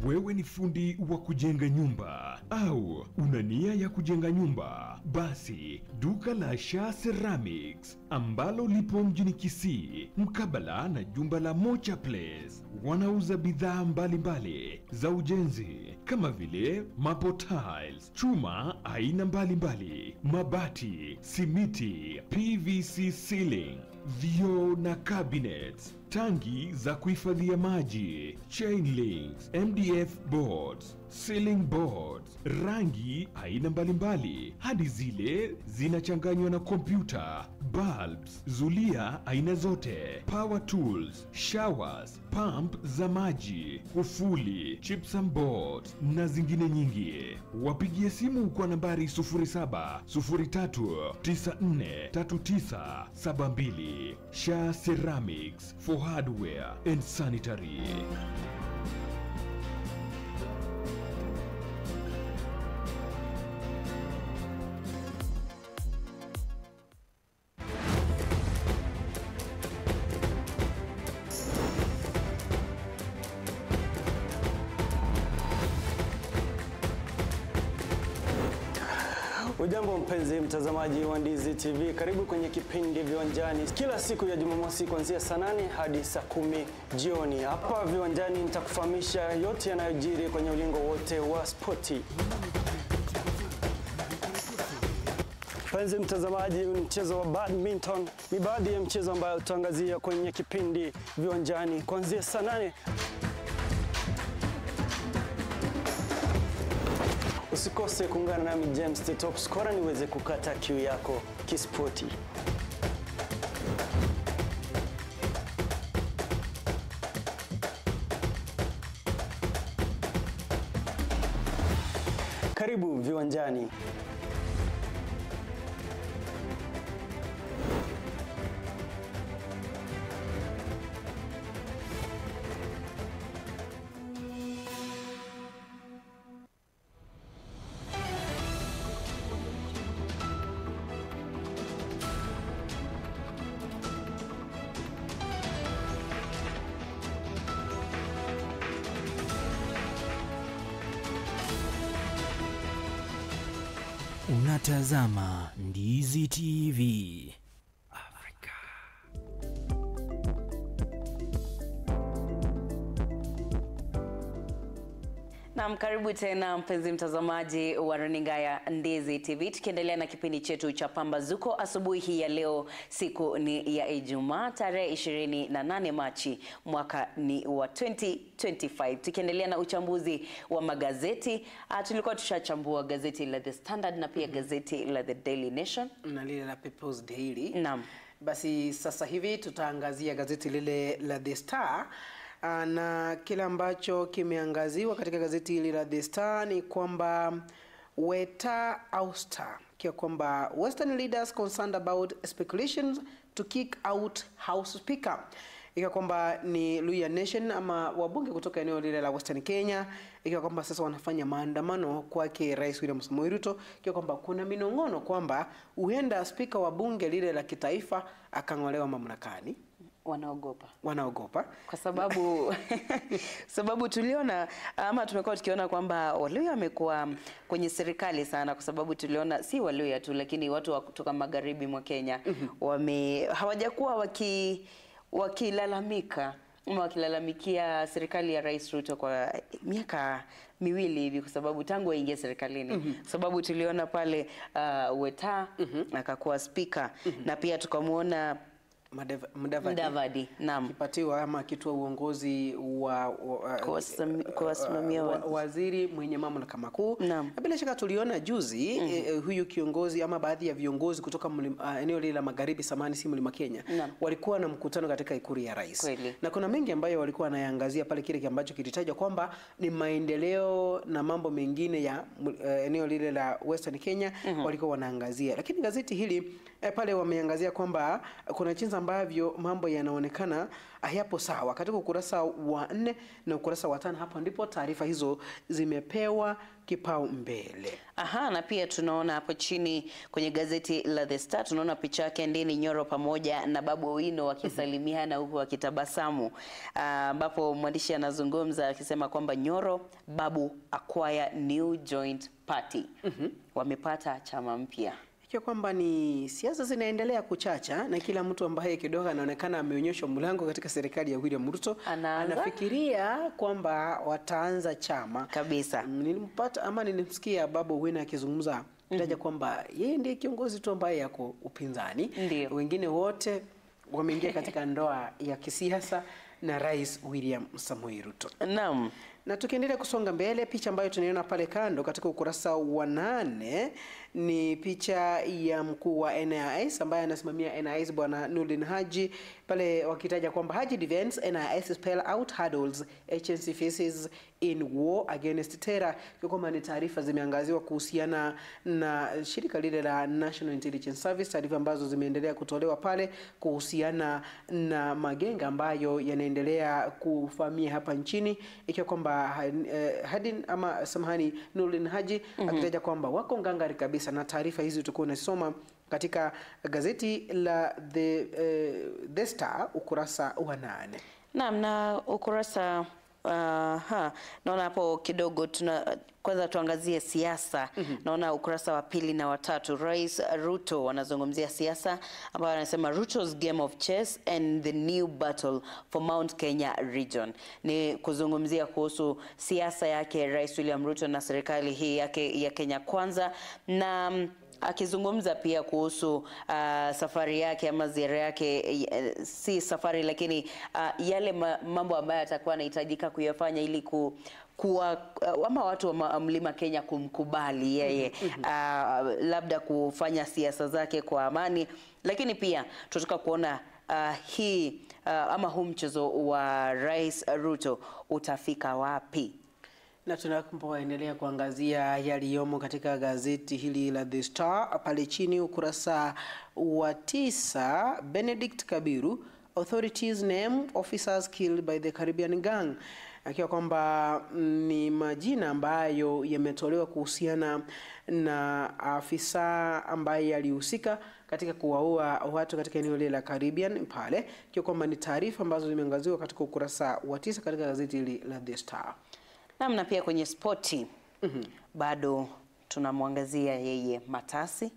Wewe ni fundi wa kujenga nyumba au una nia ya kujenga nyumba? Basi duka la Sha Ceramics ambalo lipo mjini Kisii mkabala na jumba la Mocha Place wanauza bidhaa mbalimbali za ujenzi kama vile maple tiles, chuma aina mbalimbali, mabati, simiti, PVC ceiling, vioo na cabinets, tangi za kuhifadhia maji, chain links, MDF boards, ceiling boards, rangi aina mbalimbali hadi zile zinachanganywa na kompyuta, bulbs, zulia aina zote, power tools, showers, pump za maji, kufuli, gypsum boards na zingine nyingi. Wapigie simu kwa nambari 0703943972. Sha Ceramics for hardware and sanitary. Ujambo mpenzi mtazamaji wa Ndizi TV, karibu kwenye kipindi Viwanjani kila siku ya Jumamosi kuanzia saa 8 hadi saa 10 jioni. Hapa Viwanjani nitakufahamisha yote yanayojiri kwenye ulingo wote wa spoti. Mpenzi mtazamaji, mchezo wa badminton ni baadhi ya mchezo ambayo tutaangazia kwenye kipindi Viwanjani kuanzia saa 8. Usikose kuungana nami James the Top Scorer niweze kukata kiu yako kispoti. Karibu Viwanjani. Unatazama Ndizi TV. Afrika. Naam, karibu tena mpenzi mtazamaji wa runinga ya Ndizi TV, tukiendelea na kipindi chetu cha Pambazuko asubuhi hii ya leo. Siku ni ya Ijumaa tarehe 28 Machi mwaka ni wa 2025. Tukiendelea na uchambuzi wa magazeti, tulikuwa tushachambua gazeti la The Standard na pia gazeti la The Daily Nation na lile la People's Daily. Naam. Basi sasa hivi tutaangazia gazeti lile la The Star. Na kila ambacho kimeangaziwa katika gazeti hili la The Star ni kwamba Weta Auster, kia kwamba Western leaders concerned about speculations to kick out House Speaker. Ikiwa kwamba ni Luhya Nation ama wabunge kutoka eneo lile la Western Kenya, ikiwa kwamba sasa wanafanya maandamano kwake Rais William Samoei Ruto, ikiwa kwamba kuna minong'ono kwamba huenda spika wa bunge lile la kitaifa akang'olewa mamlakani. Wanaogopa. Wanaogopa kwa sababu sababu tuliona ama tumekuwa tukiona kwamba Waluhya wamekuwa kwenye serikali sana, kwa sababu tuliona si Waluhya tu lakini watu wa kutoka magharibi mwa Kenya hawajakuwa wakilalamika wakilalamikia serikali ya Rais Ruto kwa miaka miwili hivi, kwa sababu tangu aingie serikalini, sababu tuliona pale Weta akakuwa speaker, na pia tukamwona Mudavadi, naam, kipatiwa ama kitoa uongozi wa kuwasimamia waziri mwenye mamlaka makuu. Na bila shaka tuliona juzi huyu kiongozi ama baadhi ya viongozi kutoka eneo lile la magharibi, samahani, si Mlima Kenya, walikuwa na mkutano katika ikulu ya rais. Kweli. Na kuna mengi ambayo walikuwa wanayaangazia pale, kile ambacho kilitajwa kwamba ni maendeleo na mambo mengine ya eneo lile la Western Kenya walikuwa wanaangazia. Lakini gazeti hili pale wameangazia kwamba kuna jinsi ambavyo mambo yanaonekana hayapo sawa. Katika ukurasa wa 4 na ukurasa wa 5, hapo ndipo taarifa hizo zimepewa kipaumbele. Aha, na pia tunaona hapo chini kwenye gazeti la The Star tunaona picha yake Ndini Nyoro pamoja na Babu Owino wakisalimiana huku wakitabasamu, ambapo mwandishi anazungumza akisema kwamba Nyoro Babu acquire new joint party. Wamepata chama mpya. Ikiwa kwamba ni siasa zinaendelea kuchacha na kila mtu ambaye kidogo anaonekana ameonyeshwa mlango katika serikali ya William Ruto anafikiria kwamba wataanza chama kabisa. Nilimpata ama nilimsikia Babu Owino akizungumza taja kwamba yeye ndiye kiongozi tu ambaye yako upinzani. Ndiyo. Wengine wote wameingia katika ndoa ya kisiasa na Rais William Samoei Ruto. Naam. Na tukiendelea kusonga mbele, picha ambayo tunaiona pale kando katika ukurasa wa 8 ni picha ya mkuu wa NIS ambaye anasimamia NIS Bwana Nurdin Haji, pale wakitaja kwamba Haji defends NIS spell out hurdles agency faces in war against terror. Kwa ni taarifa zimeangaziwa kuhusiana na shirika lile la National Intelligence Service, taarifa ambazo zimeendelea kutolewa pale kuhusiana na magenga ambayo yanaendelea kufamia hapa nchini, ikiwa kwamba Hadin ama samahani Nurdin Haji akitaja kwamba wako ngangari kabisa, na taarifa hizi utakuwa unasoma katika gazeti la The Star ukurasa wa 8. Naam, na ukurasa naona hapo kidogo tuna kwanza tuangazie siasa. Naona ukurasa wa 2 na wa 3, Rais Ruto wanazungumzia siasa ambayo anasema Ruto's game of chess and the new battle for Mount Kenya region. Ni kuzungumzia kuhusu siasa yake Rais William Ruto na serikali hii yake ya Kenya Kwanza, na akizungumza pia kuhusu safari yake ama ziara yake, si safari lakini yale mambo ambayo atakuwa anahitajika kuyafanya ili kuwa ama watu wa Mlima Kenya kumkubali yeye, labda kufanya siasa zake kwa amani. Lakini pia tunataka kuona hii ama huu mchezo wa Rais Ruto utafika wapi. Na tunapoendelea kuangazia yaliyomo katika gazeti hili la The Star, pale chini ukurasa wa 9, Benedict Kabiru, authorities name officers killed by the Caribbean gang, akiwa kwamba ni majina ambayo yametolewa kuhusiana na afisa ambaye alihusika katika kuwaua watu katika eneo lile la Caribbean pale, ikiwa kwamba ni taarifa ambazo zimeangaziwa katika ukurasa wa 9 katika gazeti hili la The Star. Na pia kwenye spoti bado tunamwangazia yeye Matasi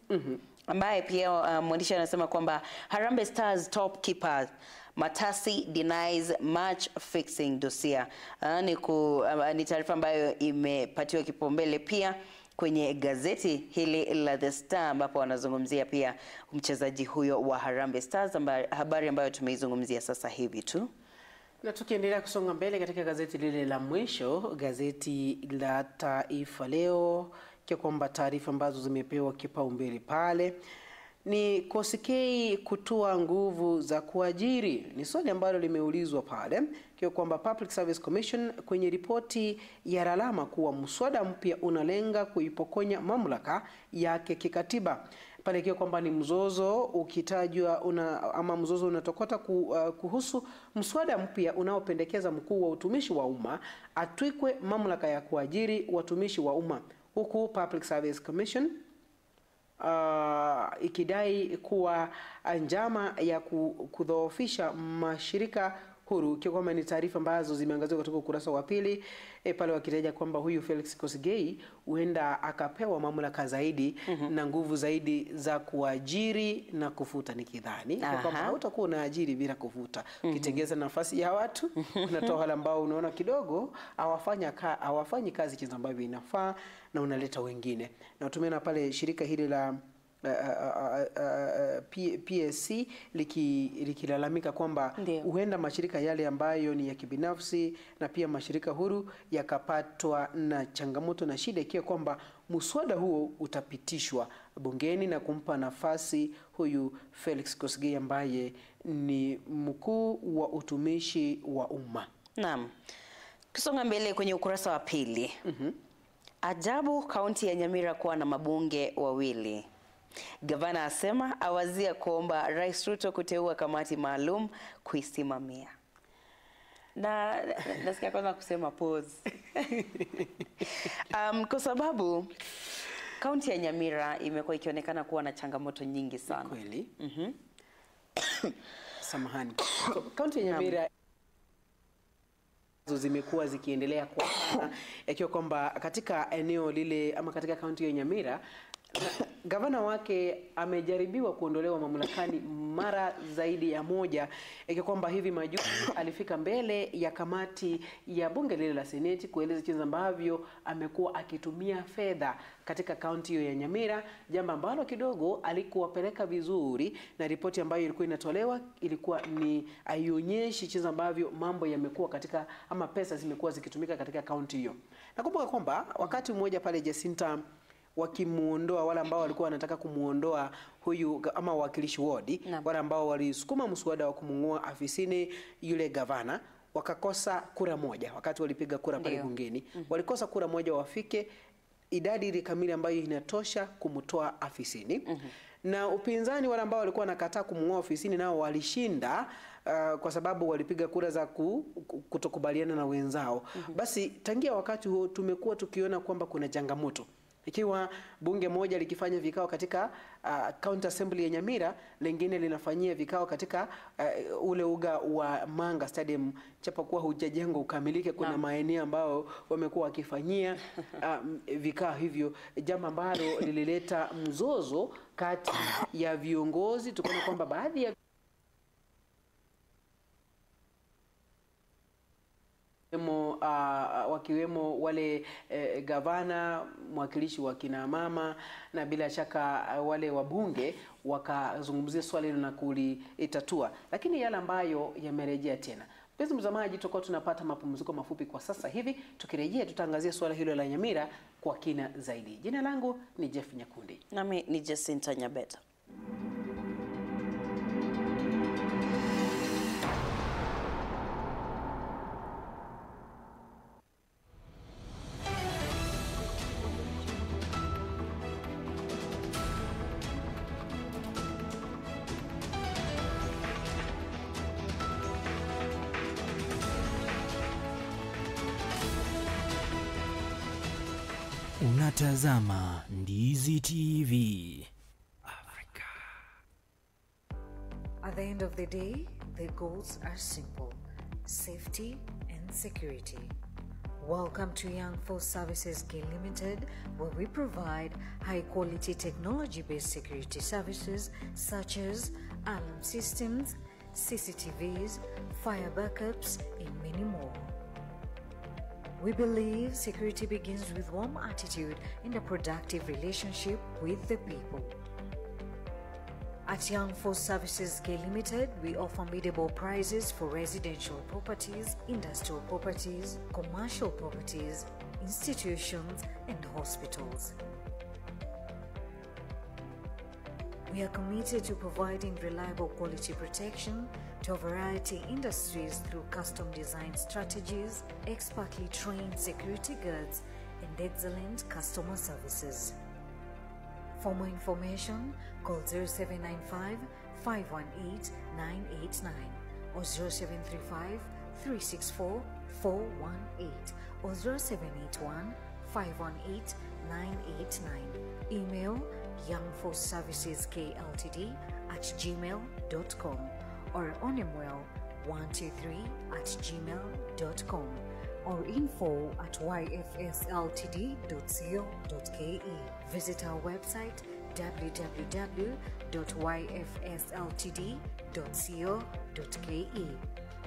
ambaye pia mwandishi anasema kwamba Harambee Stars top keeper Matasi denies match fixing dossier. Ni taarifa ambayo imepatiwa kipaumbele pia kwenye gazeti hili la The Star, ambapo wanazungumzia pia mchezaji huyo wa Harambee Stars, habari ambayo tumeizungumzia sasa hivi tu. Na tukiendelea kusonga mbele katika gazeti lile la mwisho, gazeti la Taifa Leo, kwa kwamba taarifa ambazo zimepewa kipaumbele pale ni Kosikei kutoa nguvu za kuajiri. Ni swali ambalo limeulizwa pale kwa kwamba Public Service Commission kwenye ripoti ya lalama kuwa mswada mpya unalenga kuipokonya mamlaka yake kikatiba. Pale ikiwa kwamba ni mzozo ukitajwa ama mzozo unatokota kuhusu mswada mpya unaopendekeza mkuu wa utumishi wa umma atwikwe mamlaka ya kuajiri watumishi wa umma, huku Public Service Commission ikidai kuwa njama ya kudhoofisha mashirika huru, ikiwa kwamba ni taarifa ambazo zimeangaziwa katika ukurasa wa pili, pale wakitaja kwamba huyu Felix Kosgei huenda akapewa mamlaka zaidi na nguvu zaidi za kuajiri na kufuta. Nikidhani kwamba hautakuwa unaajiri bila kufuta, ukitengeza nafasi ya watu unatoa wale ambao unaona kidogo hawafanyi kazi jinsi ambavyo inafaa na unaleta wengine. Na tumeona pale shirika hili la PSC likilalamika kwamba huenda mashirika yale ambayo ni ya kibinafsi na pia mashirika huru yakapatwa na changamoto na shida ikiwa kwamba muswada huo utapitishwa bungeni na kumpa nafasi huyu Felix Kosgei ambaye ni mkuu wa utumishi wa umma. Naam. Kusonga mbele kwenye ukurasa wa pili. Ajabu kaunti ya Nyamira kuwa na mabunge wawili. Gavana asema awazia kuomba Rais Ruto kuteua kamati maalum kuisimamia. Na nasikia kwanza kusema pause. Kwa sababu kaunti ya Nyamira imekuwa ikionekana kuwa na changamoto nyingi sana. Kweli? Samahani. Kaunti ya Nyamira zimekuwa zikiendelea kwa ikiwa kwamba katika eneo lile ama katika kaunti ya Nyamira gavana wake amejaribiwa kuondolewa mamlakani mara zaidi ya moja, ikiwa kwamba hivi majuzi alifika mbele ya kamati ya bunge lile la seneti kueleza jinsi ambavyo amekuwa akitumia fedha katika kaunti hiyo ya Nyamira, jambo ambalo kidogo alikuwapeleka vizuri, na ripoti ambayo ilikuwa inatolewa ilikuwa ni haionyeshi jinsi ambavyo mambo yamekuwa katika ama pesa zimekuwa zikitumika katika kaunti hiyo. Nakumbuka kwamba wakati mmoja pale Jacinta wakimuondoa wale ambao walikuwa wanataka kumuondoa huyu ama wakilishi wodi, wale ambao walisukuma mswada wa kumung'oa afisini yule gavana, wakakosa kura moja wakati walipiga kura pale bungeni. Walikosa kura moja wafike idadi ile kamili ambayo inatosha kumtoa afisini. Na upinzani wale ambao walikuwa wanakataa kumng'oa ofisini nao walishinda, kwa sababu walipiga kura za kutokubaliana na wenzao. Basi tangia wakati huo tumekuwa tukiona kwamba kuna changamoto. Ikiwa bunge moja likifanya vikao katika County Assembly ya Nyamira, lingine linafanyia vikao katika ule uga wa Manga Stadium, japokuwa hujajengwa ukamilike, kuna maeneo ambao wamekuwa wakifanyia vikao hivyo, jambo ambalo lilileta mzozo kati ya viongozi. Tukaona kwamba baadhi ya wakiwemo wale gavana, mwakilishi wa kina mama na bila shaka wale wabunge wakazungumzia swali hilo na kulitatua, lakini yale ambayo yamerejea tena. Mpenzi mtazamaji, tutakuwa tunapata mapumziko mafupi kwa sasa hivi. Tukirejea tutaangazia swala hilo la Nyamira kwa kina zaidi. Jina langu ni Jeff Nyakundi. Nami ni Jacinta Nyabeta. Unatazama Ndizi TV. Africa. At the end of the day, the goals are simple: safety and security. Welcome to Young Force Services K Limited, where we provide high-quality technology-based security services such as alarm systems, CCTVs, fire backups, and many more. We believe security begins with warm attitude and a productive relationship with the people. At Young Force Services K Limited, we offer biddable prices for residential properties, industrial properties, commercial properties, institutions, and hospitals. We are committed to providing reliable quality protection to a variety of industries through custom design strategies, expertly trained security guards, and excellent customer services. For more information, call 0795 518 989 or 0735 364 418 or 0781 518 989. Email youngforceserviceskltd@gmail.com or onemwell 123@gmail.com or info@yfsltd.co.ke. Visit our website www.yfsltd.co.ke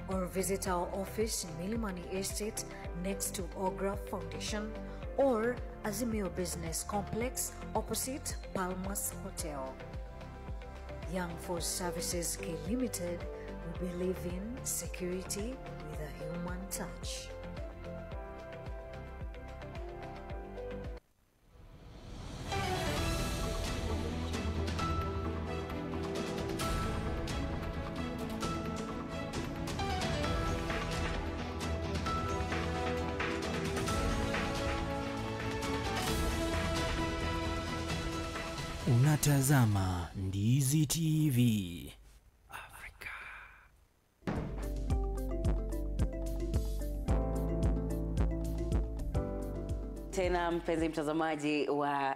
or visit our office in Milimani Estate next to Ogra Foundation or Azimio Business Complex opposite Palmas Hotel. Young Force Services K Limited, we believe in security with a human touch. Unatazama Ndizi TV. Afrika. Tena mpenzi mtazamaji wa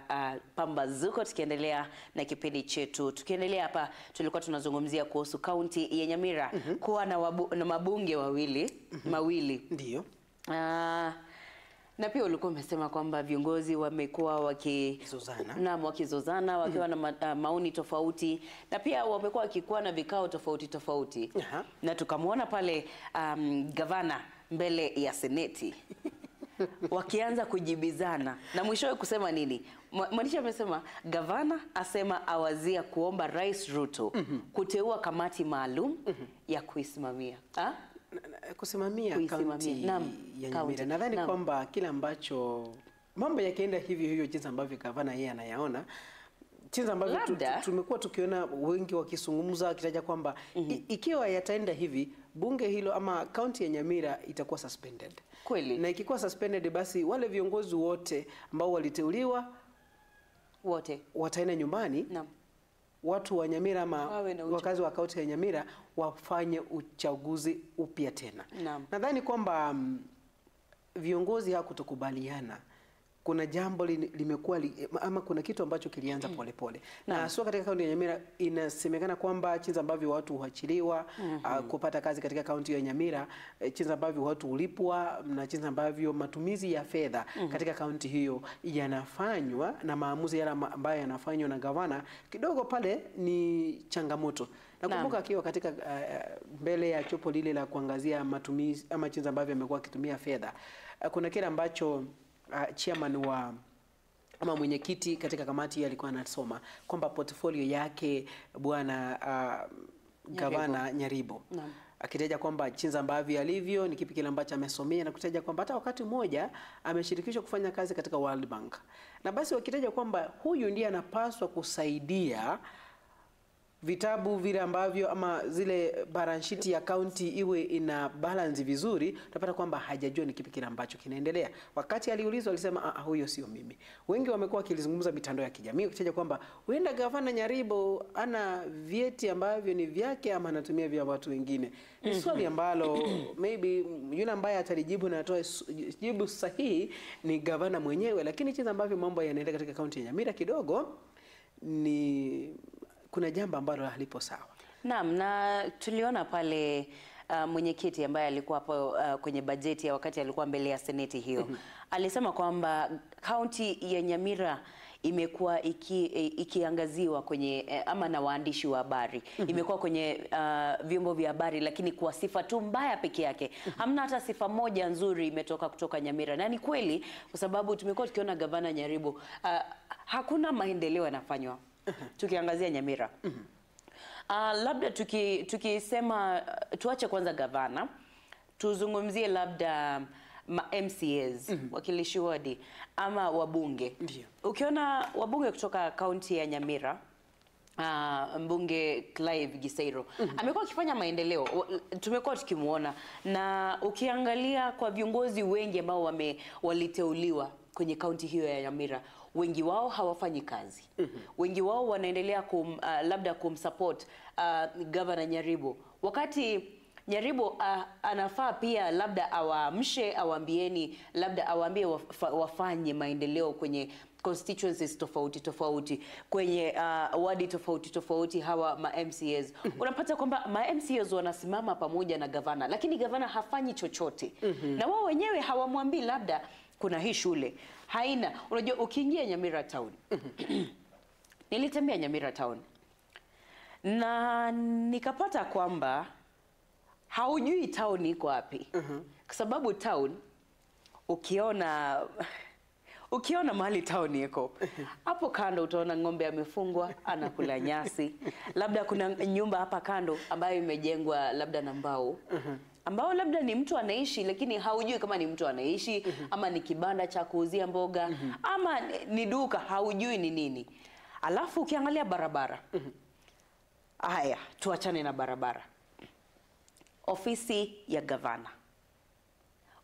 Pambazuko, tukiendelea na kipindi chetu. Tukiendelea hapa tulikuwa tunazungumzia kuhusu kaunti ya Nyamira kuwa na mabunge wawili, mawili. Ndio. Na pia ulikuwa umesema kwamba viongozi wamekuwa wakizozana. Naam, wakizozana wakiwa na maoni tofauti, na pia wamekuwa wakikuwa na vikao tofauti tofauti. Na tukamwona pale gavana mbele ya seneti wakianza kujibizana na mwishowe kusema nini? Mwandishi amesema gavana asema awazia kuomba Rais Ruto kuteua kamati maalum ya kuisimamia. Kusimamia kaunti ya Nyamira. Nadhani kwamba kile ambacho mambo yakienda hivyo hivyo jinsi ambavyo gavana yeye anayaona, jinsi ambavyo tumekuwa tukiona wengi wakizungumza wakitaja kwamba ikiwa yataenda hivi bunge hilo ama kaunti ya Nyamira itakuwa suspended. Kweli. Na ikikuwa suspended basi wale viongozi wote ambao waliteuliwa wote wataenda nyumbani. Naam. Watu wa Nyamira ama wakazi wa kaunti ya Nyamira wafanye uchaguzi upya tena. Nadhani kwamba viongozi hakutokubaliana. Kuna jambo limekuwa ama kuna kitu ambacho kilianza pole pole. Na sio katika kaunti ya Nyamira, inasemekana kwamba jinsi ambavyo watu huachiliwa kupata kazi katika kaunti ya Nyamira, jinsi ambavyo watu hulipwa na jinsi ambavyo matumizi ya fedha katika kaunti hiyo yanafanywa na maamuzi yale ambayo yanafanywa na gavana kidogo pale ni changamoto. Nakumbuka akiwa katika mbele ya chopo lile la kuangazia matumizi ama jinsi ambavyo amekuwa akitumia fedha, kuna kile ambacho chairman wa ama mwenyekiti katika kamati hiyo alikuwa anasoma kwamba portfolio yake bwana gavana Nyaribo, akitaja kwamba jinsi ambavyo alivyo ni kipi kile ambacho amesomea, na kutaja kwamba hata wakati mmoja ameshirikishwa kufanya kazi katika World Bank, na basi wakitaja kwamba huyu ndiye anapaswa kusaidia vitabu vile ambavyo ama zile balance sheet ya county iwe ina balance vizuri, utapata kwamba hajajua ni kipi kile ambacho kinaendelea. Wakati aliulizwa alisema huyo sio mimi. Wengi wamekuwa wakilizungumza mitandao ya kijamii wakitaja kwamba huenda gavana Nyaribo ana vyeti ambavyo ni vyake ama anatumia vya watu wengine. Ni swali ambalo maybe yule ambaye atalijibu na atoe jibu sahihi ni gavana mwenyewe, lakini jinsi ambavyo mambo yanaendelea katika county ya Nyamira kidogo ni kuna jambo ambalo halipo sawa. Naam, na tuliona pale mwenyekiti ambaye alikuwa hapo kwenye bajeti ya wakati alikuwa mbele ya seneti hiyo. Alisema kwamba kaunti ya Nyamira imekuwa ikiangaziwa kwenye ama na waandishi wa habari. Imekuwa kwenye vyombo vya habari, lakini kwa sifa tu mbaya peke yake. Hamna hata sifa moja nzuri imetoka kutoka Nyamira. Na ni kweli kwa sababu tumekuwa tukiona gavana Nyaribo hakuna maendeleo yanafanywa. Tukiangazia Nyamira. Labda tukisema tuache kwanza gavana, tuzungumzie labda ma MCAs, wakilishi wadi ama wabunge. Ndiyo. Ukiona wabunge kutoka kaunti ya Nyamira, mbunge Clive Gisairo amekuwa akifanya maendeleo, tumekuwa tukimuona, na ukiangalia kwa viongozi wengi ambao waliteuliwa kwenye kaunti hiyo ya Nyamira, wengi wao hawafanyi kazi. Wengi wao wanaendelea labda kumsupport Governor Nyaribo. Wakati Nyaribo anafaa pia labda awaamshe, awaambieni, labda awaambie wafanye maendeleo kwenye constituencies tofauti tofauti, kwenye wadi tofauti tofauti, hawa ma MCAs. Unapata kwamba ma MCAs wanasimama pamoja na gavana, lakini gavana hafanyi chochote. Na wao wenyewe hawamwambii labda kuna hii shule haina. Unajua ukiingia Nyamira Town, nilitembea Nyamira Town na nikapata kwamba haujui town iko wapi. Kwa sababu town ukiona mahali town iko hapo kando utaona ng'ombe amefungwa anakula nyasi, labda kuna nyumba hapa kando ambayo imejengwa labda na mbao ambao labda ni mtu anaishi, lakini haujui kama ni mtu anaishi ama ni kibanda cha kuuzia mboga ama ni duka, haujui ni nini. Alafu ukiangalia barabara, haya tuachane na barabara, ofisi ya gavana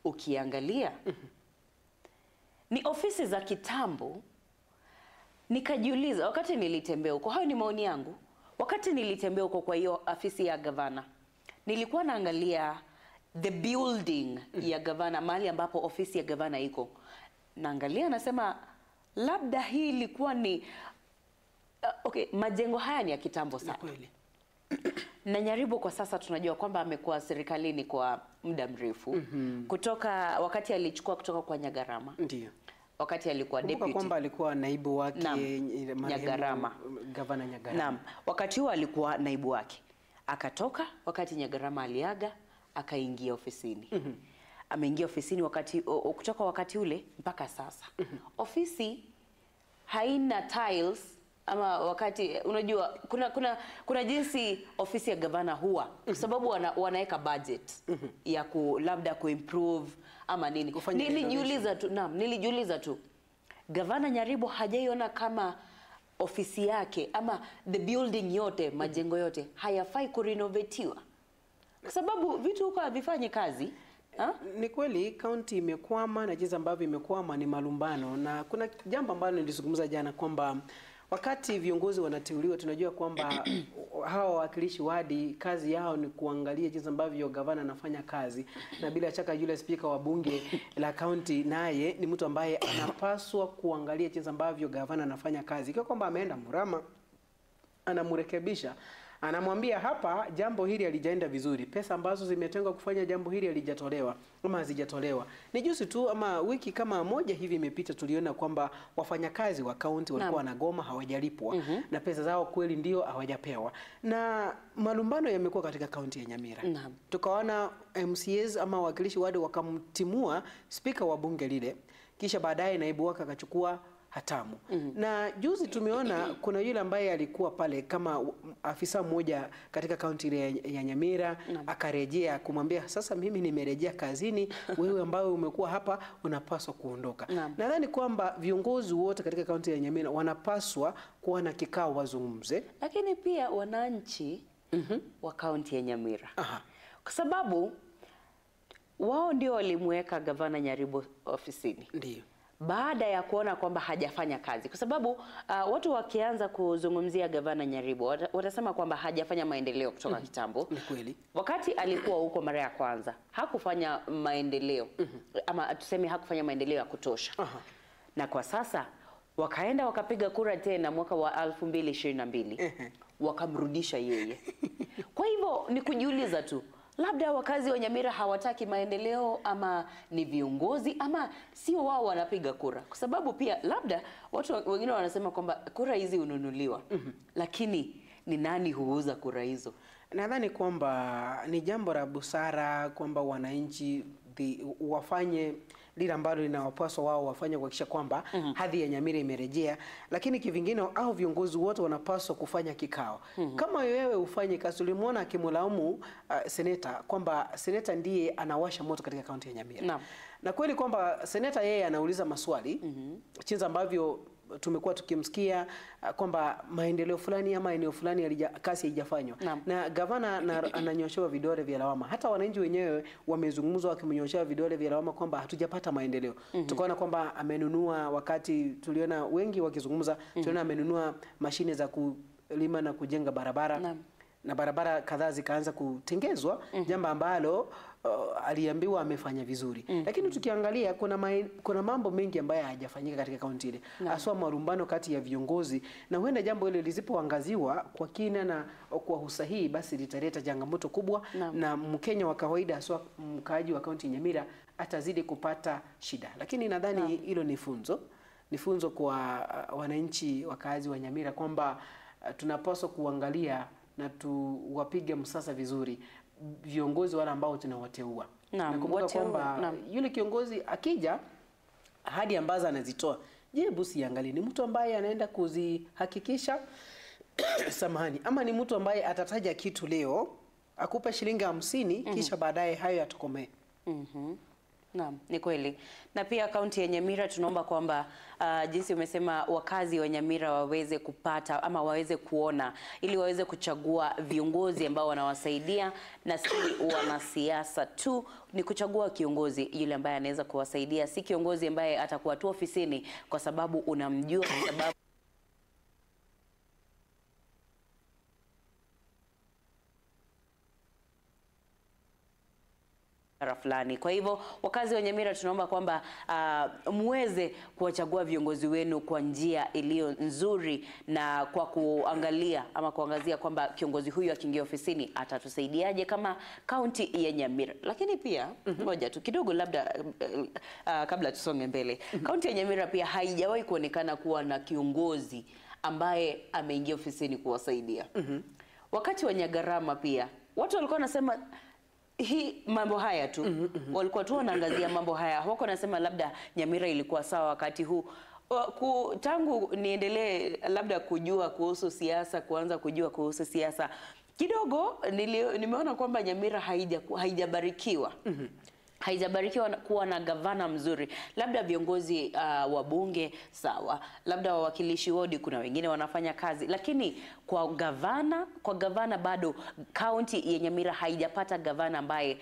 ukiangalia ni ofisi za kitambo. Nikajiuliza wakati nilitembea huko, hayo ni maoni yangu, wakati nilitembea huko kwa hiyo ofisi ya gavana, nilikuwa naangalia the building ya gavana, mahali ambapo ofisi ya gavana iko, naangalia nasema labda hii ilikuwa ni okay, majengo haya ni ya kitambo sana. Na Nyaribo kwa sasa tunajua kwamba amekuwa serikalini kwa muda mrefu. Kutoka wakati alichukua kutoka kwa Nyagarama. Ndiyo. Wakati alikuwa deputy. Kumbuka kwamba alikuwa naibu wake Nyagarama. Gavana Nyagarama. Naam, wakati huo alikuwa naibu wake. Akatoka wakati Nyagarama aliaga, akaingia ofisini. Ameingia ofisini wakati kutoka wakati ule mpaka sasa. Ofisi haina tiles ama wakati unajua kuna jinsi ofisi ya gavana huwa kwa sababu wanaweka budget ya labda kuimprove ama nini. Nilijiuliza tu, naam, nilijiuliza tu gavana Nyaribo hajaiona kama ofisi yake ama the building yote, majengo yote hayafai kurenovatiwa kwa sababu vitu huko havifanyi kazi. Ha? Ni kweli kaunti imekwama, na jinsi ambavyo imekwama ni malumbano, na kuna jambo ambalo nilizungumza jana kwamba wakati viongozi wanateuliwa tunajua kwamba hawa wawakilishi wadi kazi yao ni kuangalia jinsi ambavyo gavana anafanya kazi, na bila shaka yule spika wa bunge la kaunti naye ni mtu ambaye anapaswa kuangalia jinsi ambavyo gavana anafanya kazi. Ikiwa kwamba ameenda mrama, anamrekebisha, anamwambia hapa jambo hili halijaenda vizuri, pesa ambazo zimetengwa kufanya jambo hili halijatolewa ama hazijatolewa. Ni juzi tu ama wiki kama moja hivi imepita, tuliona kwamba wafanyakazi wa kaunti walikuwa wanagoma, hawajalipwa na pesa zao kweli ndio hawajapewa, na malumbano yamekuwa katika kaunti ya Nyamira. Tukaona MCAs ama wawakilishi wadi wakamtimua spika wa bunge lile, kisha baadaye naibu wake akachukua hatamu. Na juzi tumeona kuna yule ambaye alikuwa pale kama afisa mmoja katika kaunti ile ya Nyamira, akarejea kumwambia sasa mimi nimerejea kazini, wewe ambaye umekuwa hapa unapaswa kuondoka. Nadhani kwamba viongozi wote katika kaunti ya Nyamira wanapaswa kuwa na kikao wazungumze, lakini pia wananchi wa kaunti ya Nyamira. Kwa sababu wao ndio walimweka gavana Nyaribo ofisini. Ndiyo. Baada ya kuona kwamba hajafanya kazi, kwa sababu watu wakianza kuzungumzia gavana Nyaribo watasema kwamba hajafanya maendeleo kutoka kitambo. Ni kweli. Wakati alikuwa huko mara ya kwanza hakufanya maendeleo, ama tuseme hakufanya maendeleo ya kutosha. Na kwa sasa wakaenda wakapiga kura tena mwaka wa 2022 wakamrudisha yeye. Kwa hivyo ni kujiuliza tu, labda wakazi wa Nyamira hawataki maendeleo, ama ni viongozi, ama sio wao wanapiga kura. Kwa sababu pia labda watu wengine wanasema kwamba kura hizi hununuliwa. Lakini ni nani huuza kura hizo? Nadhani kwamba ni jambo la busara kwamba wananchi wafanye lile ambalo linawapaswa wao wafanye kuhakikisha kwamba hadhi ya Nyamira imerejea, lakini kivingine au viongozi wote wanapaswa kufanya kikao. Kama wewe ufanye kazi, ulimuona akimlaumu seneta kwamba seneta ndiye anawasha moto katika kaunti ya Nyamira. Na kweli kwamba seneta yeye anauliza maswali jinsi ambavyo tumekuwa tukimsikia kwamba maendeleo fulani ama eneo fulani kasi haijafanywa. Na gavana ananyoshewa vidole vya lawama. Hata wananchi wenyewe wamezungumzwa wakimnyoshewa vidole vya lawama kwamba hatujapata maendeleo. Tukaona kwamba amenunua, wakati tuliona wengi wakizungumza, tuliona amenunua mashine za kulima na kujenga barabara. na barabara kadhaa zikaanza kutengezwa, jambo ambalo aliambiwa amefanya vizuri. Lakini tukiangalia kuna mambo mengi ambayo hayajafanyika katika kaunti ile, haswa marumbano kati ya viongozi, na huenda jambo hilo lisipoangaziwa kwa kina na kwa usahihi, basi litaleta changamoto kubwa na Mkenya wa kawaida haswa mkaaji wa kaunti Nyamira atazidi kupata shida. Lakini nadhani hilo ni funzo, ni funzo kwa wananchi wakazi wa Nyamira kwamba tunapaswa kuangalia na tuwapige msasa vizuri viongozi wale ambao tunawateua. Nakumbuka kwamba yule kiongozi akija, ahadi ambazo anazitoa, je, busi angalie ni mtu ambaye anaenda kuzihakikisha samahani, ama ni mtu ambaye atataja kitu leo akupe shilingi 50 kisha baadaye hayo yatokomee. Naam, ni kweli. Na pia kaunti ya Nyamira tunaomba kwamba jinsi umesema wakazi wa Nyamira waweze kupata ama waweze kuona ili waweze kuchagua viongozi ambao wanawasaidia na si wanasiasa tu. Ni kuchagua kiongozi yule ambaye anaweza kuwasaidia, si kiongozi ambaye atakuwa tu ofisini kwa sababu unamjua, kwa sababu fulani. Kwa hivyo wakazi wa Nyamira tunaomba kwamba muweze kuwachagua viongozi wenu kwa njia iliyo nzuri na kwa kuangalia ama kuangazia kwamba kiongozi huyu akiingia ofisini atatusaidiaje kama kaunti ya Nyamira. Lakini pia ngoja tu kidogo labda kabla tusonge mbele. Kaunti ya Nyamira pia haijawahi kuonekana kuwa na kiongozi ambaye ameingia ofisini kuwasaidia. Wakati wa Nyagarama pia watu walikuwa wanasema hii mambo haya tu. Walikuwa tu wanaangazia mambo haya. Hawako nasema labda Nyamira ilikuwa sawa wakati huu. Tangu niendelee labda kujua kuhusu siasa, kuanza kujua kuhusu siasa kidogo, nimeona kwamba Nyamira haijabarikiwa. Haijabarikiwa kuwa na gavana mzuri. Labda viongozi wa bunge sawa, labda wawakilishi wodi kuna wengine wanafanya kazi, lakini kwa gavana bado kaunti ya Nyamira haijapata gavana ambaye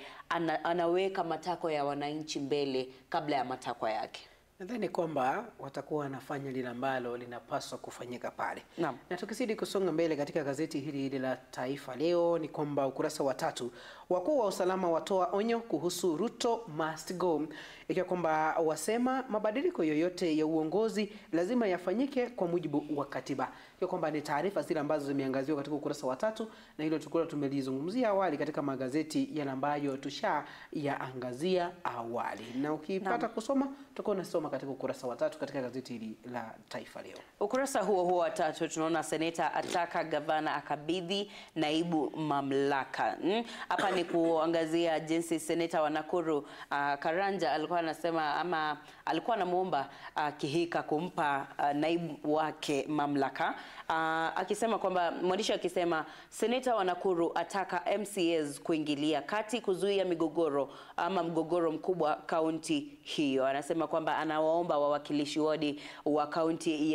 anaweka matakwa ya wananchi mbele kabla ya matakwa yake. Nadhani kwamba watakuwa wanafanya lile ambalo linapaswa kufanyika pale. Na tukizidi kusonga mbele katika gazeti hili la Taifa Leo ni kwamba ukurasa wa 3, wakuu wa usalama watoa onyo kuhusu Ruto must go, ikiwa kwamba wasema mabadiliko yoyote ya uongozi lazima yafanyike kwa mujibu wa katiba. Ikiwa kwamba ni taarifa zile ambazo zimeangaziwa katika ukurasa wa 3, na hilo tukio tumelizungumzia awali katika magazeti yale ambayo tusha yaangazia awali. Na ukipata kusoma tutakuwa tunasoma katika ukurasa wa 3 katika gazeti hili la Taifa Leo. Ukurasa huo wa 3 tunaona seneta ataka gavana akabidhi naibu mamlaka. Hapa ni kuangazia jinsi seneta wa Nakuru Karanja alikuwa anasema ama alikuwa anamuomba Kihika kumpa naibu wake mamlaka, akisema kwamba mwandishi akisema seneta wa Nakuru ataka MCAs kuingilia kati kuzuia migogoro ama mgogoro mkubwa kaunti hiyo. Anasema kwamba anawaomba wawakilishi wodi wa kaunti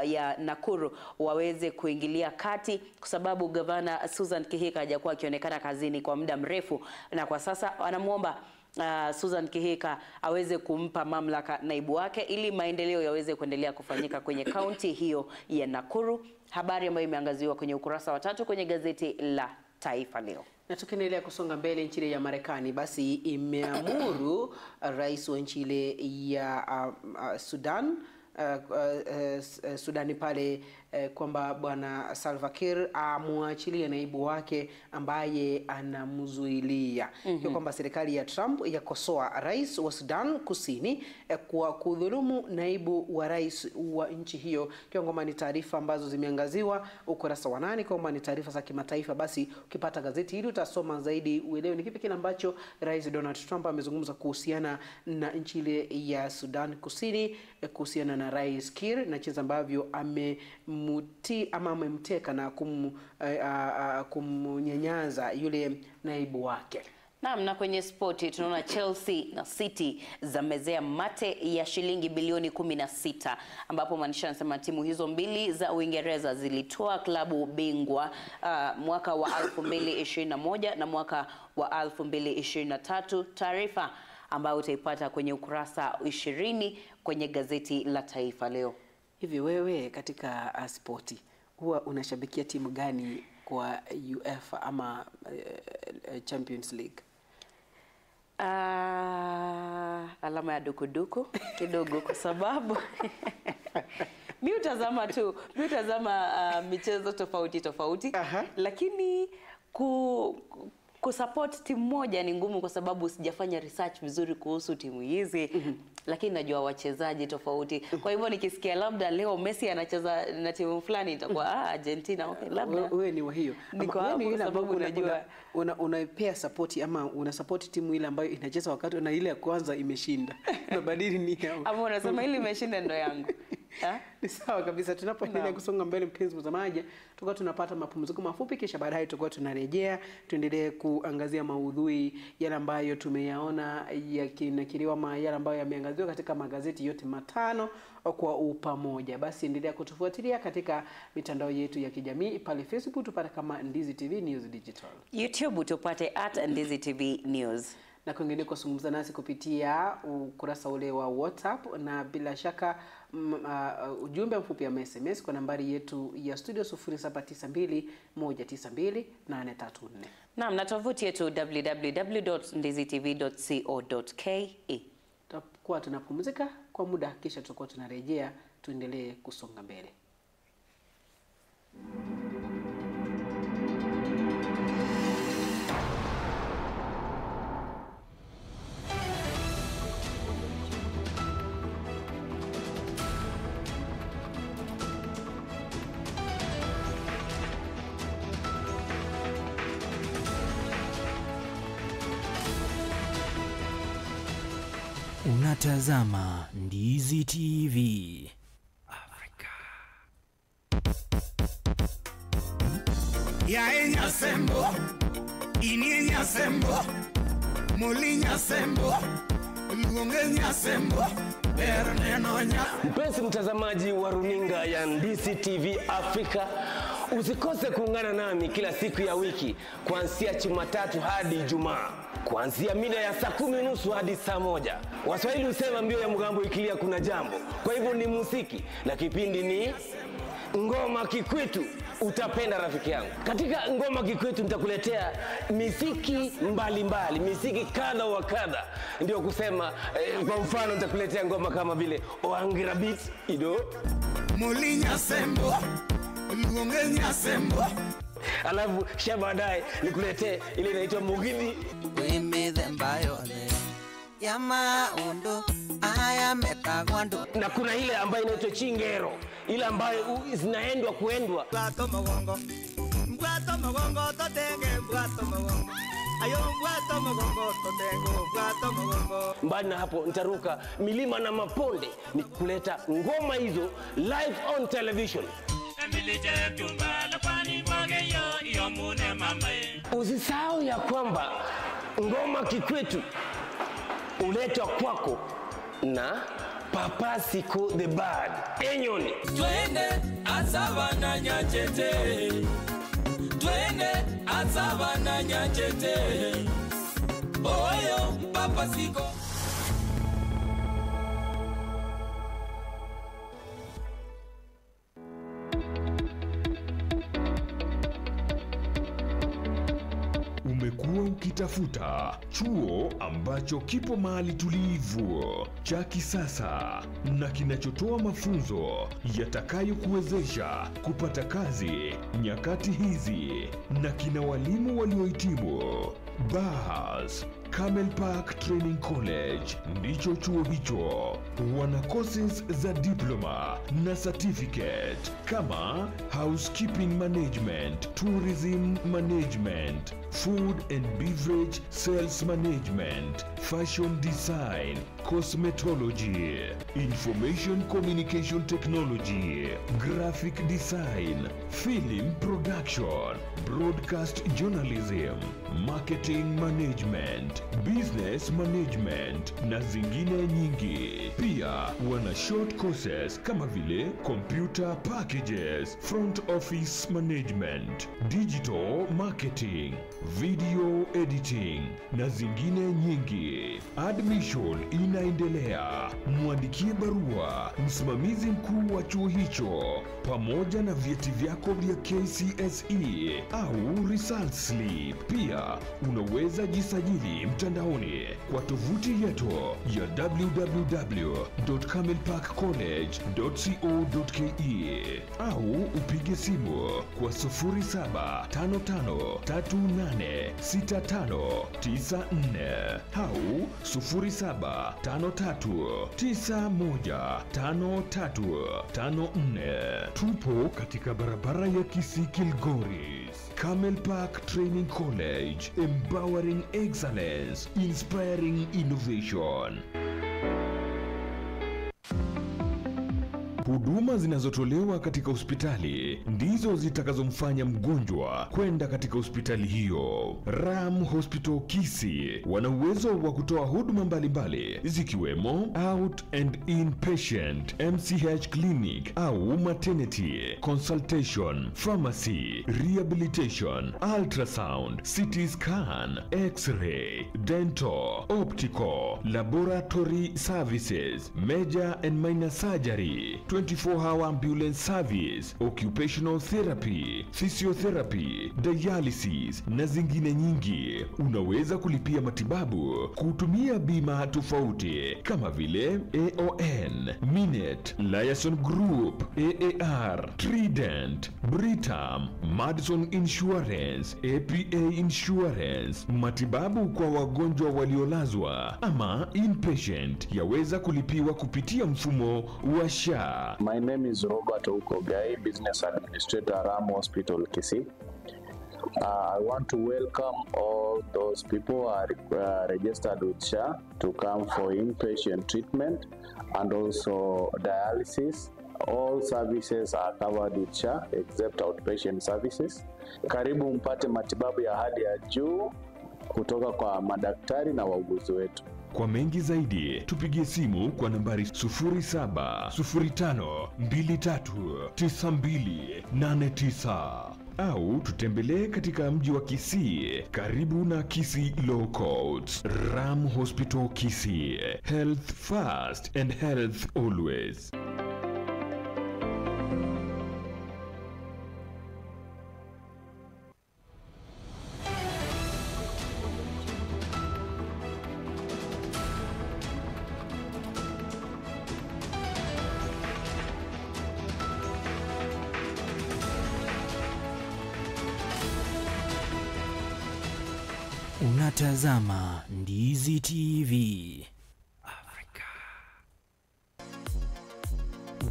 ya Nakuru waweze kuingilia kati kwa sababu gavana Susan Kihika hajakuwa akionekana kazini kwa muda mrefu, na kwa sasa anamuomba Susan Kihika aweze kumpa mamlaka naibu wake ili maendeleo yaweze kuendelea kufanyika kwenye kaunti hiyo ya Nakuru. Habari ambayo imeangaziwa kwenye ukurasa wa 3 kwenye gazeti la Taifa Leo. Na tukiendelea kusonga mbele, nchi ya Marekani basi imeamuru rais wa nchi ile ya Sudan Sudani pale kwamba bwana Salva Kiir amwachilie naibu wake ambaye anamzuilia. Kwa kwamba serikali ya Trump yakosoa rais wa Sudan Kusini kwa kudhulumu naibu wa rais wa nchi hiyo. Kwamba ni taarifa ambazo zimeangaziwa ukurasa wa 8, kwamba ni taarifa za kimataifa. Basi ukipata gazeti hili utasoma zaidi uelewe ni kipi kile ambacho Rais Donald Trump amezungumza kuhusiana na nchi ile ya Sudan Kusini, kuhusiana na Rais Kiir na jinsi ambavyo amemteka na kumnyanyaza yule naibu wake. Naam, na kwenye spoti tunaona Chelsea na City zamezea mate ya shilingi bilioni 16, ambapo maanisha anasema timu hizo mbili za Uingereza zilitoa klabu bingwa mwaka wa 2021 na mwaka wa 2023. Taarifa ambayo utaipata kwenye ukurasa 20 kwenye gazeti la Taifa Leo. Hivi wewe katika spoti huwa unashabikia timu gani kwa UEFA ama Champions League? Alama ya dukuduku kidogo kwa sababu mi utazama michezo tofauti tofauti. Lakini kusupport timu moja ni ngumu kwa sababu sijafanya research vizuri kuhusu timu hizi. Lakini najua wachezaji tofauti. Kwa hivyo nikisikia labda leo Messi anacheza na timu fulani itakuwa Argentina, okay, labda. Wewe ni wa hiyo. Wewe ni yule ambaye unajua unaipea support ama una support timu ile ambayo inacheza wakati na ile ya kwanza imeshinda. Unabadili ni hapo. Ama unasema ile imeshinda ndo yangu. Ni sawa kabisa. Tunapoendelea kusonga mbele, mpenzi mtazamaji, tutakuwa tunapata mapumziko mafupi, kisha baadaye tutakuwa tunarejea tuendelee kuangazia maudhui yale ambayo tumeyaona yakinakiliwa ama yale ambayo yameangaziwa katika magazeti yote matano kwa upamoja. Basi endelea kutufuatilia katika mitandao yetu ya kijamii. Pale Facebook tupate kama Ndizi TV News Digital, YouTube tupate @Ndizi TV News, na kwingineko zungumza nasi kupitia ukurasa ule wa WhatsApp, na bila shaka ujumbe mfupi wa SMS kwa nambari yetu ya studio 0792 192 834. Naam, na tovuti yetu www.ndizitv.co.ke. Tutakuwa tunapumzika kwa muda, kisha tutakuwa tunarejea tuendelee kusonga mbele. Unatazama Ndizi TV Afrika. Ya enyasembo, ininyasembo, mulinyasembo, luongenyasembo. Mpenzi mtazamaji wa runinga ya Ndizi TV Afrika, usikose kuungana nami kila siku ya wiki kuanzia Jumatatu hadi Ijumaa, kuanzia mida ya saa 10:30 hadi saa 1. Waswahili husema mbio ya mgambo ikilia kuna jambo. Kwa hivyo ni muziki na kipindi ni Ngoma Kikwetu. Utapenda rafiki yangu. Katika Ngoma Kikwetu nitakuletea miziki mbalimbali, miziki kadha wa kadha. Ndio kusema kwa mfano nitakuletea ngoma kama vile Oangira Beat, ido Mulinya Sembo, Luongenya Sembo. Alafu kisha baadaye nikuletee ile inaitwa Mugithi. Na kuna ile ambayo inaitwa Chingero, ile ambayo zinaendwa kuendwa. Mbali na hapo nitaruka milima na maponde nikuleta ngoma hizo live on television. Usisahau ya kwamba Ngoma Kikwetu uletwa kwako na Papa Siko the Bad Enyoni. Twende asabana nyachete, twende asabana nyachete, oyo Papa Siko. Umekuwa ukitafuta chuo ambacho kipo mahali tulivu, cha kisasa na kinachotoa mafunzo yatakayokuwezesha kupata kazi nyakati hizi na kina walimu waliohitimu. Bas, Camel Park Training College ndicho chuo hicho. Wana courses za diploma na certificate kama housekeeping management, tourism management, food and beverage sales management, fashion design, cosmetology, information communication technology, graphic design, film production, broadcast journalism, marketing management, business management na zingine nyingi. Pia wana short courses kama vile computer packages, front office management, digital marketing, video editing na zingine nyingi. Admission inaendelea. Mwandikie barua msimamizi mkuu wa chuo hicho pamoja na vyeti vyako vya KCSE au result slip. Pia unaweza jisajili mtandaoni kwa tovuti yetu ya www.camelparkcollege.co.ke au upige simu kwa 0755386594 au 0753915354. Tupo katika barabara ya Kisii Kilgoris. Camel Park Training College, empowering excellence, inspiring innovation. Huduma zinazotolewa katika hospitali ndizo zitakazomfanya mgonjwa kwenda katika hospitali hiyo. Ram Hospital Kisii wana uwezo wa kutoa huduma mbalimbali zikiwemo out and inpatient, MCH clinic au maternity, consultation, pharmacy, rehabilitation, ultrasound, CT scan, x-ray, dental, optical, laboratory services, major and minor surgery, 24-hour ambulance service, occupational therapy, physiotherapy, dialysis na zingine nyingi. Unaweza kulipia matibabu kutumia bima tofauti kama vile AON, Minet, Liaison Group, AAR, Trident, Britam, Madison Insurance, APA Insurance. Matibabu kwa wagonjwa waliolazwa ama inpatient yaweza kulipiwa kupitia mfumo wa SHA. My name is Robert Okogai, Business Administrator, Ram Hospital, Kisii. I want to welcome all those people who are registered with SHA to come for inpatient treatment and also dialysis. All services are covered with SHA except outpatient services. Karibu mpate matibabu ya hali ya juu kutoka kwa madaktari na wauguzi wetu. Kwa mengi zaidi tupigie simu kwa nambari 0705239289 au tutembelee katika mji wa Kisii karibu na Kisii Law Courts. Ram Hospital Kisii, health first and health always. Unatazama Ndizi TV.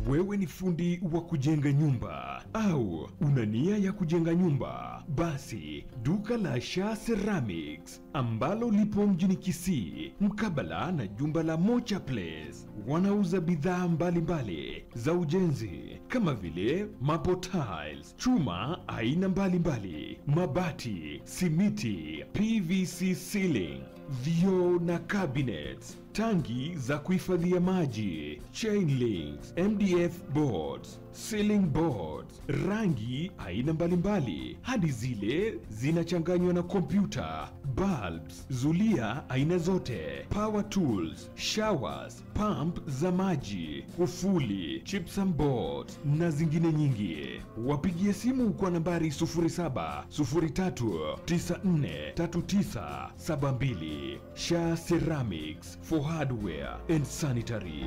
Wewe ni fundi wa kujenga nyumba au una nia ya kujenga nyumba? Basi duka la Sha Ceramics ambalo lipo mjini Kisii mkabala na jumba la Mocha Place wanauza bidhaa mbalimbali za ujenzi kama vile maple tiles, chuma aina mbalimbali, mabati, simiti, PVC ceiling, vioo na cabinets, tangi za kuhifadhia maji, chain links, MDF boards, ceiling boards, rangi aina mbalimbali hadi zile zinachanganywa na kompyuta, bulbs, zulia aina zote, power tools, showers, pump za maji, kufuli, gypsum boards na zingine nyingi. Wapigie simu kwa nambari 0703943972. Sha Ceramics for hardware and sanitary.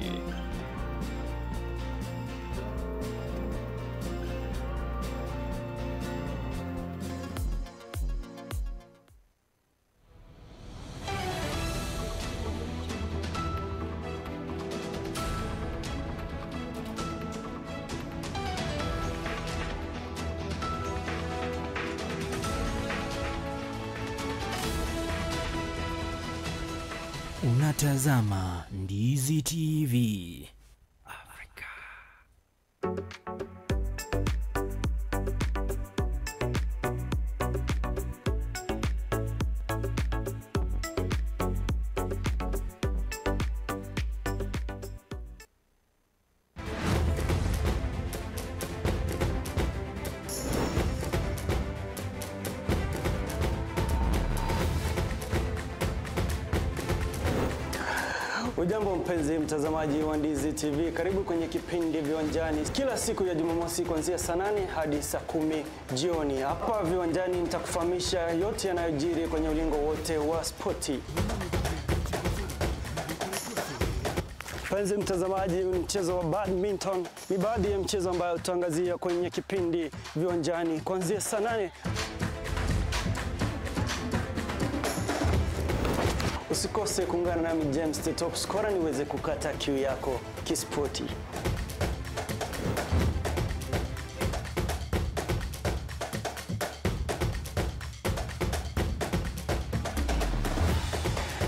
Unatazama Ndizi TV. Afrika. Hujambo mpenzi mtazamaji wa Ndizi TV, karibu kwenye kipindi Viwanjani kila siku ya Jumamosi kuanzia saa 8 hadi saa 10 jioni. Hapa Viwanjani nitakufahamisha yote yanayojiri kwenye ulingo wote wa spoti. Mpenzi mtazamaji, mchezo wa badminton ni baadhi ya mchezo ambayo tutaangazia kwenye kipindi Viwanjani kuanzia saa 8. Usikose kuungana nami James the Top Scorer niweze kukata kiu yako kispoti.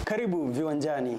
Karibu Viwanjani.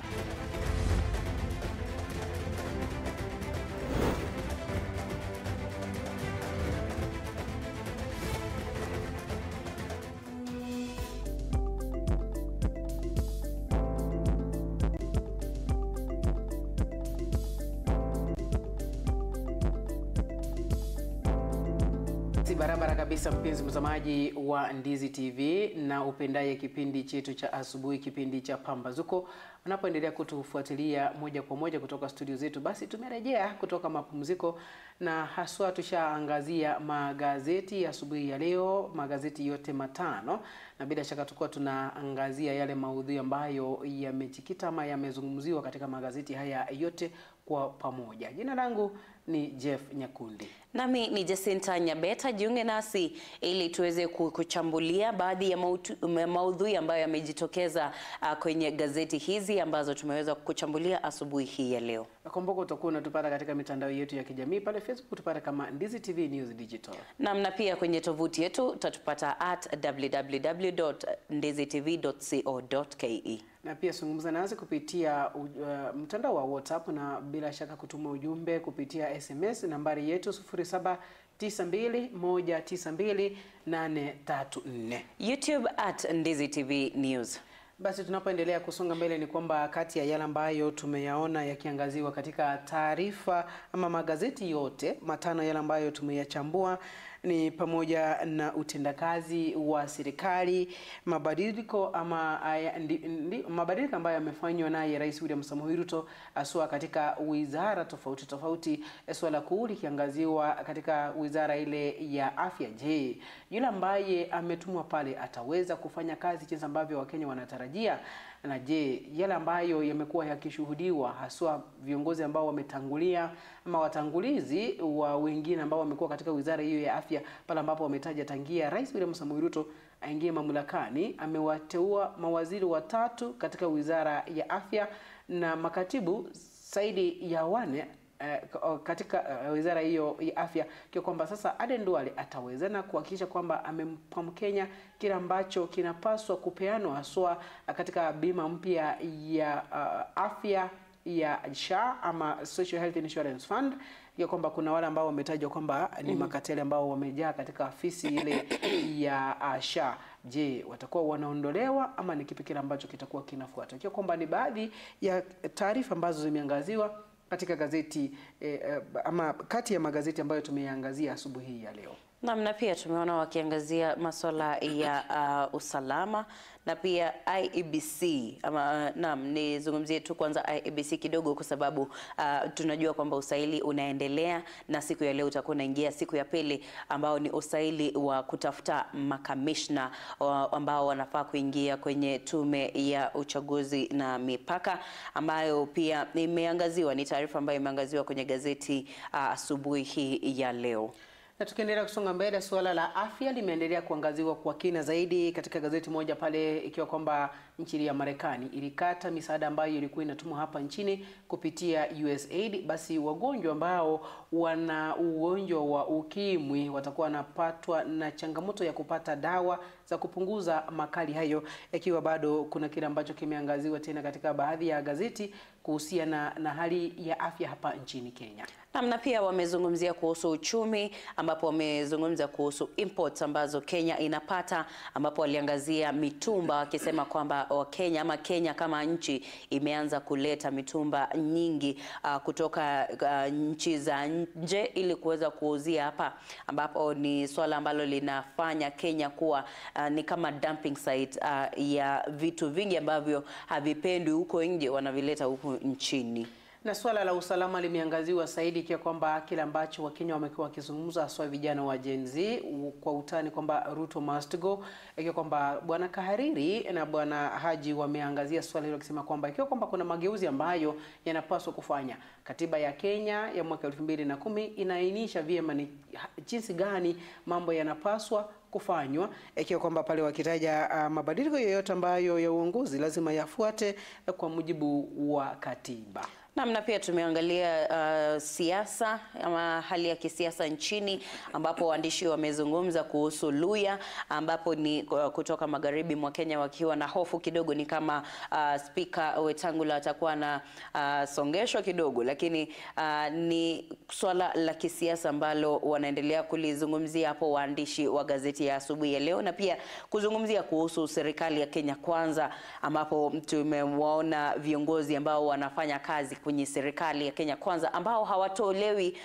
Barabara kabisa mpenzi mtazamaji wa Ndizi TV na upendaye kipindi chetu cha asubuhi, kipindi cha Pambazuko, unapoendelea kutufuatilia moja kwa moja kutoka studio zetu, basi tumerejea kutoka mapumziko na haswa tushaangazia magazeti asubuhi ya leo, magazeti yote matano, na bila shaka tukua tunaangazia yale maudhui ambayo yamejikita ama yamezungumziwa katika magazeti haya yote kwa pamoja. Jina langu ni Jeff Nyakundi. Nami ni Jacinta Nyabeta. Jiunge nasi ili tuweze kuchambulia baadhi ya maudhui ambayo yamejitokeza kwenye gazeti hizi ambazo tumeweza kuchambulia asubuhi hii ya leo. Kumbuka utakuwa unatupata katika mitandao yetu ya kijamii pale Facebook utupata kama Ndizi TV News Digital. Na pia kwenye tovuti yetu utatupata at www.ndizitv.co.ke. Na pia zungumza nasi kupitia mtandao wa WhatsApp na bila shaka kutuma ujumbe kupitia SMS nambari yetu 0792192834. YouTube at Ndizi TV News. Basi tunapoendelea kusonga mbele ni kwamba kati ya yale ambayo tumeyaona yakiangaziwa katika taarifa ama magazeti yote matano yale ambayo tumeyachambua ni pamoja na utendakazi wa serikali, mabadiliko ama mabadiliko ambayo yamefanywa naye Rais William Samoei Ruto haswa katika wizara tofauti tofauti, swala kuu likiangaziwa katika wizara ile ya afya. Je, yule ambaye ametumwa pale ataweza kufanya kazi jinsi ambavyo Wakenya wanatarajia? Na je, yale ambayo yamekuwa yakishuhudiwa haswa viongozi ambao wametangulia ama watangulizi wa wengine ambao wamekuwa katika wizara hiyo ya afya, pale ambapo wametaja tangia Rais William Samoei Ruto aingie mamlakani amewateua mawaziri watatu katika wizara ya afya na makatibu zaidi ya 4 katika wizara hiyo ya afya, kwa kwamba sasa Aden Duale ataweza na kuhakikisha kwamba amempa Mkenya kila ambacho kinapaswa kupeanwa haswa katika bima mpya ya afya ya SHA ama Social Health Insurance Fund, ya kwamba kuna wale ambao wametajwa kwamba ni makateli ambao wamejaa katika afisi ile ya SHA. Je, watakuwa wanaondolewa ama ni kipi kile ambacho kitakuwa kinafuata? Kwa kwamba ni baadhi ya taarifa ambazo zimeangaziwa katika gazeti ama kati ya magazeti ambayo tumeangazia asubuhi hii ya leo. Na pia tumeona wakiangazia masuala ya usalama na pia IEBC ama nizungumzie tu kwanza IEBC kidogo kwa sababu tunajua kwamba usaili unaendelea na siku ya leo utakuwa unaingia siku ya pili ambao ni usaili wa kutafuta makamishna ambao wanafaa kuingia kwenye tume ya uchaguzi na mipaka, ambayo pia imeangaziwa, ni taarifa ambayo imeangaziwa kwenye gazeti asubuhi hii ya leo. Na tukiendelea kusonga mbele, suala la afya limeendelea kuangaziwa kwa kina zaidi katika gazeti moja pale, ikiwa kwamba nchi ya Marekani ilikata misaada ambayo ilikuwa inatumwa hapa nchini kupitia USAID. Basi wagonjwa ambao wana ugonjwa wa ukimwi watakuwa wanapatwa na changamoto ya kupata dawa za kupunguza makali hayo, ikiwa bado kuna kile ambacho kimeangaziwa tena katika baadhi ya gazeti kuhusiana na hali ya afya hapa nchini Kenya. Na pia wamezungumzia kuhusu uchumi, ambapo wamezungumza kuhusu imports ambazo Kenya inapata, ambapo waliangazia mitumba wakisema kwamba Wakenya ama Kenya kama nchi imeanza kuleta mitumba nyingi kutoka nchi za nje ili kuweza kuuzia hapa, ambapo ni swala ambalo linafanya Kenya kuwa ni kama dumping site ya vitu vingi ambavyo havipendwi huko nje, wanavileta huku nchini. Na swala la usalama limeangaziwa zaidi, ikiwa kwamba kile ambacho Wakenya wamekuwa wakizungumza haswa vijana wa Gen Z kwa utani kwamba Ruto must go, ikiwa kwamba Bwana Kahariri na Bwana Haji wameangazia swala hilo wakisema kwamba ikiwa kwamba kuna mageuzi ambayo yanapaswa kufanya. Katiba ya Kenya ya mwaka 2010 inaainisha vyema ni jinsi gani mambo yanapaswa kufanywa, ikiwa kwamba pale wakitaja mabadiliko yoyote ambayo ya uongozi lazima yafuate kwa mujibu wa katiba. Na pia tumeangalia siasa ama hali ya kisiasa nchini, ambapo waandishi wamezungumza kuhusu Luya, ambapo ni kutoka magharibi mwa Kenya wakiwa na hofu kidogo, ni kama Spika Wetangula atakuwa na songesho kidogo, lakini ni swala la kisiasa ambalo wanaendelea kulizungumzia hapo waandishi wa gazeti ya asubuhi ya leo, na pia kuzungumzia kuhusu serikali ya Kenya Kwanza, ambapo tumewaona viongozi ambao wanafanya kazi kwenye serikali ya Kenya Kwanza ambao hawatolewi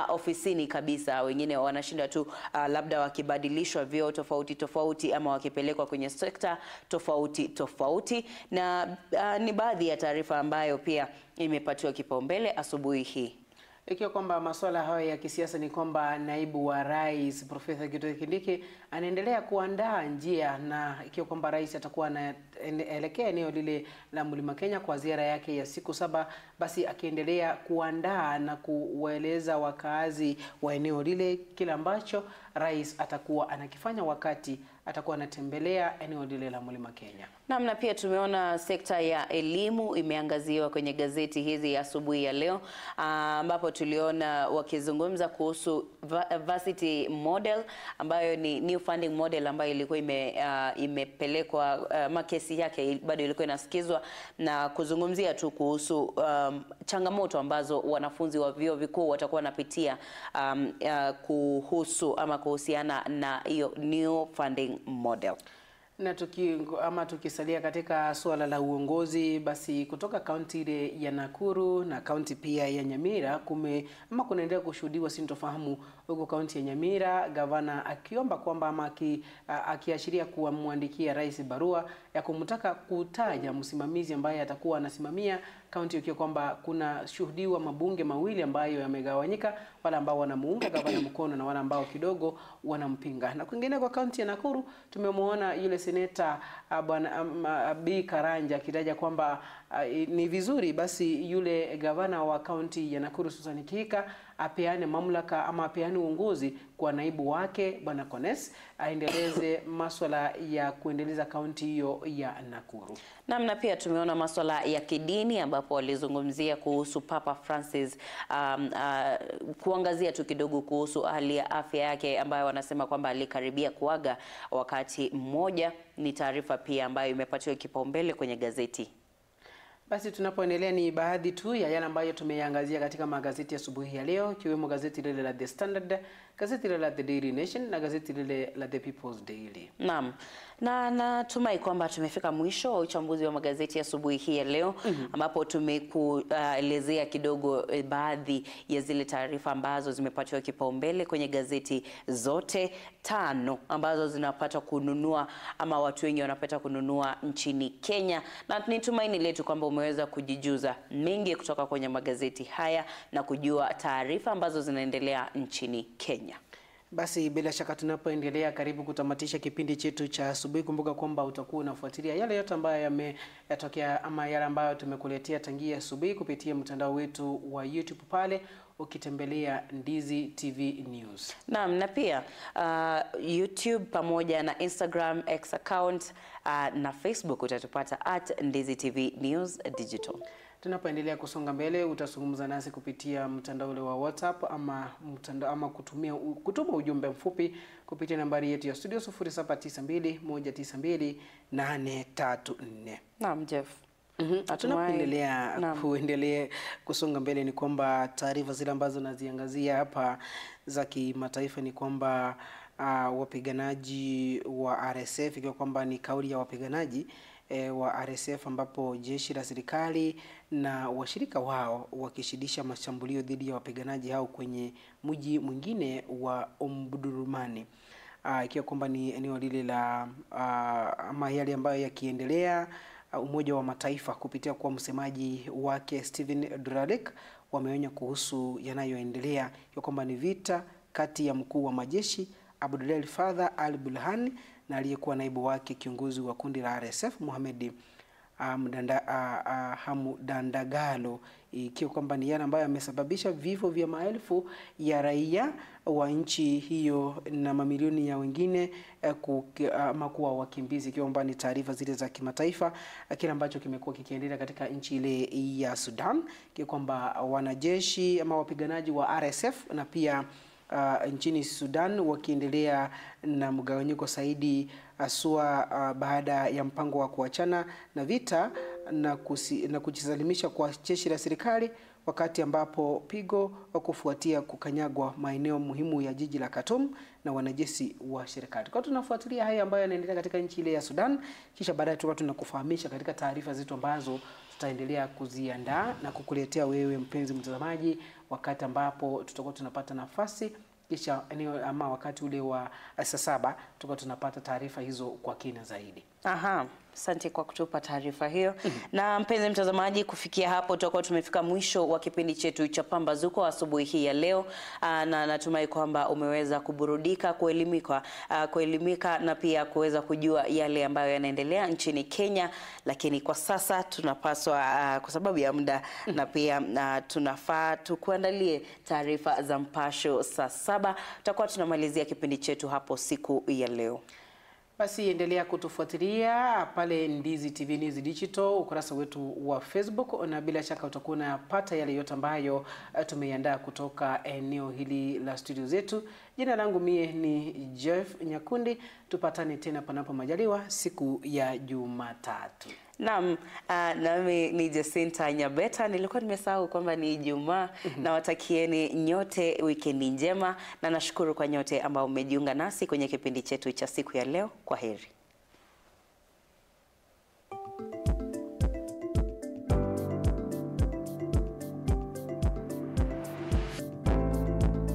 ofisini kabisa. Wengine wanashinda tu labda wakibadilishwa vyeo tofauti tofauti ama wakipelekwa kwenye sekta tofauti tofauti. Na ni baadhi ya taarifa ambayo pia imepatiwa kipaumbele asubuhi hii. Ikiwa kwamba masuala hayo ya kisiasa ni kwamba naibu wa rais Profesa Kithure Kindiki anaendelea kuandaa njia, na ikiwa kwamba rais atakuwa anaelekea eneo lile la Mlima Kenya kwa ziara yake ya siku 7, basi akiendelea kuandaa na kuwaeleza wakaazi wa eneo lile kila ambacho rais atakuwa anakifanya wakati atakuwa anatembelea eneo lile la Mlima Kenya. Na pia tumeona sekta ya elimu imeangaziwa kwenye gazeti hizi asubuhi ya leo, ambapo tuliona wakizungumza kuhusu varsity model ambayo ni new funding model ambayo ilikuwa imepelekwa, makesi yake bado ilikuwa inasikizwa, na kuzungumzia tu kuhusu changamoto ambazo wanafunzi wa vyuo vikuu watakuwa wanapitia kuhusu ama kuhusiana na hiyo new funding model. Na tukisalia katika suala la uongozi, basi kutoka kaunti ile ya Nakuru na kaunti pia ya Nyamira kunaendelea kushuhudiwa sintofahamu huko kaunti ya Nyamira, gavana akiomba kwamba ama akiashiria kuamwandikia rais barua ya kumtaka kutaja msimamizi ambaye atakuwa anasimamia kaunti, ikiwa kwamba kuna shuhudiwa mabunge mawili ambayo yamegawanyika, wale ambao wanamuunga gavana mkono na wale ambao kidogo wanampinga. Na kwingine kwa kaunti ya Nakuru tumemwona yule seneta Bwana B Karanja akitaja kwamba ni vizuri basi yule gavana wa kaunti ya Nakuru Susan Kihika apeane mamlaka ama apeane uongozi kwa naibu wake Bwana Kones aendeleze masuala ya kuendeleza kaunti hiyo ya Nakuru. Na pia tumeona masuala ya kidini, ambapo walizungumzia kuhusu Papa Francis, kuangazia tu kidogo kuhusu hali ya afya yake ambayo wanasema kwamba alikaribia kuaga wakati mmoja. Ni taarifa pia ambayo imepatiwa kipaumbele kwenye gazeti. Basi tunapoendelea ni baadhi tu ya yale ambayo tumeyaangazia katika magazeti ya asubuhi ya leo, ikiwemo gazeti lile la The Standard, gazeti lile la The Daily Nation na gazeti lile la The People's Daily. Naam. Na natumai kwamba tumefika mwisho wa uchambuzi wa magazeti asubuhi hii ya leo, ambapo tumekuelezea kidogo baadhi ya zile taarifa ambazo zimepatiwa kipaumbele kwenye gazeti zote 5 ambazo zinapata kununua ama watu wengi wanapata kununua nchini Kenya. Na ni tumaini letu kwamba umeweza kujijuza mengi kutoka kwenye magazeti haya na kujua taarifa ambazo zinaendelea nchini Kenya. Basi bila shaka tunapoendelea karibu kutamatisha kipindi chetu cha asubuhi, kumbuka kwamba utakuwa unafuatilia yale yote ambayo yametokea ama yale ambayo tumekuletea tangia asubuhi kupitia mtandao wetu wa YouTube pale ukitembelea Ndizi TV News. Naam, na pia YouTube pamoja na Instagram, X account na Facebook utatupata @Ndizi TV News Digital. Tunapoendelea kusonga mbele utazungumza nasi kupitia mtandao ule wa WhatsApp ama mtandao ama kutuma ujumbe mfupi kupitia nambari yetu ya studio 0792 192 834. Naam, Jeff. Tunapoendelea kuendelea kusonga mbele ni kwamba taarifa zile ambazo naziangazia hapa za kimataifa ni kwamba wapiganaji wa RSF, ikiwa kwamba ni kauli ya wapiganaji wa RSF, ambapo jeshi la serikali na washirika wao wakishidisha mashambulio dhidi ya wapiganaji hao kwenye mji mwingine wa Omdurman, ikiwa kwamba ni eneo lile la ama yale ambayo yakiendelea. Umoja wa Mataifa kupitia kwa msemaji wake Steven Dujarric wameonya kuhusu yanayoendelea, ikiwa kwamba ni vita kati ya mkuu wa majeshi Abdel Fattah al-Burhan na aliyekuwa naibu wake kiongozi wa kundi la RSF Mohamed Hamdan Dagalo, ikiwa kwamba ni yale ambayo yamesababisha vifo vya maelfu ya raia wa nchi hiyo na mamilioni ya wengine ama kuwa wakimbizi, ikiwa kwamba ni taarifa zile za kimataifa, kile ambacho kimekuwa kikiendelea katika nchi ile ya Sudan, ikiwa kwamba wanajeshi ama wapiganaji wa RSF na pia nchini Sudan wakiendelea na mgawanyiko zaidi, haswa baada ya mpango wa kuachana na vita na kujisalimisha kwa jeshi la serikali, wakati ambapo pigo wa kufuatia kukanyagwa maeneo muhimu ya jiji la Khartoum na wanajeshi wa serikali. Kwa tunafuatilia haya ambayo yanaendelea katika nchi ile ya Sudan, kisha baadaye tutakuwa tunakufahamisha katika taarifa zetu ambazo tutaendelea kuziandaa na kukuletea wewe mpenzi mtazamaji, wakati ambapo tutakuwa tunapata nafasi, kisha eneo ama wakati ule wa saa 7 tutakuwa tunapata taarifa hizo kwa kina zaidi. Aha, asante kwa kutupa taarifa hiyo. Na mpenzi mtazamaji, kufikia hapo tutakuwa tumefika mwisho wa kipindi chetu cha Pambazuko asubuhi hii ya leo. Na natumai kwamba umeweza kuburudika, kuelimika na pia kuweza kujua yale ambayo yanaendelea nchini Kenya. Lakini kwa sasa tunapaswa kwa sababu ya muda na pia tunafaa tukuandalie taarifa za mpasho saa 7. Tutakuwa tunamalizia kipindi chetu hapo siku ya leo. Basi endelea kutufuatilia pale Ndizi TV News Digital, ukurasa wetu wa Facebook, na bila shaka utakuwa unapata yale yote ambayo tumeiandaa kutoka eneo hili la studio zetu. Jina langu mie ni Jeff Nyakundi. Tupatane tena panapo majaliwa siku ya Jumatatu. Naam, nami ni Jacinta Nyabeta. Nilikuwa nimesahau kwamba ni Ijumaa. Na watakieni nyote wikendi njema, na nashukuru kwa nyote ambao mmejiunga nasi kwenye kipindi chetu cha siku ya leo. Kwa heri.